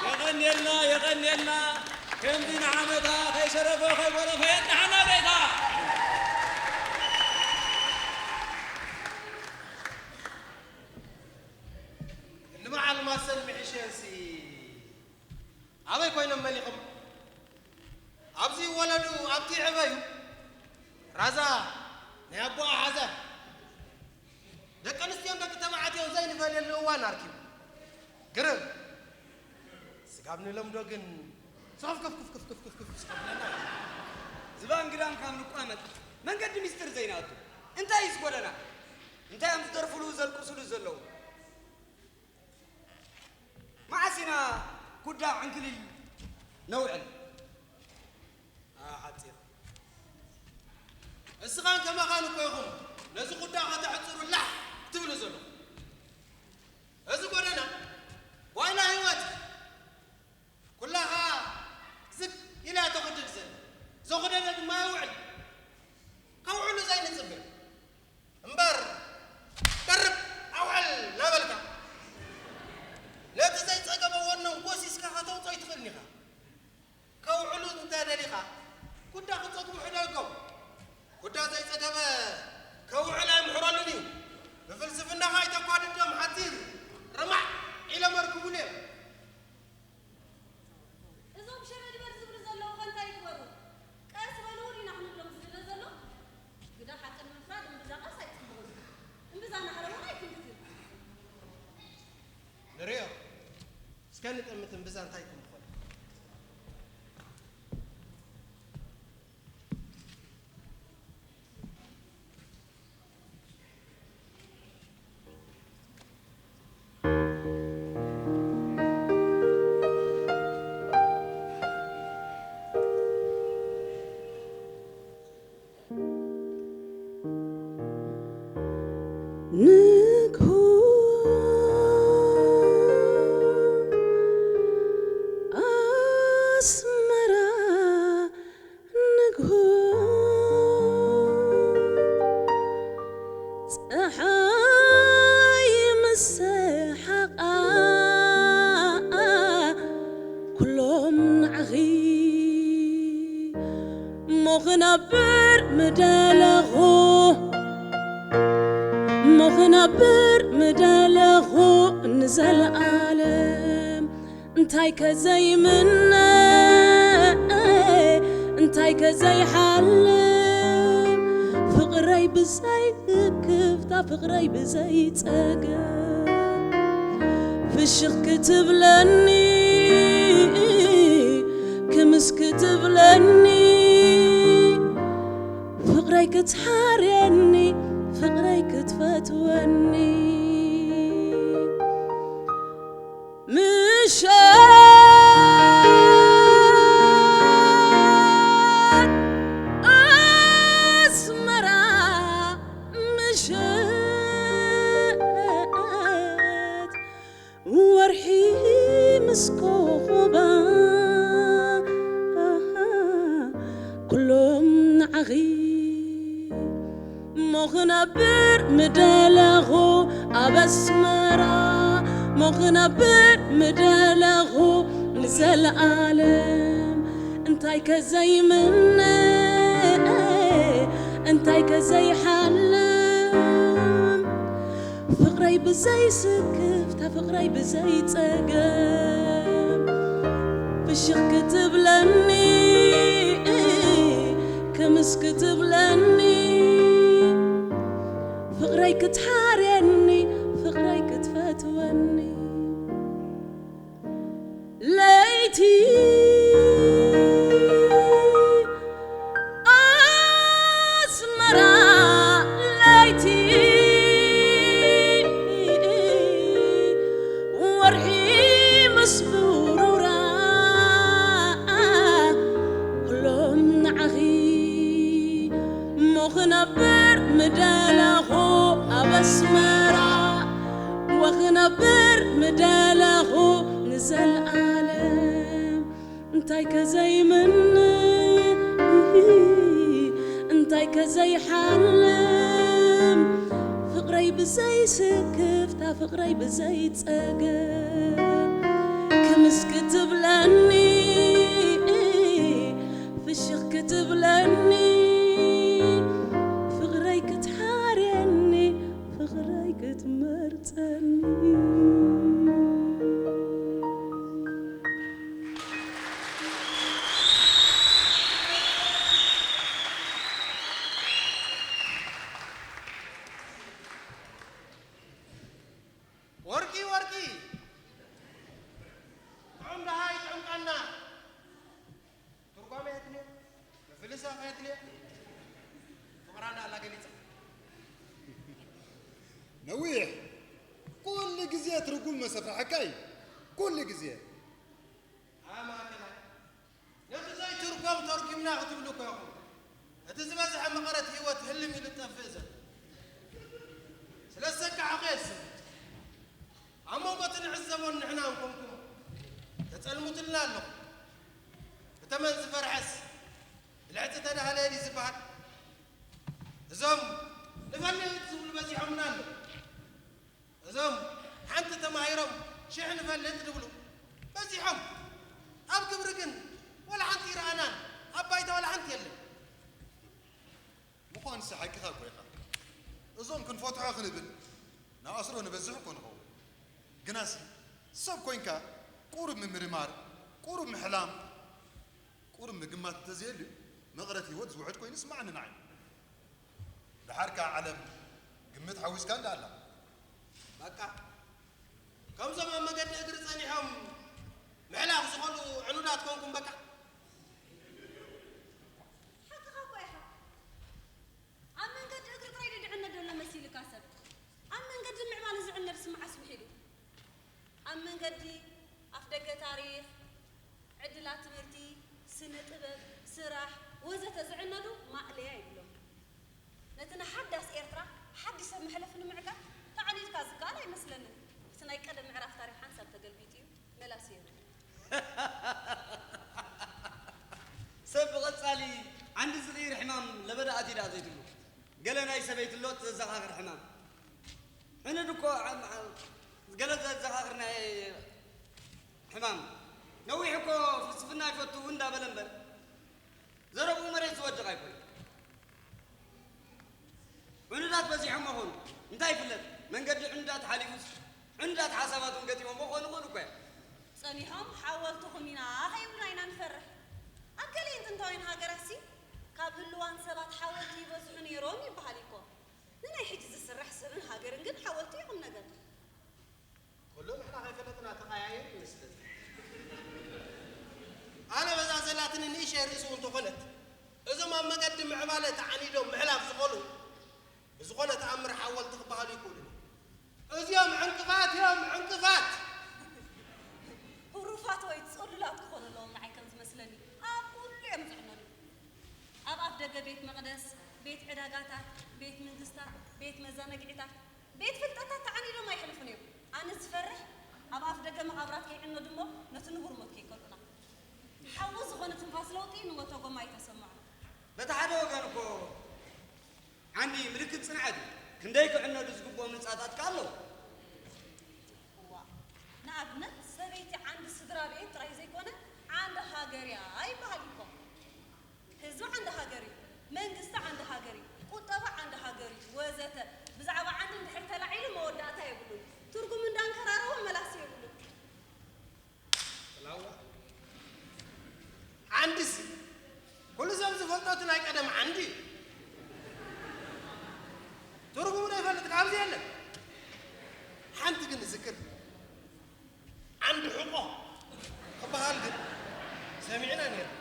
የቐንየልና፣ የቐንየልና። ከምዚ ንዓመታ ከይሸረፈ ከይጎረፈ የጽንሓና ጌታ። ንበዓል ማሰን ምሕሸንሲ ኣበይ ኮይኖም መሊኾም? ኣብዚ ይወለዱ፣ ኣብቲ ይዕበዩ። ራዛ ናይ ኣቦኣ ሓዛ። ደቂ ኣንስትዮን ደቂ ተባዕትዮን ዘይንፈልየሉ እዋን ኣርኪቡ። ግርም። ስጋብ ንለምዶ ግን ጽሑፍ ክፍ ክፍ ክፍ ክፍ ክፍ ክፍ ዝኸፍለና እዩ። ዝባን ግዳም ካብ ንቋመጥ መንገዲ ሚስጥር ዘይንኣቱ። እንታይ እዩ ዝጎደና? እንታይ እዮም ዝደርፉሉ ዘልቅሱሉ ዘለዉ? መዓስ ኢና ኩዳ ዕንክሊል ነውዕል? ኣሓጺር። እስኻን ከማኻን እኮ ኢኹም ነዚ ኩዳ ከተሕጽሩ ላሕ ትብሉ ዘለኹም። እዚ ጎደና ዋና ህይወት ኩላኻ ዝግ ኢላ ተኹድድ ዘላ። ዘኹደደ ድማ የውዕል። ከውዕሉ ዘይንጽበ። እምበር፣ ደርብ ኣውዕል እናበለ ከንጠምትን ብዛ እንታይ ክንኾን? ንግሆ ኣስመራ ንግሆ ጸሓይ ምስ ሰሓቓ ኩሎም ንዓኺ እሞ ክነብር ምደለኹ እሞ ክነብር ምደለኹ ንዘለኣለም እንታይ ከዘይምነ እንታይ ከዘይሓልም ፍቕረይ ብዘይ ክፍታ ፍቕረይ ብዘይ ጸገም ፍሽኽ ክትብለኒ ክምስ ክትብለኒ ፍቕረይ ክትሓርየኒ ፍቕረይ ክትፈትወኒ ምሸት ኣስመራ ምሸት ወርሒ ምስ ኮኾባ ኩሎም ንዓኺ እሞ ክነብር ምደለኹ ኣብ ኣስመራ እሞ ክነብር ምደለኹ ንዘለኣለም እንታይ ከዘይምነ እንታይ ከዘይሓልም ፍቕረይ ብዘይ ስክፍታ ፍቕረይ ብዘይ ጸገም ፍሽኽ ክትብለኒ ክምስ ክትብለኒ ፍቕረይ ክትሓርየኒ ፍቕረይ ክትፈትወኒ ለይቲ ኣስመራ ለይቲ ወርሒ ምስ ብሩራ ኩሎም ንዓኺ እሞ ክነብር ምደለኹ ኣብ ኣስመራ ወክነብር ምደለኹ ንዘለኣለም እንታይ ከዘይምነ እንታይ ከዘይሓልም ፍቕረይ ብዘይ ስክፍታ ፍቕረይ ብዘይ ጸገም ክምስ ክትብለኒ ፍሽኽ ክትብለኒ ፍቕረይ ክትሓርየኒ ፍቕረይ ክትመርጸኒ ወርቂ ወርቂ ጥዑም ደሃይ ጥዑም ቃና ትርጓሜ የድልዮ ምፍልሳፍ የድልዮ ፍቕራና ኣላ ገሊጻ ነዊሕ ኩሉ ግዜ ትርጉም መሰፍሕካ እዩ ኩሉ ግዜ ኣማእከላይ ነቲ ዘይትርጎም ተርጉምና ክትብሉ እኮ ኢኹም እቲ ዝበዝሐ መቐረት ህይወት ህልም ኢሉ ዝጠፍእ ዘሎ ስለ ዝሰካዕኹ የስምት ኣብ መንጎ እቲ ንዕዘቦን ንሕና እንኮንኩም ተጸልሙትልና ኣለኹም ብተመን ዝፈርሐስ ብልሕጺ ተዳህለ ድዩ ዝበሃል እዞም ንፈልጥ ዝብሉ በዚሖምና ኣለዉ እዞም ሓንቲ ተማሂሮም ሽሕ ንፈልጥ ዝብሉ በዚሖም ኣብ ግብሪ ግን ወላ ሓንቲ ይረኣናን ኣብ ባይታ ወላ ሓንቲ የለን ምዃንሲ ሓቅኻ እኮ ኢኻ እዞም ክንፈትሖ ክንብል ንኣስሮ ንበዝሕ እኮ ንኸውን ግናሲ ሰብ ኮይንካ ቁሩብ ምምርማር ቁሩብ ምሕላም ቁሩብ ምግማት እንተዘየልዩ መቕረት ህይወት ዝውሕድ ኮይኑ ይስማዓኒ ንዓይ ደሓር ከኣ ዓለም ግምት ሓዊስካ እንዳ ኣላ በቃ ከምዞም ኣብ መገዲ እግሪ ጸኒሖም ኣፍደገ ታሪኽ፣ ዕድላት ትምህርቲ፣ ስነ ጥበብ፣ ስራሕ ወዘተ ዝዕነዱ ማእለያ የብሎም። ነቲ ንሓዳስ ኤርትራ ሓድሽ ሰብ መሕለፊ ንምዕቃብ ተዓኒድካ ዝከኣል ኣይመስለንን። እቲ ናይ ቀደም ምዕራፍ ታሪኽ ሓንሳብ ተገልቢጡ እዩ፣ መላሲ የብሉን። ሰብ ብቐጻሊ ዓንዲ ዝቕይር ሕማም ለበዳ ኣትዩ ደኣ ዘይትብሉ። ገለ ናይ ሰበይቲ ሎጥ ዘዘኻኽር ሕማም። ሕኑድ እኮ ዓም- ዓም- ገለ ዘዘኻኽር ናይ ሕማም። ነዊሕ እኮ ፍልስፍና ይፈቱ እንዳበለ እምበር ዘረብኡ መሬት ዝወድቕ ኣይኮነን። ዕኑዳት በዚሖም መኾኑ እንታይ ይፍለጥ? መንገዲ ዕኑዳት ሓሊፉስ ዕኑዳት ሓሳባት እውን ገጢሞም መኾኑ ይኽእሉ እኮ እዮም። ጸኒሖም ሓወልትኹም ኢና ከይብሉና ኢና ንፈርሕ። ኣብ ገሊአን ጥንታውያን ሃገራትሲ ካብ ህሉዋን ሰባት ሓወልቲ ይበዝሑ ነይሮም ይበሃል እዩ እኮ። ንናይ ሕጂ ዝስራሕ ሰብን ሃገርን ግን ሓወልቲ እዩ ቁም ነገር። ኩሉ ንሕና ከይፈለጥና ተቐያይሩ ይመስለኒ። ኣነ በዛ ዘላትኒ ንእሸይ ርእሲ እውን ተኾነት እዞም ኣብ መገዲ ምዕባለ ተዓኒዶም ምሕላፍ ዝኾኑ ብዝኾነ ተኣምር ሓወልቲ ክበሃሉ ይኽእሉ እዮም። እዚኦም ዕንቅፋት እዮም ዕንቅፋት። ህሩፋት ወይ ጽሉላት ክኾኑ ኣለዎም ንዓይ ከም ዝመስለኒ ኣብ ኩሉ እዮም ዝዕነዱ። ኣብ ኣፍ ደገ ቤት መቕደስ፣ ቤት ዕዳጋታት፣ ቤት መንግስታት፣ ቤት መዘናግዒታት፣ ቤት ፍልጠታት ተዓኒዶም ኣይሕልፉን እዮም። ኣነ ዝፈርሕ ኣብ ኣፍ ደገ መቓብራት ከይዕነዱ እሞ ነቲ ንቡር ሞት ከይከልኡና። ሓዊ ዝኾነ ትንፋስ ለውጢ ንወተጎማ ኣይተሰምዖን። በቲ ሓደ ወገን እኮ ዓንዲ ምልክት ጽንዓት እዩ። ክንደይ ክዕነዱ ዝግብኦም ህንጻታት ከ ኣለዉ። እዋ፣ ንኣብነት ሰበይቲ ዓንዲ ስድራ ቤት ጥራይ ዘይኮነ ዓንዲ ሃገር እያ ይበሃል እኮ። ህዝቢ ዓንዲ ሃገር እዩ፣ መንግስቲ ዓንዲ ሃገር እዩ፣ ቁጠባ ዓንዲ ሃገር እዩ ወዘተ። ብዛዕባ ዓንዲ እንድሕር ተላዒሉ መወዳእታ የብሉን። ትርጉም እንዳንከራረወ መላሲ የብሉን። ጥላዋ ዓንዲሲ ኩሉ ሰብ ዝፈልጦ እቲ ናይ ቀደም ዓንዲ እዩ። ትርጉሙ ዶ ይፈልጥ? ካብዚ የለን። ሓንቲ ግን እዝክር፣ ዓንዲ ሕቆ ክበሃል ግን ሰሚዕና ነይርና።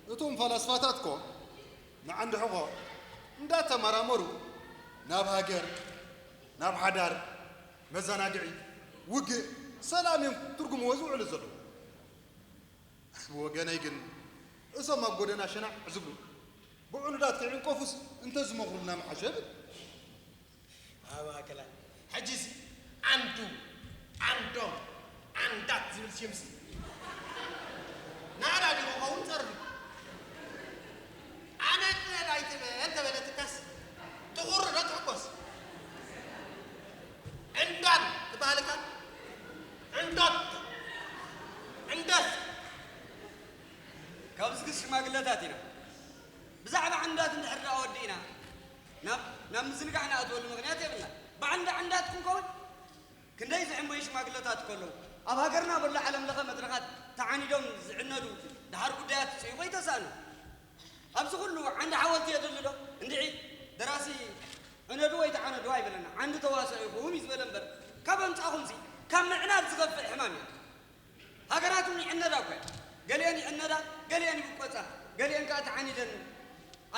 እቶም ፈላስፋታት እኮ ንዓንዲ ሕቆ እንዳተመራመሩ ናብ ሃገር፣ ናብ ሓዳር፣ መዘናግዒ፣ ውግእ፣ ሰላም እዮም ትርጉምዎ ዝውዕሉ ዘለዉ። ኣነ ብወገነይ ግን እሶም ኣብ ጎደና ሸናዕ ዝብሉ ብዕኑዳት ከይዕንቀፉስ እንተዝመኽሩልና ምሓሸ እብል። ኣብ ማእከላይ ሕጂሲ ዓንዱ፣ ዓንዶም፣ ዓንዳት ዝብል ሽምሲ ናዕዳ ድዩ ክኸውን ጸርፊ? ኣነ ጥበብ ኣይትበል ተበለትካስ ትኹሪ ዶ ትሕጎስ? ዕንዳን ትበሃል እካ ዕንዶት ዕንደስ ካብዚ ግስ ሽማግለታት ኢና ብዛዕባ ዕንዳት እንድሕር ደኣ ወዲእና ናብ ናብ ምዝንጋዕ ንኣትወሉ ምኽንያት የብልና። ብዓንዳ ዕንዳት ክንከውን ክንደይ ዝዕመዩ ሽማግለታት እኮ ኣለዉ። ኣብ ሃገርና በሎ ዓለም ለኸ መድረኻት ተዓኒዶም ዝዕነዱ ደሓር ጉዳያት ክጽይቑ ኣይተሳእኑን። ኣብዚ ኩሉ ዓንዲ ሓወልቲ የድሊ ዶ? እንድዒ ደራሲ ዕነዱ ወይ ተዓነዱ ኣይበለና፣ ዓንዲ ተዋስኦ ኢኹም እዩ ዝበለ እምበር፣ ካብ ኣምጻእኹምሲ ካብ ምዕናድ ዝኸፍእ ሕማም እዩ። ሃገራት እውን ይዕነዳ እኮ እየን። ገሊአን ይዕነዳ፣ ገሊአን ይብቆጻ፣ ገሊአን ከኣ ተዓኒደን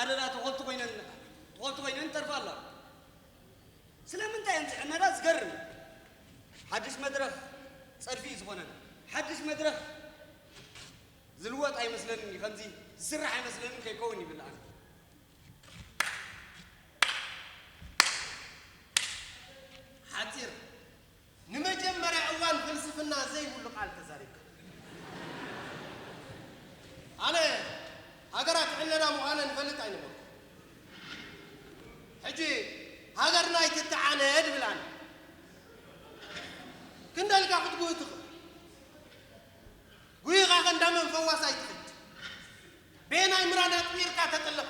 ኣደዳ ተኾልቲ ኮይነን ተኾልቲ ኮይነን ይተርፋ ኣለዋ። ስለምንታይ እየን ዝዕነዳ? ዝገርም እዩ። ሓድሽ መድረኽ ጸድፊ እዩ ዝኾነን። ሓድሽ መድረኽ ዝልወጥ ኣይመስለንን እዩ። ከምዚ ዝስራሕ ኣይመስለንን ከይከውን ይብል ኣነ። ሓጺር ንመጀመርያ እዋን ፍልስፍና ዘይብሉ ቃል ተዛሪብካ። ኣነ ሃገራት ዕነዳ ምዃነን እፈልጥ ኣይነበርኩ። ሕጂ ሃገርና ኣይትተዓነ ድብል ኣነ። ክንደልካ ክትጉህ ትኽእል። ጉሂኻ ከንዳመ ፈዋስ ኣይትኽድ። ቤናይ ምራን ኣጥሚርካ ተጥልቕ።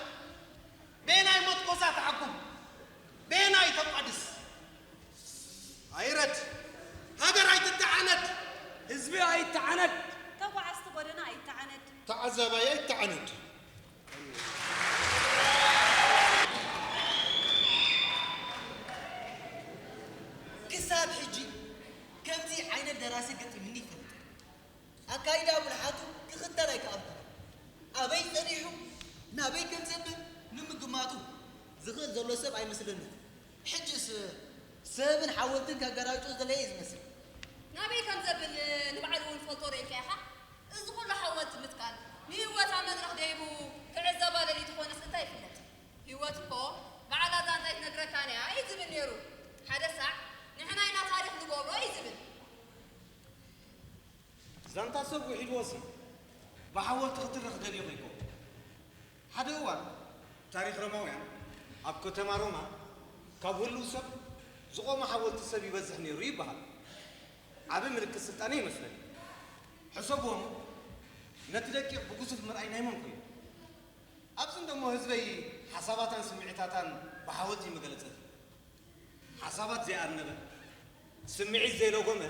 ቤናይ ሞትኮሳ ተዓጉም። ቤናይ ተቋድስ። ኣይረድ። ሃገር ኣይትተዓነድ። ህዝቢ ኣይተዓነድ። ተጓዓዝቲ ጎደና ኣይተዓነድ። ተዓዛባይ ኣይተዓነድ። ክሳብ ሕጂ ከምዚ ዓይነት ደራሲ ገጢሙኒ ይፈልጥ። ኣካይዳ ብልሓቱ ክኽተል ኣይከኣልኩን። ኣበይ ጸኒሑ ናበይ ከም ዘንብብ ንምግማቱ ዝኽእል ዘሎ ሰብ ኣይመስለንን። ሕጅስ ሰብን ሓወልትን ከገራይጮ ዝደለየ እዩ ዝመስል። ናበይ ከም ዘብል ንባዕሉ እውን ፈልጦ ዶ ኢልካ ኢኻ? እዚ ኩሉ ሓወልቲ ምትካል ንህይወታ መድረኽ ደይቡ ክዕዘባ ደልዩ ተኾነስ እንታይ ይፍለጥ? ህይወት እኮ ባዕላ ዛንታ ኣይትነግረካን እያ እዩ ዝብል ነይሩ። ሓደ ሳዕ ንሕና ኢና ታሪኽ ንገብሮ እዩ ዝብል። ዛንታ ሰብ ውሒድዎሲ ብሓወልቲ ክትርኽ ደልዩ ከይኮ ሓደ እዋን ታሪኽ ሮማውያን ኣብ ከተማ ሮማ ካብ ህሉው ሰብ ዝቖመ ሓወልቲ ሰብ ይበዝሕ ነይሩ ይበሃል። ዓቢ ምልክት ስልጣነ ይመስለኒ። ሕሰብዎሞ ነቲ ደቂቕ ብግዙፍ ምርኣይ ናይ መን ኮይኑ? ኣብዚ እንደሞ ህዝበይ ሓሳባታን ስምዒታታን ብሓወልቲ ይመገለጸት። ሓሳባት ዘይኣርነበ፣ ስምዒት ዘይለጎመ፣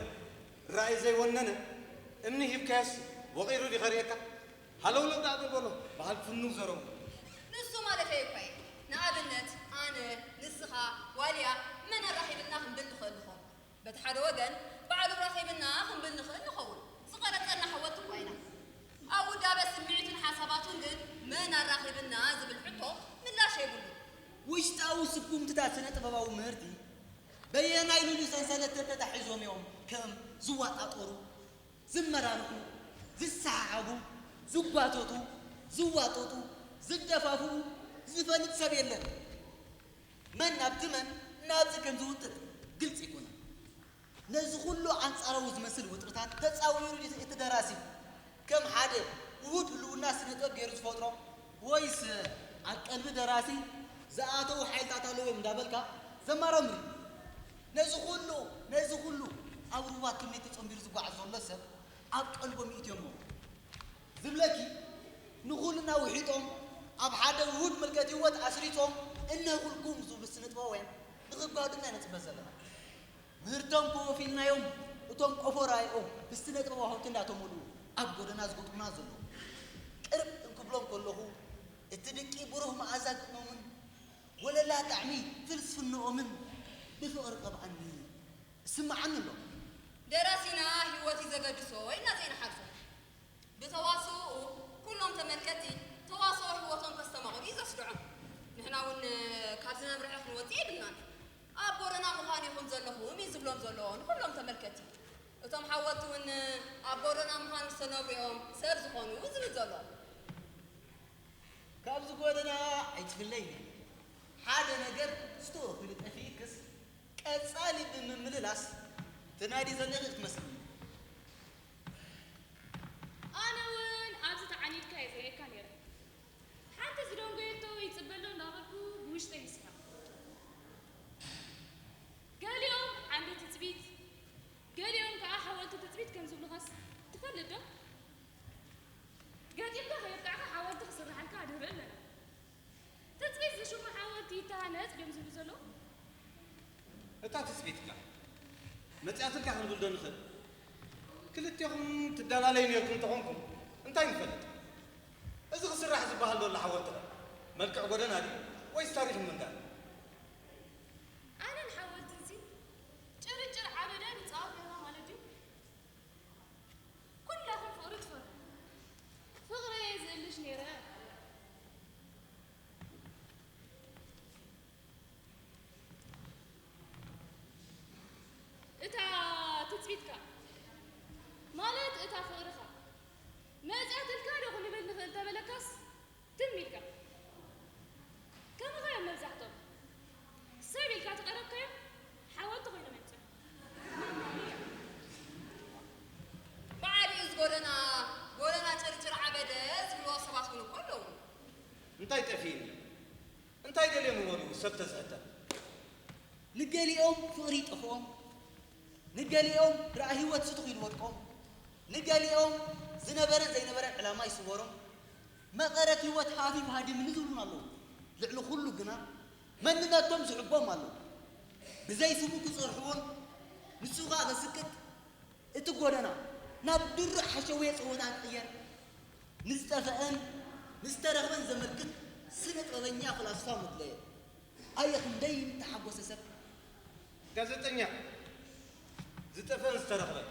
ራእይ ዘይወነነ፣ እምኒ ሂብካዮስ ወቒሩ ዲኸ ርእየካ? ሃለውለው ደኣ በል በሎ በሃል ፍኑው ዘረቡ። ንሱ ማለተይ እኮ እየ። ንኣብነት ኣነ፣ ንስኻ፣ ዋልያ መን ኣራኺብልና ክንብል ንኽእል ንኾን። በቲ ሓደ ወገን ባዕሉ ኣራኺብና ክንብል ንኽእል ንኸውን። ዝቐረጸልና ሓወልቲ እኳ ኢና። ኣብ ውዳበ ስምዒቱን ሓሳባቱን ግን መን ኣራኺብና ዝብል ሕቶ ምላሽ የብሉን። ውሽጣዊ ስጉምትታት ስነ-ጥበባዊ ምህርቲ በየናይ ልሉይ ሰንሰለት ተተታሒዞም እዮም ከም ዝዋጣጠሩ፣ ዝመራርሑ፣ ዝሰሓሓቡ፣ ዝጓተቱ፣ ዝዋጠጡ፣ ዝደፋፍኡ ዝፈልጥ ሰብ የለን። መን ናብቲ መን ናብዚ ከም ዝውጥጥ ግልፂ ኣይኮነን። ነዚ ኩሉ ኣንፃራዊ ዝመስል ውጥረታት ተፃዊሩ ድዩ እቲ ደራሲ ከም ሓደ ውሁድ ህልውና ስነ-ጥበብ ገይሩ ዝፈጥሮ? ወይስ ኣብ ቀልቢ ደራሲ ዝኣተዉ ሓይልታት ኣለዉ እዮም እንዳበልካ ዘማረምር እዩ? ነዚ ኩሉ ነዚ ኩሉ ኣብ ሩባት ክምኒት ተፀንቢሩ ዝጓዓዝ ዘሎ ሰብ ኣብ ቀልቦም ይእትዮሞ ዝብለኪ ንኹልና ውሒጦም ኣብ ሓደ ውሁድ ምልከት ህይወት ኣስሪጾም እነኹልኩም ዝብሉ ስነ ጥበባውያን ንኽጓሃዱልና ኢና ንጽበ ዘለና። ምህርቶም ኮፍ ኢልናዮም እቶም ቆፎ ራእይኦም ብስነ ጥበባዊ ሃውቲ እንዳተመልኡ ኣብ ጎደና ዝገጥሙና ዘለዉ ቅርብ እንክብሎም ከለኹ እቲ ድቂ ብሩህ መኣዛ ግጥሞምን ወለላ ጣዕሚ ፍልስፍንኦምን ብፍቕሪ ቀብኣኒ እስምዓኒ ኣሎ። ደራሲና ህይወት እዩ ዘገድሶ ኢልና ዘይንሓልፎ። ብተዋስኦኡ ኩሎም ተመልከትቲ ተዋስኦ ህይወቶም ከስተማቕሩ እዩ ዘስድዖም። ንሕና እውን ካብዚ መምርሒ ክንወፅእ የብልናን። ኣብ ጎደና ምዃን ኢኹም ዘለኹም እዩ ዝብሎም ዘሎ ንኹሎም ተመልከትቲ። እቶም ሓወልቲ እውን ኣብ ጎደና ምዃን ዝተነብሩ እዮም ሰብ ዝኾኑ ዝብል ዘሎ። ካብዚ ጎደና ኣይትፍለይኒ። ሓደ ነገር ስቱቕ ኢሉ ጠፊእክስ ቀጻሊ ብምምልላስ ትናዲ ዘለኺ ክትመስልኒ። ኣነ እውን ኣብዚ ተዓኒድካ እየ ዝርእየካ ነይረ። ሓንቲ ዝደንጎየቶ ይጽበ ኣሎ እንዳበልኩ ብውሽጠይ ይስሕቕ። ገሊኦም ዓንዲ ትጽቢት፣ ገሊኦም ከኣ ሓወልቲ ትጽቢት ከም ዝብሉኻስ ትፈልጥ ዶ? ገጢምካ ከየብቃዕካ ሓወልቲ ክስርሓልካ ንርኢ ኣለና። ትጽቢት ዝሽሙ ሓወልቲ ይተሃነጽ ድዮም ዝብሉ ዘለዉ? እታ ትጽቢትካ መጺኣትልካ ክንብል ዶ ንኽእል? ክልቴኹም ትደላለዩ ነይርኩም እንተኾንኩም እንታይ ንፈልጥ? እዚ ክስራሕ ዝበሃል ዘሎ ሓወልቲ ኸ መልክዕ ጎደና ድዩ ወይስ ታሪኽ ምንጋር? ኣነን ሓወልትንሲ ጭርጭር ዓበደ ንጻወት ኔርና ማለት ድዩ? ኩላኹም ፍቕሪ ትፈርሑ። ፍቕረይ እየ ዝእልሽ ነይረ። እታ ትጽቢትካ ማለት እታ ፍቕርኻ መጺኣትልካ ዶ ክንብል ንኽእል ተበለካስ ትም ኢልካ። ከምኻ እዮም መብዛሕትኦም። ሰብ ኢልካ ተቐረብካዮም ሓወልቲ ኮይኖም እዮም ዝጸንሑ። መዓልኡ እዚ ጎደና ጎደና ጭርጭር ዓበደ ዝብልዎ ሰባት እውን እኮ ኣለዉ። እንታይ ጠፊእኒ? እንታይ ደልዮም እሞ ድዩ ሰብ ተዝሕተት? ንገሊኦም ፍቕሪ ይጠፍኦም፣ ንገሊኦም ራእይ ህይወት ስቱኽ ኢሉ ወድቆም፣ ንገሊኦም ዝነበረን ዘይነበረን ዕላማ ይስወሮም፣ መቐረት ህይወት ሃፊፍ ሃዲምኒ ዝብሉን ኣለዉ። ልዕሊ ኩሉ ግና መንነቶም ዝሕቦም ኣለዉ። ብዘይ ስሙ ክጸርሕዎን ንሱ ከኣ ከስቅጥ እቲ ጎደና ናብ ድሩዕ ሓሸውየ ጸወታ ክቕየር፣ ንዝጠፍአን ንዝተረኽበን ዘመልክት ስነ ጥበበኛ ፍላስፋ መድለየ። ኣየ ክንደይ ምተሓጎሰ ሰብ! ጋዜጠኛ፣ ዝጠፍአን ዝተረኽበን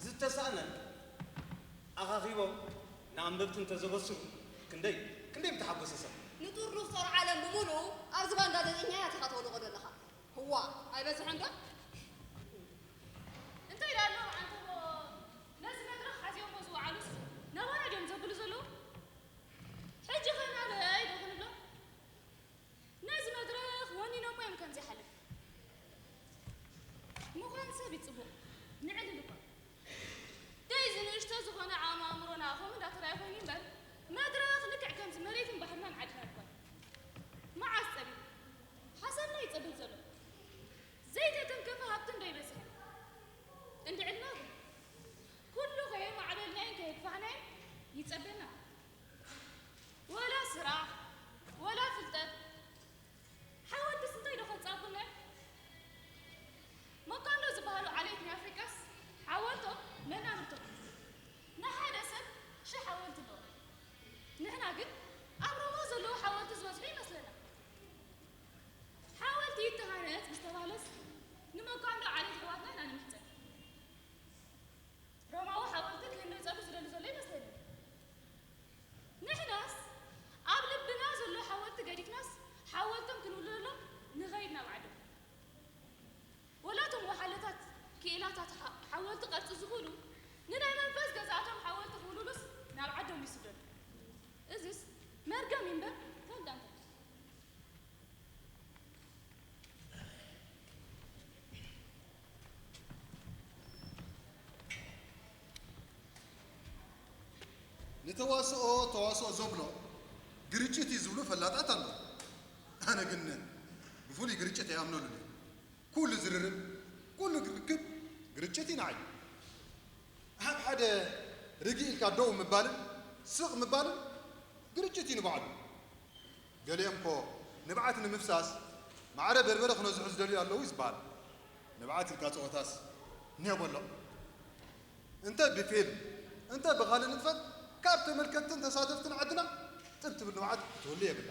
ዝተሳእነን ኣኻኺቦም ንኣንበብቲ እንተዘበስሩ ክንደይ ክንደይ ምተሓጎሰ ሰብ! ንጥርኑፍ ጦር ዓለም ብምሉኡ ኣብዚ ባን ጋዜጠኛ ኢኻ ተውድቖ ዘለኻ። ህዋ ኣይበዝሐን ዶ? እንታይ ደኣ ሓወልቲ ቅርጺ ዝኹሉ ንናይ መንፈስ ገዛእቶም ሓወልቲ ክውልሉስ ናብ ዓዶም ይስደዱ። እዝስ መርገም እዩ እምበር ካልእ እንታይ። ንተዋስኦ ተዋስኦ ዘብሎ ግርጭት እዩ ዝብሉ ፈላጣት ኣለዉ። ኣነ ግን ብፍሉይ ግርጭት ኣይኣምነሉን እየ። ኩሉ ዝርርብ፣ ኩሉ ርክብ ግርጭት እዩ ንዓይ። ኣብ ሓደ ርግእ ኢልካ ደው ምባልን ስቕ ምባልን ግርጭት እዩ ንባዕሉ። ገሊኦም እኮ ንብዓት ንምፍሳስ ማዕረ በርበረ ክነዝሑ ዝደልዩ ኣለዉ እዩ ዝበሃል። ንብዓት ኢልካ ጸወታስ እኒኦ በሎ። እንተ ብፊልም እንተ ብኻልእ ንጥፈት ካብ ተመልከትትን ተሳተፍትን ዓድና ጥብ ትብል ንብዓት ክትህሉ የብላ።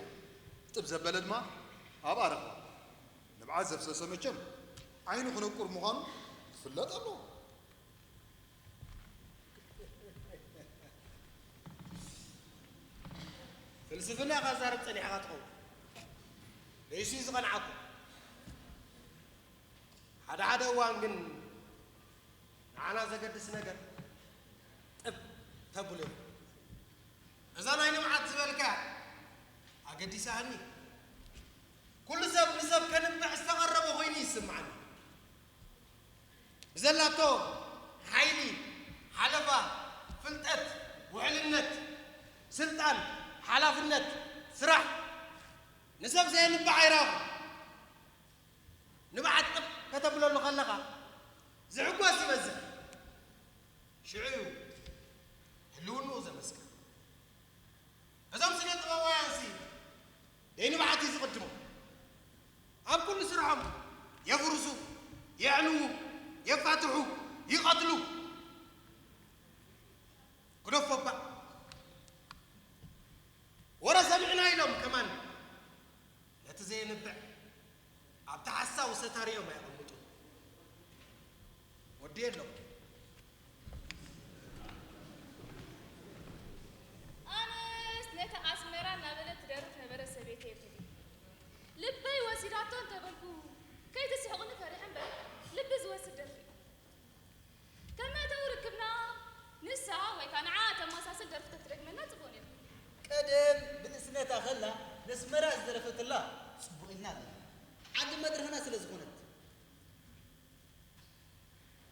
ጥብ ዘበለ ድማ ኣብኣ ረኽባ። ንብዓት ዘፍሰሰ መቸም ዓይኑ ክነቁር ምዃኑ ክፍለጥ ኣለዎ። ፍልስፍና ኢኻ ዛረብ ጸኒሕኻ ትኸውን። ርእሲ ዝቐንዓኩ ሓደ ሓደ እዋን ግን ንዓና ዘገድስ ነገር ጥብ ተብሉ ኢኹም። እዛ ናይ ንብዓት ዝበልካ ኣገዲሳኒ። ኩሉ ሰብ ንሰብ ከንብዕ ዝተቐረበ ኮይኑ ይስምዓኒ። ብዘላቶ ሓይሊ፣ ሓለፋ፣ ፍልጠት፣ ውሕልነት፣ ስልጣን፣ ሓላፍነት፣ ስራሕ ንሰብ ዘየንብዕ ኣይረኣኹን። ንብዓት ጥብ ከተብለሉ ከለኻ ዝሕጎስ ይበዝሕ። ሽዑ እዩ ህልውንኡ ዘመስክር። እዞም ስነ ጥበባውያንሲ ደይንብዓት እዩ ዝቕድሞም። ኣብ ኩሉ ስርሖም የፍርሱ፣ የዕንዉ፣ የፋትሑ፣ ይቐትሉ። ግደፎ እባ ወረ ሰሚዕና ኢሎም ከማን ነቲ ዘየንብዕ ኣብቲ ሓሳዊ ሰታር እዮም ኣየቐምጡ። ወዲ የሎም። ኣነስ ነቲ ኣስመራ እናበለት ትደርፍ ነበረት ሰበይተይ እብሊ ልበይ ወሲዳቶ እንተበልኩ ከይትስሕቑኒ ፈሪሐ እምበር ልቢ ዝወስድ ደርፊ እዩ። ከም መእተዊ ርክብና ንሳ ወይ ከዓ ንዓ ተመሳስል ደርፍታት ትደግመልና ፅቡቕ ነይሩ። ቀደም ብንእስነታ ከላ ነስመራ ዝደረፈትላ ፅቡቕ ኢልና ኣለና። ዓዲ መድረኽና ስለ ዝኾነት።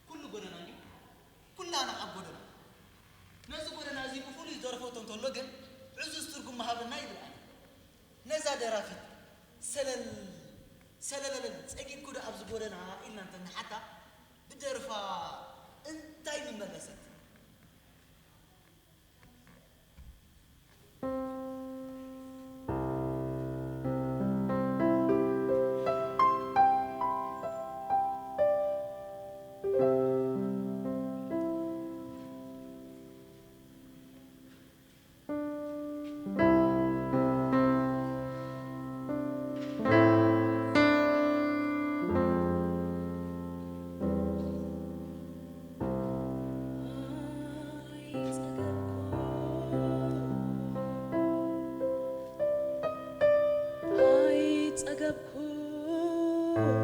ኩሉ ጎደና እንድዩ ኩላና ኣብ ጎደና። ነዚ ጎደና እዚ ብፍሉይ ዝደረፈቶ እንተሎ ግን ዕዙዝ ትርጉም ምሃበና ይብል ኣነ። ነዛ ደራፊት ሰለል ሰለለለል ጸጊብኩ ዶ ኣብዚ ጎደና ኢልና እንተንሓታ ብደርፋ እንታይ ምመለሰት? ኣይጸገብኩን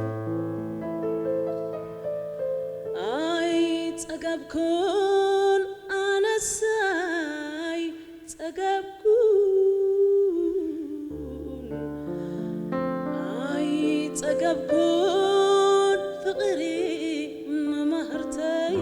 ኣይጸገብኩን ኣነስ ኣይጸገብኩን ኣይጸገብኩን ፍቕሪ መማህርተይ።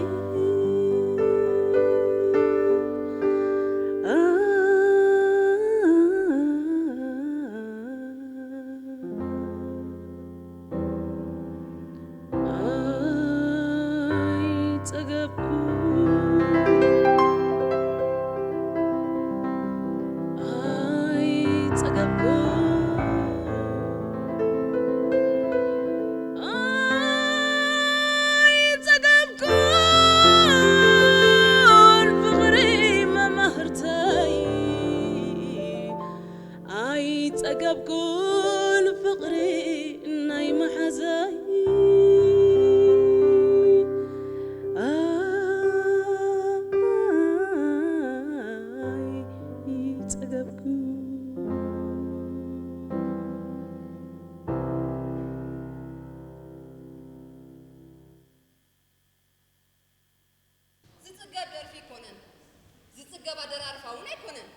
ገባ ደራርፋ እውን ኣይኮነን።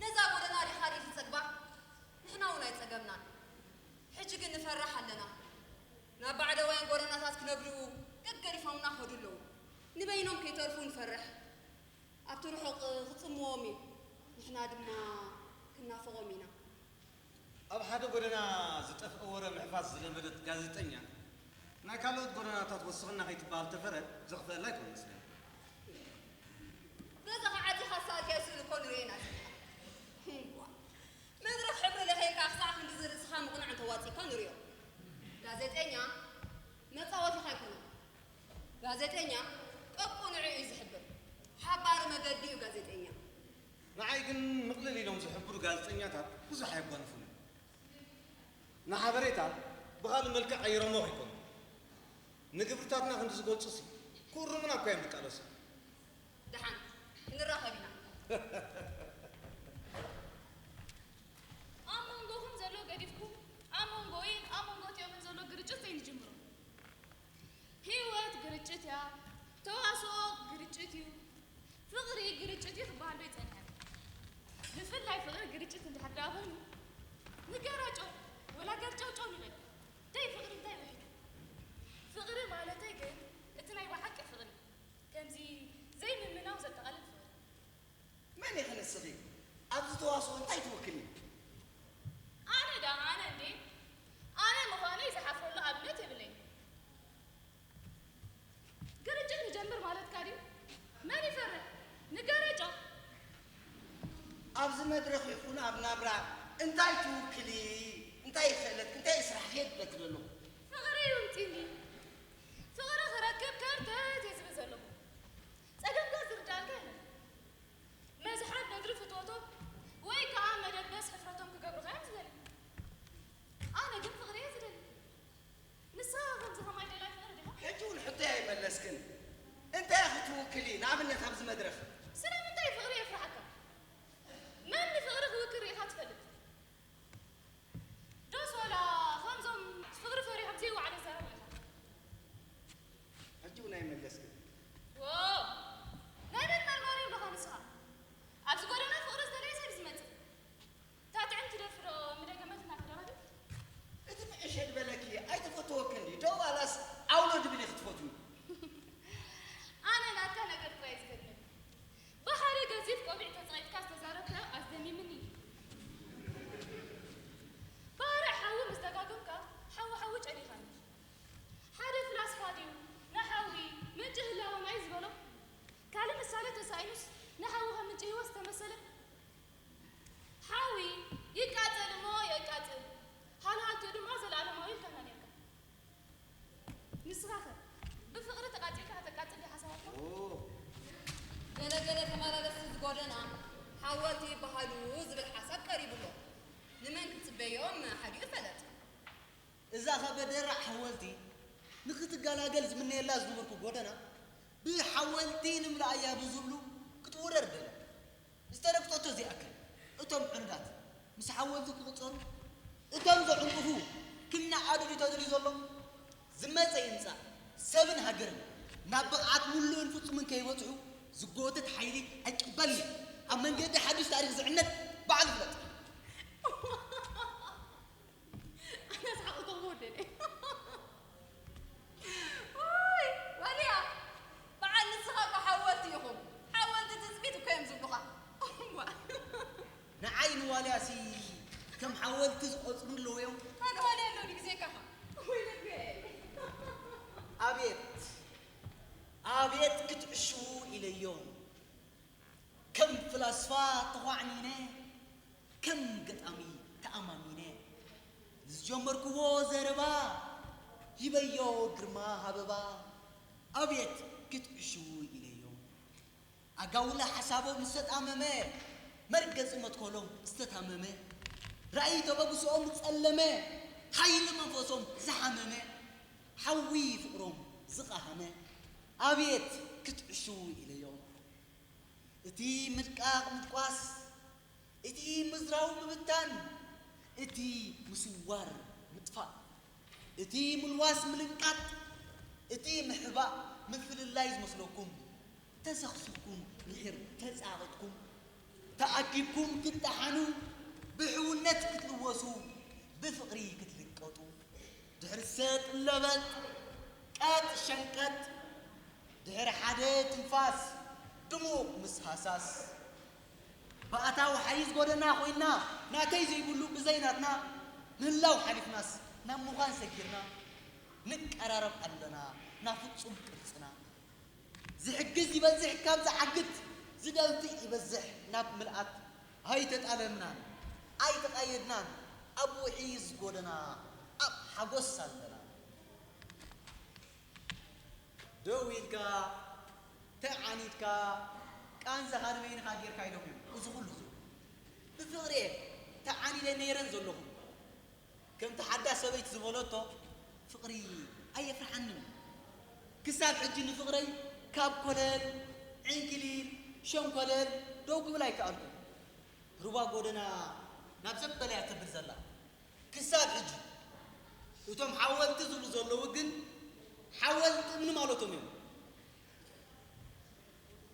ነዛ ጎደና ሪኻ ሪኢ ዝጸግባ ንሕና እውን ኣይጸገብናን። ሕጂ ግን ንፈርሕ ኣለና። ናብ ባዕዳውያን ጎደናታት ክነብርኡ ገገሪፎምና ከዱ ኣለዉ። ንበይኖም ከይተርፉ ንፈርሕ። ኣብቲ ርሑቕ ክጽምዎም እዩ። ንሕና ድማ ክናፍቖም ኢና። ኣብ ሓደ ጎደና ዝጠፍአ ወረ ምሕፋስ ዝለመደት ጋዜጠኛ፣ ናይ ካልኦት ጎደናታት ወስኽና ከይትበሃል ተፈረ ዘኽፍአላ ኣይኮን መስለኒ። ገዛ ዓጺኻ ዝሰኣልካዮ ስእሊ እኮ ንርእዮ ኢና ዘለና። እምቧ፣ መድረኽ ሕብሪ ለኺልካ ክሳዕ ክንድዚ ርእስኻ ምቕናዕ እንተዋጺእካ ንርእዮ። ጋዜጠኛ መጻወቲኻ ኣይኮነን። ጋዜጠኛ ቀቁ ንዕኡ እዩ ዝሕብር። ሓባሪ መገዲ እዩ ጋዜጠኛ። ንዓይ ግን ምቕልል ኢሎም ዝሕብሩ ጋዜጠኛታት ብዙሕ ኣየጓንፉን። ንሓበሬታ ብኻልእ መልክዕ ቀይሮሞ ከይኮኑ፣ ንግብርታትና ክንዲ ዝገልጹሲ ክእርሙና እኳ እዮም ዝቃለሱ። ደሓን ክንራኸብ ኢና። ኣብ መንጎኹም ዘሎ ገዲፍኩም፣ ኣብ መንጎይን ኣብ መንጎ እቲኦምን ዘሎ ግርጭት ዘይንጅምሮ። ህይወት ግርጭት እያ፣ ተዋስኦ ግርጭት እዩ፣ ፍቕሪ ግርጭት እዩ ክበሃል ዶ ይጸንሐ? ብፍላይ ፍቕሪ ግርጭት እንድሕር ደኣ ኮይኑ፣ ንገራጮ ወላ ገርጨውጨው ንበል። ደይ ፍቕሪ እንታይ ውሒዱ? ፍቕሪ ማለተይ ግን እቲ ናይ ብሓቂ ፍቕሪ፣ ከምዚ ዘይምምናው ዘጠቓልል ፍቕሪ። መን ኢኺ ንስኺ? ኣብዚ ተዋስኦ እንታይ ትውክሊ? ኣነ ደኣ ኣነ እንዴ? ኣነ ምዃነይ ዝሓፍረሉ ኣብነት የብለይን። ግርጭት ንጀምር ማለትካ ድዩ? መን ይፈርሕ? ንገረጫ። ኣብዚ መድረኽ ይኹን ኣብ ናብራ እንታይ ትውክሊ? እንታይ ይኽእለት? እንታይ ይስራሕ? ከየት በትለሉ? ፍቕሪ ይውጢኒ። ፍቕሪ ክረክብ ከርተት እየ ዝብል ዘለኹ። ጸገምካ ዝርዳእካ የለን። መዝሓል ነድሪ ፍትወቶም ወይ ከኣ መደበስ ሕፍረቶም ክገብሩኻ እዮም ዝደልዩ። ኣነ ግን ፍቕሪ እየ ዝደሊ። ንስኻ ከምዚ ከማይ ደላይ ፍቕሪ ዲኻ? ሕጂ እውን ሕቶይ ኣይመለስክን። እንታይ ኢኺ ትውክሊ? ንኣብነት ኣብዚ መድረኽ። ስለምንታይ ፍቕሪ የፍርሓካ? መን ንፍቕሪ ክውክል ርኢኻ ትፈልጥ? ዶስ ዋላ ከምዞም ፍቕሪ ፈሪሖም ዘይወዓለ ይዛረቡ ኢኻ? ሕጂ እውን ኣይመለስክን። ዎ! ናይ መን መርማሪ ኣለኻ ንስኻ? ኣብዚ ጎደና ፍቕሪ ዝደለየ ሰብ እዩ ዝመጽእ። እታ ጥዕምቲ ደርፊ ዶ ምደገመት እናተደረፈት? እቲ ፍዕሸ ድበለኪ ኣይተፈተወክን ድዩ? ዶ ዋላስ ዓውሎ ድብል ኢኺ ትፈትዊ? ኣነ ናትካ ነገር ጥራይ እዩ ዝገርመኒ። ብሓደ ገዚፍ ቆቢዕ ተጸቒጥካ ዝተዛረብካዮ ኣስደሚምኒ እዩ። ባርዕ ሓዊ ምስ ደጋገምካ ሓዊ ሓዊ ጨኒኻኒ። ሓደ ፍላስፋ ድዩ ንሓዊ ምንጪ ህላወ ማይ ዝበሎ? ካልእ ምሳሌ ተሳኢኑስ ንሓዊ ከም ምንጪ ህይወት ዝተመሰለ? ሓዊ ይቃጸል እሞ የቃጽል፣ ሃልሃልትኡ ድማ ዘለኣለማዊ ኢልካና ነርካ። ንስኻኸ ብፍቕሪ ተቃጺልካ ከተቃጽል ድዩ ሓሳባትካ? ኦ። ገለ ገለ ተመላለስቲ እዚ ጎደና ሓወልቲ ይበሃሉ ዝብል ሓሳብ ቀሪቡ ኣሎ። ንመን ክትጽበዮም ሓዲኡ ፈለጥ። እዛ ካብ በደራዕ ሓወልቲ ንኽትገላገል ዝምነየላ ዝነበርኩ ጎደና ብሓወልቲ ንምልኣያ ብዝብሉ ክትውረር ደለ። ዝተረግጠቶ ዘይኣክል እቶም ዕኑዳት ምስ ሓወልቲ ክቕጸሩ፣ እቶም ዘዕንቅፉ ክነኣዱ ድዩ ተደልዩ ዘሎ? ዝመጸ ይምጻእ፣ ሰብን ሃገርን ናብ ብቕዓት ምሉእን ፍጹምን ከይበጽሑ ዝጎትት ሓይሊ ኣይቅበልን እየ። ኣብ መንገዲ ሓድሽ ታሪኽ ዝዕነድ ባዕሉ ይፍለጥ። ኣነ ኣስሓቕቶም ወደነ። ውይ፣ ዋልያ፣ በዓል ንስኻ እኮ ሓወልቲ ኢኹም። ሓወልቲ ትጽቢት እኮ እዮም ዝብሉኻ። እዋ። ንዓይ ንዋልያሲ ከም ሓወልቲ ዝቖጽሩ ኣለዉ እዮም። ኣነ ዋልያ ኣለኒ ግዜካ ኢኻ። ወይ ልበይ። ኣቤት፣ ኣቤት ክትዕሽዉ ኢለዮም። ከም ፍላስፋ ተዃዕኒነ፣ ከም ገጣሚ ተኣማሚነ፣ ንዝጀመርክዎ ዘረባ ሂበዮ ግርማ ሃበባ። ኣቤት ክትዕሽዉ ኢለዮ። ኣጋውላ ሓሳቦም ዝተጣመመ፣ መርገጺ መትከሎም ዝተታመመ፣ ራእይ ተበግሶኦም ዝጸለመ፣ ሓይሊ መንፈሶም ዝሓመመ፣ ሓዊ ፍቕሮም ዝቐሃመ፣ ኣቤት ክትዕሽዉ ኢለዮም። እቲ ምድቃቕ ምድቋስ፣ እቲ ምዝራው ምብታን፣ እቲ ምስዋር ምጥፋእ፣ እቲ ምልዋስ ምልንቃጥ፣ እቲ ምሕባእ ምፍልላይ ዝመስለኩም፣ ተሰኽሲኽኩም ድሒር ተጻቒጥኩም፣ ተኣኪብኩም ክትጠሓኑ፣ ብሕውነት ክትልወሱ፣ ብፍቕሪ ክትልቀጡ፣ ድሕሪ ሰጥ ለበጥ፣ ቀጥ ሸንቀጥ፣ ድሕሪ ሓደ ትንፋስ፣ ድሙቕ ምስ ሃሳስ፣ ብኣታዊ ሓይዝ ጎደና ኮይና፣ ናተይ ዘይብሉ ብዘይ ናትና ምህላው ሓሊፍናስ፣ ናብ ምዃን ሰጊርና፣ ንቀራረብ ኣለና ናብ ፍጹም ቅርጽና። ዝሕግዝ ይበዝሕ ካብ ዝዓግት፣ ዝደልትእ ይበዝሕ ናብ ምልኣት። ኣይተጣለምናን ኣይተቓየድናን፣ ኣብ ውሒዝ ጎደና ኣብ ሓጎስ ኣለና። ደው ኢልካ ተዓኒድካ ቃንዛኻ ንበይንኻ ጌርካ ኢሎም እዮም። እዚ ኩሉ እዚ ብፍቕሪ እየ ተዓኒደ ነይረን ዘለኹ። ከምቲ ሓዳስ ሰበይቲ ዝበለቶ፣ ፍቕሪ ኣየፍርሓንን እዩ። ክሳብ ሕጂ ንፍቕረይ ካብ ኮለል፣ ዕንክሊል፣ ሸንኮለል ደው ክብል ኣይከኣልኩን። ሩባ ጎደና ናብ ዘበለ እያ ተብል ዘላ። ክሳብ ሕጂ እቶም ሓወልቲ ዝብሉ ዘለዉ ግን ሓወልቲ እምኒ ማለቶም እዮም።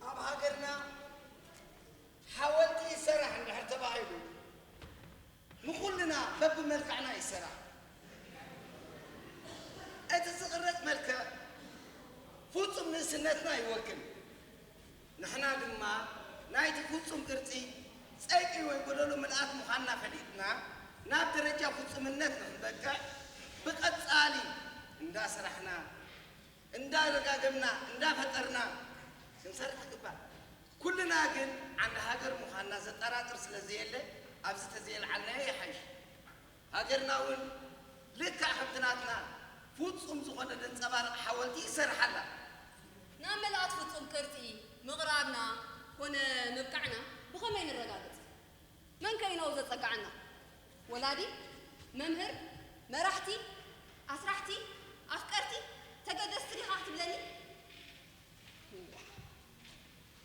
ኣብ ሃገርና ሓወልቲ ይሰራሕ እንድሕር ተባሂሉ፣ ንኹልና በብመልክዕና ይሰራሕ። እቲ ዝቕረጽ መልክዕ ፍጹም ንእስነትና ይወክል። ንሕና ድማ ናይቲ ፍጹም ቅርጺ ጸይቂ ወይ ጎደሎ ምልኣት ምዃንና ፈሊጥና፣ ናብ ደረጃ ፍጹምነት ንኽንበቅዕ ብቐጻሊ እንዳሰራሕና፣ እንዳደጋገምና፣ እንዳፈጠርና ክንሰርሕ ይግባእ። ኩልና ግን ዓንዲ ሃገር ምዃንና ዘጠራጥር ስለ ዘየለ፣ ኣብዚ ተዘየልዓልናዮ ይሓይሽ። ሃገርና እውን ልክዕ ከምቲ ናትና ፍጹም ዝኾነ ዘንጸባርቕ ሓወልቲ ይሰርሓላ። ናብ ምልኣት ፍጹም ቅርጺ ምቕራብና ኮነ ምብቃዕና ብኸመይ ንረጋግጽ? መን ከ እዩ ናብኡ ዘጸግዓና? ወላዲ፣ መምህር፣ መራሕቲ፣ ኣስራሕቲ፣ ኣፍቀርቲ፣ ተገደስቲ ዲኻ ክትብለኒ?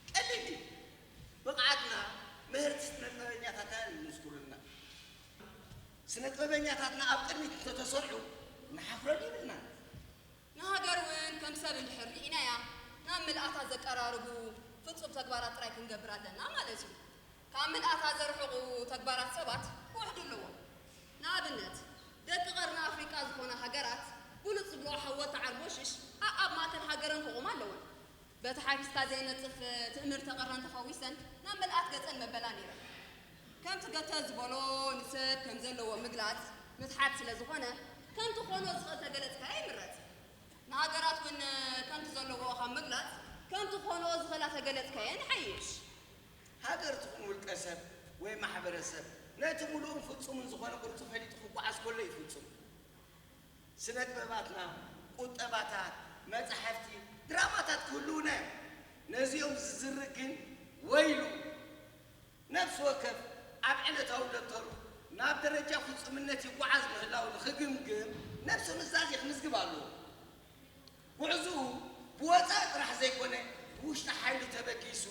ቀሊል እዩ። ብቕዓትና ምህርቲ ስነ ጥበበኛታትና ይምስክሩልና። ስነ ጥበበኛታትና ኣብ ቅድሚት እንተተሰርዑ ንሓፍረሉ ይብልና። ንሃገር እውን ከም ሰብ እንድሕር ርኢናያ፣ ናብ ምልኣታ ዘቀራርቡ ፍጹም ተግባራት ጥራይ ክንገብር ኣለና ማለት እዩ። ካብ ምልኣታ ዘርሕቑ ተግባራት ሰባት ክውሕዱ ኣለዎም። ንኣብነት፣ ደቂ ቀርኒ ኣፍሪቃ ዝኾና ሃገራት ብሉጽ ዝብልኦ ሓወልቲ ዓርቦሽሽ ኣብ ኣብ ማእከል ሃገረን ክቖማ ኣለወን። በቲ ሓፊስካ ዘይነጽፍ ትእምርተ ቀረን ተፈዊሰን ናብ ምልኣት ገጸን መበላ ነይረን። ከምቲ ገተ ዝበሎ ንሰብ ከም ዘለዎ ምግላጽ ምትሓት ስለ ዝኾነ፣ ከምቲ ክኾኖ ዝኽእል ተገለጽካዮ ይምረጽ። ንሃገራት እውን ከምቲ ዘለዎ ካብ ምግላጽ ከምቲ ክኾኖ ዝኽእላ ተገለጽካየን ይሓይሽ። ሃገር ትኹን ውልቀ ሰብ ወይ ማሕበረሰብ ነቲ ምሉእን ፍጹምን ዝኾነ ቅርጹ ፈሊጡ ክጓዓዝ ከሎ እዩ ፍጹም። ስነ ጥበባትና፣ ቁጠባታት፣ መጻሕፍቲ፣ ድራማታት ክህልዉና እዮም። ነዚኦም ዝዝርግ ግን ወይሉ። ነፍሲ ወከፍ ኣብ ዕለታዊ ደብተሩ ናብ ደረጃ ፍጹምነት ይጓዓዝ ምህላው ንኽግምግም ነብሱ ኑዛዜ ክምዝግብ ኣለዎ። ጉዕዝኡ ብወጻኢ ጥራሕ ዘይኮነ ብውሽጢ ሓይሉ ተበጊሱ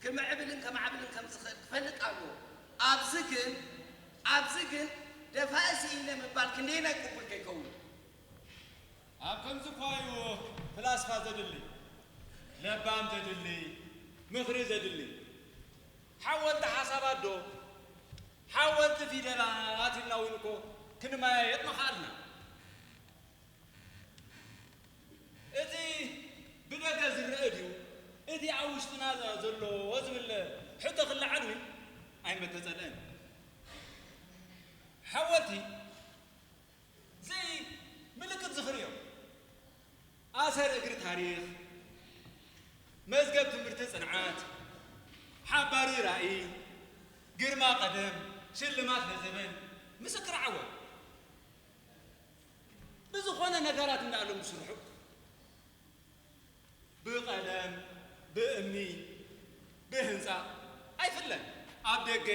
ክምዕብልን ከማዕብልን ከም ዝኽእል ክፈልጥ ኣለዎ። ኣብዚ ግን ኣብዚ ግን ደፋኢ ስኢነ ምባል ክንደየናይ ቅቡል ከይከውን? ኣብ ከምዚ እኳ እዩ ፍላስፋ ዘድሊ፣ ለባም ዘድሊ፣ ምኽሪ ዘድሊ። ሓወልቲ ሓሳባት ዶ ሓወልቲ ፊደላት ኢልና እውን እኮ ክንመያየጥ ምኽኣልና። እቲ ብደገ ዝረአ ድዩ እቲ ኣብ ውሽጥና ዘሎ ዝብል ሕቶ ክለዓል እውን ኣይምተጸልአን። ሓወልቲ ዘይ ምልክት ዝኽሪ እዮም። ኣሰር እግሪ ታሪኽ፣ መዝገብ ትምህርቲ ጽንዓት፣ ሓባሪ ራእይ፣ ግርማ ቀደም፣ ሽልማት ለዘበን፣ ምስክር ዓወት። ብዝኾነ ነገራት እንዳኣሎም ዝስርሑ ብቐለም፣ ብእምኒ፣ ብህንጻ ኣይፍለን። ኣብ ደገ፣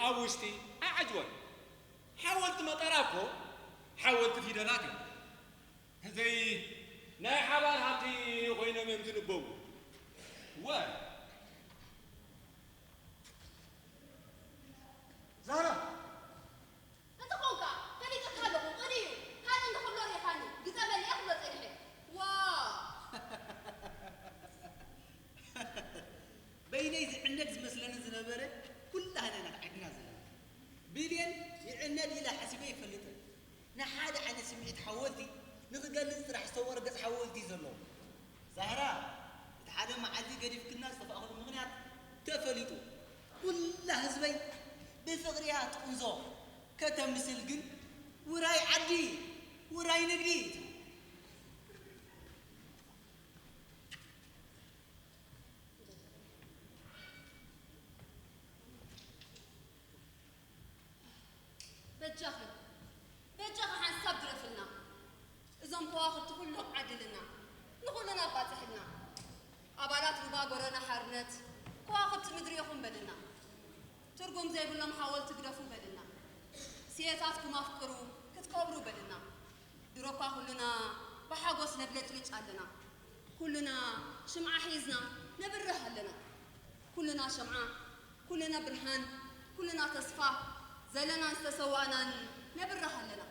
ኣብ ውሽጢ ኣይዓጅቦን። ሓወልቲ መጠራ እኮ ሓወልቲ ፊደላት እዮም። ዘይ ናይ ሓባር ሃብቲ ኮይኖም እዮም ዝንበቡ። ወ ዛራ እንተኾንካ ፈሊጠካ ኣለኹ፣ ቅንዩ ካልእ እንተኽብሎ ርኢኻኒ፣ ግጠመኒ እየ ክብሎ ጸኒሐ። ዋ! ነበረ፣ ኩላህና ኢና ተዓዲና ዘለና። ብሌን ይዕነድ ኢለ ሓሲበ ይፈልጥን። ንሓደ ዓይነት ስምዒት ሓወልቲ ንኽገልጽ ጥራሕ ዝተወረ ገጽ ሓወልቲ እዩ ዘለዎ። ዛህራ፣ እቲ ሓደ መዓልቲ ገዲፍክና ዝጠፋእኽሉ ምኽንያት ተፈሊጡ። ኩላ ህዝበይ ብፍቕሪ እያ ትቕንዞ። ከተምስል ግን ውራይ ዓዲ፣ ውራይ ንግዲ ትብል። በጃኺ፣ በጃኺ ሓንሳብ ድረፍልና። እዞም ከዋኽብቲ ኩሎም ዓድልና፣ ንኹልና ኣባጽሕልና። ኣባላት ሩባ ጎረና ሓርነት፣ ከዋኽብቲ ምድሪ ኢኹም በልና። ትርጉም ዘይብሎም ሓወልቲ ግደፉ በልና። ስየታትኩም ኣፍቅሩ፣ ክትከብሩ በልና። ድሮኳ ኩልና ብሓጎስ ነብለጭልጭ ኣለና። ኩልና ሽምዓ ሒዝና ነብርህ ኣለና። ኩልና ሽምዓ፣ ኩልና ብርሃን፣ ኩልና ተስፋ ዘለናን ዝተሰዋእናን ነብርህ ኣለና።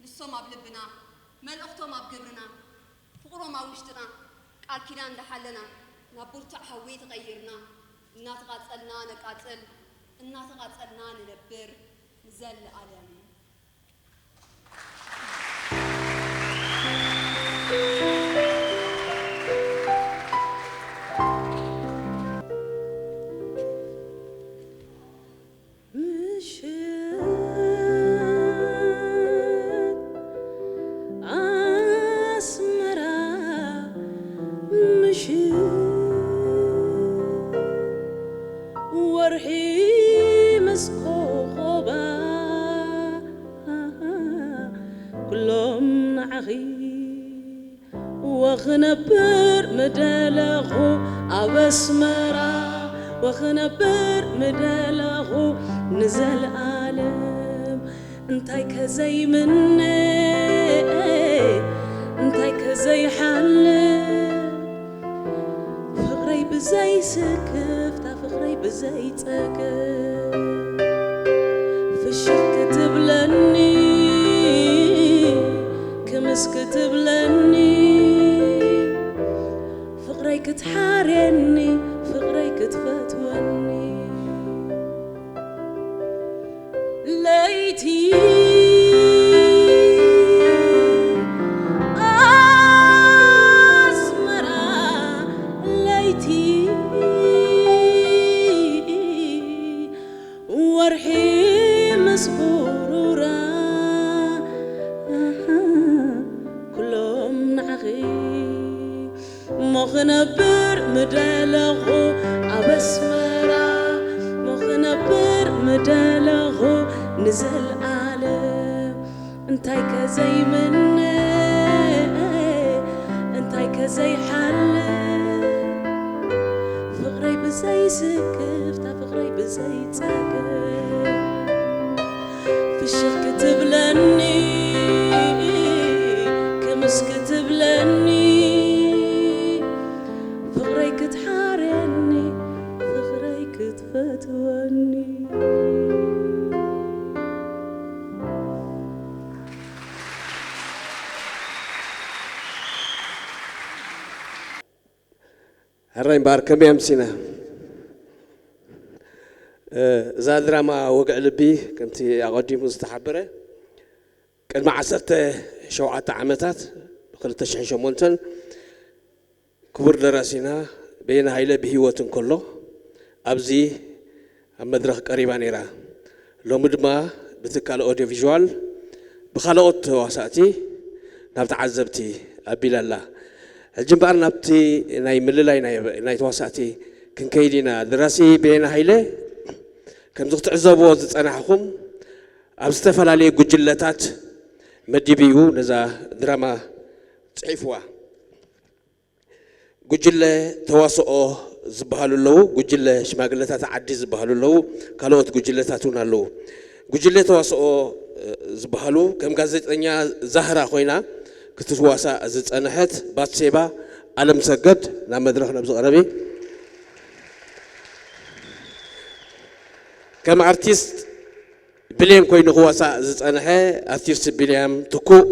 ንሶም ኣብ ልብና፣ መልእኽቶም ኣብ ግብርና፣ ፍቕሮም ኣብ ውሽጥና፣ ቃል ኪዳን እንዳሓለና ናብ ብርቱዕ ሓዊ ተቐይርና፣ እናተቓጸልና ነቃጽል፣ እናተቓጸልና ንነብር ንዘለኣለም። ምሽት ኣስመራ ምሽት ወርሒ ምስ ኮኾባ ኩሎም ንዓኺ ወኽነብር ምደለኹ ኣብ ኣስመራ ወኽነብር ምደለኹ ንዘለኣለም እንታይ ከዘይምነ እንታይ ከዘይሓልፍ ፍቕረይ ብዘይስክፍታ ፍቕረይ ብዘይጸገብ ፍሽኽ ክትብለኒ ክምስ ክትብለኒ ፍቕረይ ክትሓርየኒ ፍቕረይ ክትፈትወኒ ለይቲ ኣስመራ ለይቲ ወርሒ ምስ ቁሩራ ኩሎም ንዓኺ ሞ ክነብር ምደለኹ ኣብ ኣስመራ ሞ ክነብር ምደለኹ ንዘለኣለም እንታይ ከዘይምነ እንታይ ከዘይሓልፍ ፍቕረይ ብዘይስክፍታ ፍቕረይ ብዘይጸገብ ፍሽኽ ክትብለኒ ክምስ ክትብለኒ ፍቕረይ ክትሓርየኒ ፍቕረይ ክትፈትወኒ ሕራይ እምበኣር ከመይ ኣምሲና? እዛ ድራማ ወግዒ ልቢ ከምቲ ኣቐዲሙ ዝተሓበረ ቅድሚ ዓሰርተ ሸውዓተ ዓመታት ብ ክልተ ሽሕን ሸሞንተን ክቡር ደራሲና በየነ ሃይለ ብህይወት እንከሎ ኣብዚ ኣብ መድረኽ ቀሪባ ነይራ። ሎሚ ድማ ብትካል ኦድዮ ቪዥዋል ብኻልኦት ተዋሳእቲ ናብ ተዓዘብቲ ኣቢላ ኣላ። ሕጂ እምበኣር ናብቲ ናይ ምልላይ ናይ ናይ ተዋሳእቲ ክንከይድ ኢና። ደራሲ በየነ ሃይለ ከምዚ ክትዕዘብዎ ዝጸናሕኹም ኣብ ዝተፈላለየ ጉጅለታት መዲቡ እዩ ነዛ ድራማ ጽሒፍዋ። ጉጅለ ተዋስኦ ዝበሃሉ ኣለዉ፣ ጉጅለ ሽማግለታት ዓዲ ዝበሃሉ ኣለዉ፣ ካልኦት ጉጅለታት እውን ኣለዉ። ጉጅለ ተዋስኦ ዝበሃሉ ከም ጋዜጠኛ ዛህራ ኮይና ክትዋሳእ ዝጸንሐት ባትሴባ ኣለምሰገድ ናብ መድረኽ ነብዚ ቀረቢ። ከም ኣርቲስት ብሌን ኮይኑ ክዋሳእ ዝጸንሐ ኣርቲስት ቢንያም ትኩእ።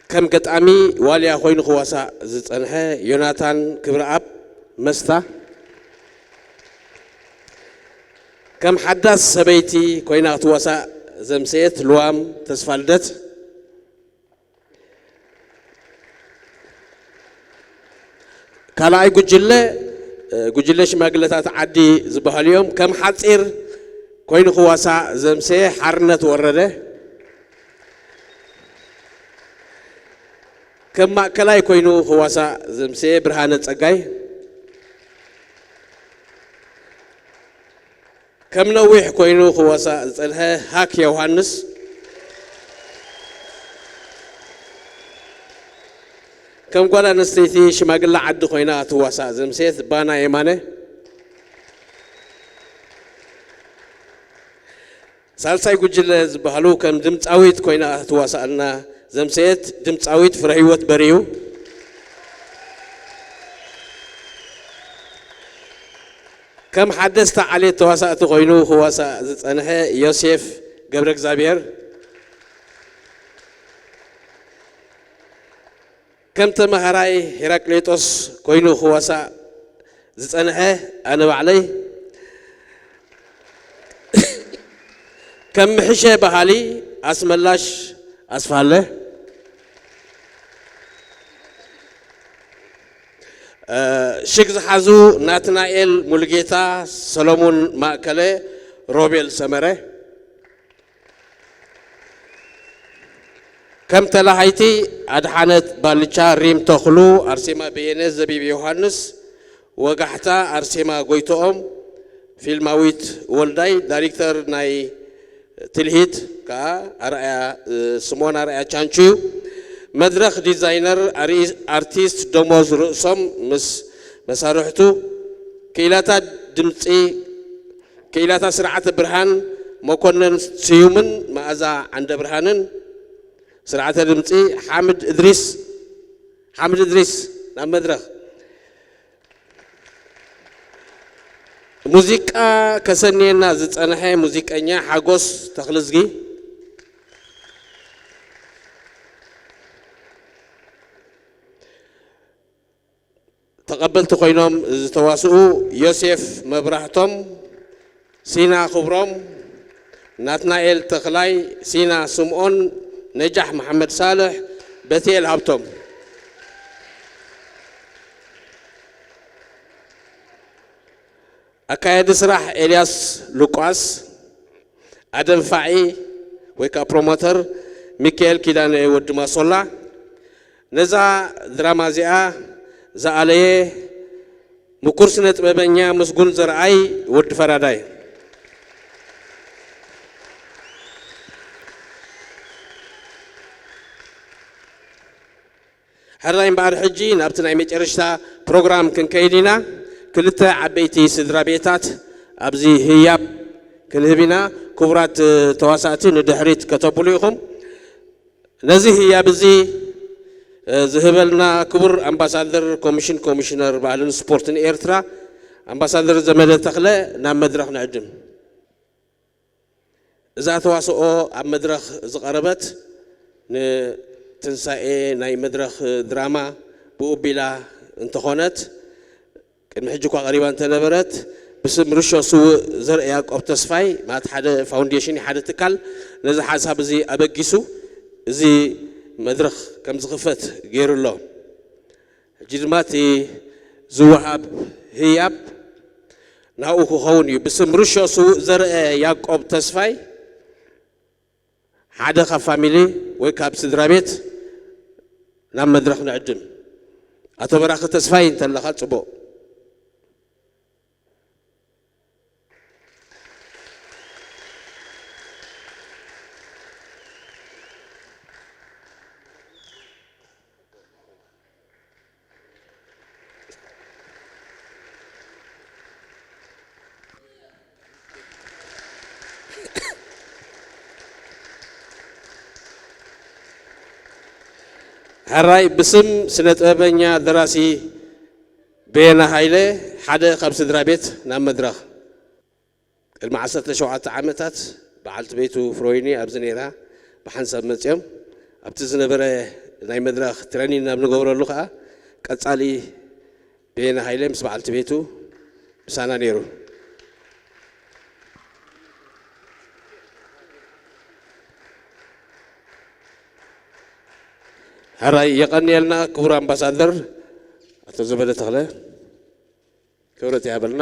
ከም ገጣሚ ዋልያ ኮይኑ ክዋሳእ ዝጸንሐ ዮናታን ክብረኣብ መስታ፣ ከም ሓዳስ ሰበይቲ ኮይና ክትዋሳእ ዘምሰየት ልዋም ተስፋልደት፣ ካልኣይ ጉጅለ፣ እ፣ ጉጅለ ሽማግለታት ዓዲ ዝበሃሉ እዮም። ከም ሓጺር ኮይኑ ክዋሳእ ዘምሰየ ሓርነት ወረደ። ከም ማእከላይ ኮይኑ ክዋሳእ ዘምሰየ ብርሃነ ጸጋይ። ከም ነዊሕ ኮይኑ ክዋሳእ ዝጸንሐ ሃክ ዮሃንስ። ከም ጓል ኣንስተይቲ ሽማግለ ዓዲ ኮይና ትዋሳእ ዘምሰየት ባና የማነ። ሳልሳይ ጉጅለ ዝበሃሉ ከም ድምጻዊት ኮይና ትዋሳእና ዘምሰየት ድምጻዊት ፍረህይወት በርሂ። ከም ሓደስቲ ዓሌት ተዋሳእቲ ኮይኑ ክዋሳእ ዝጸንሐ ዮሴፍ ገብረ እግዚኣብሔር። ከም ተመሃራይ ሄራቅሌጦስ ኮይኑ ክዋሳእ ዝጸንሐ ኣነ ባዕለይ። ከም ምሕሸ በሃሊ ኣስመላሽ ኣስፋለ። እ፣ ሽግ ዝሓዙ ናትናኤል ሙሉጌታ፣ ሰሎሙን ማእከለ፣ ሮቤል ሰመረ። ከም ተላሃይቲ ኣድሓነት ባልቻ፣ ሪም ተኽሉ፣ ኣርሴማ በየነ፣ ዘቢብ ዮሃንስ፣ ወጋሕታ ኣርሴማ ጎይቶኦም፣ ፊልማዊት ወልዳይ፣ ዳይሬክተር ናይ ትልሂት ከኣ ኣርኣያ፣ እ፣ ስምኦን ኣርኣያ ቻንቹ እዩ። መድረኽ ዲዛይነር ኣርኢ-፣ ኣርቲስት ደሞዝ ርእሶም ምስ መሳርሕቱ፣ ክኢላታት ድምጺ፣ ክኢላታት ስርዓተ ብርሃን መኮነን ስዩምን መኣዛ ዓንደ ብርሃንን፣ ስርዓተ ድምጺ ሓምድ እድሪስ፣ ሓምድ እድሪስ ናብ መድረኽ። ሙዚቃ ከሰንየና ዝጸንሐ ሙዚቀኛ ሓጎስ ተኽልዝጊ። ተቐበልቲ ኮይኖም ዝተዋስኡ ዮሴፍ መብራህቶም፣ ሲና ክብሮም፣ ናትናኤል ተኽላይ፣ ሲና ስምኦን፣ ነጃሕ መሓመድ ሳልሕ፣ በትኤል ሃብቶም። ኣካያዲ ስራሕ ኤልያስ ሉቃስ፣ ኣደንፋዒ ወይ ከዓ ፕሮሞተር ሚካኤል ኪዳነ ወዲ ማሶላ። ነዛ ድራማ እዚኣ ዝኣለየ ምኩር ስነ ጥበበኛ ምስጉን ዘርኣይ ወዲ ፈራዳይ። ሕራይ እምበኣር፣ ሕጂ ናብቲ ናይ መጨረሽታ ፕሮግራም ክንከይድ ኢና። ክልተ ዓበይቲ ስድራ ቤታት ኣብዚ ህያብ ክንህብ ኢና። ክቡራት ተዋሳእቲ ንድሕሪት ከተብሉ ኢኹም። ነዚ ህያብ እዚ፣ እ፣ ዝህበልና ክቡር ኣምባሳደር ኮሚሽን ኮሚሽነር ባህልን ስፖርትን ኤርትራ፣ ኣምባሳደር ዘመደ ተኽለ፣ ናብ መድረኽ ንዕድም። እዛ ተዋስኦ ኣብ መድረኽ ዝቐረበት ንትንሳኤ ናይ መድረኽ ድራማ ብኡቢላ እንተኾነት፣ ቅድሚ ሕጂ እኳ ቀሪባ እንተነበረት፣ ብስም ርሾ ስውእ ዘርእ ያዕቆብ ተስፋይ፣ ማለት ሓደ ፋውንዴሽን፣ ሓደ ትካል፣ ነዚ ሓሳብ እዚ ኣበጊሱ፣ እዚ መድረኽ ከም ዝኽፈት ገይሩ ኣሎ። ሕጂ ድማ እቲ ዝወሃብ ህያብ ናብኡ ክኸውን እዩ። ብስም ርሾ ስውእ ዘርአ ያዕቆብ ተስፋይ፣ ሓደ ካብ ፋሚሊ ወይ ካብ ስድራ ቤት ናብ መድረኽ ንዕድም። ኣቶ በራኺ ተስፋይ እንተለኻ ጽቡቕ። ሕራይ ብስም ስነ ጥበበኛ ደራሲ በየነ ሃይለ፣ ሓደ ካብ ስድራ ቤት ናብ መድረኽ። ቅድሚ ዓሰርተ ሸውዓተ ዓመታት በዓልቲ ቤቱ ፍሮይኒ ኣብዚ ነይራ፣ ብሓንሳብ መጺኦም ኣብቲ ዝነበረ ናይ መድረኽ ትረኒን ኣብ ንገብረሉ ከዓ ቀጻሊ በየነ ሃይለ ምስ በዓልቲ ቤቱ ምሳና ነይሩ። ሕራይ የቐንየልና ክቡር ኣምባሳደር ኣቶ ዘመደ ተኽለ። ክብረት ይሃበልና።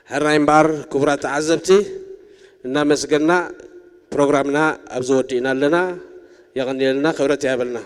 ሕራይ እምበኣር ክቡራት ተዓዘብቲ እናመስገና ፕሮግራምና ኣብዚ ወዲእና ኣለና። የቐንየልና፣ ክብረት ይሃበልና።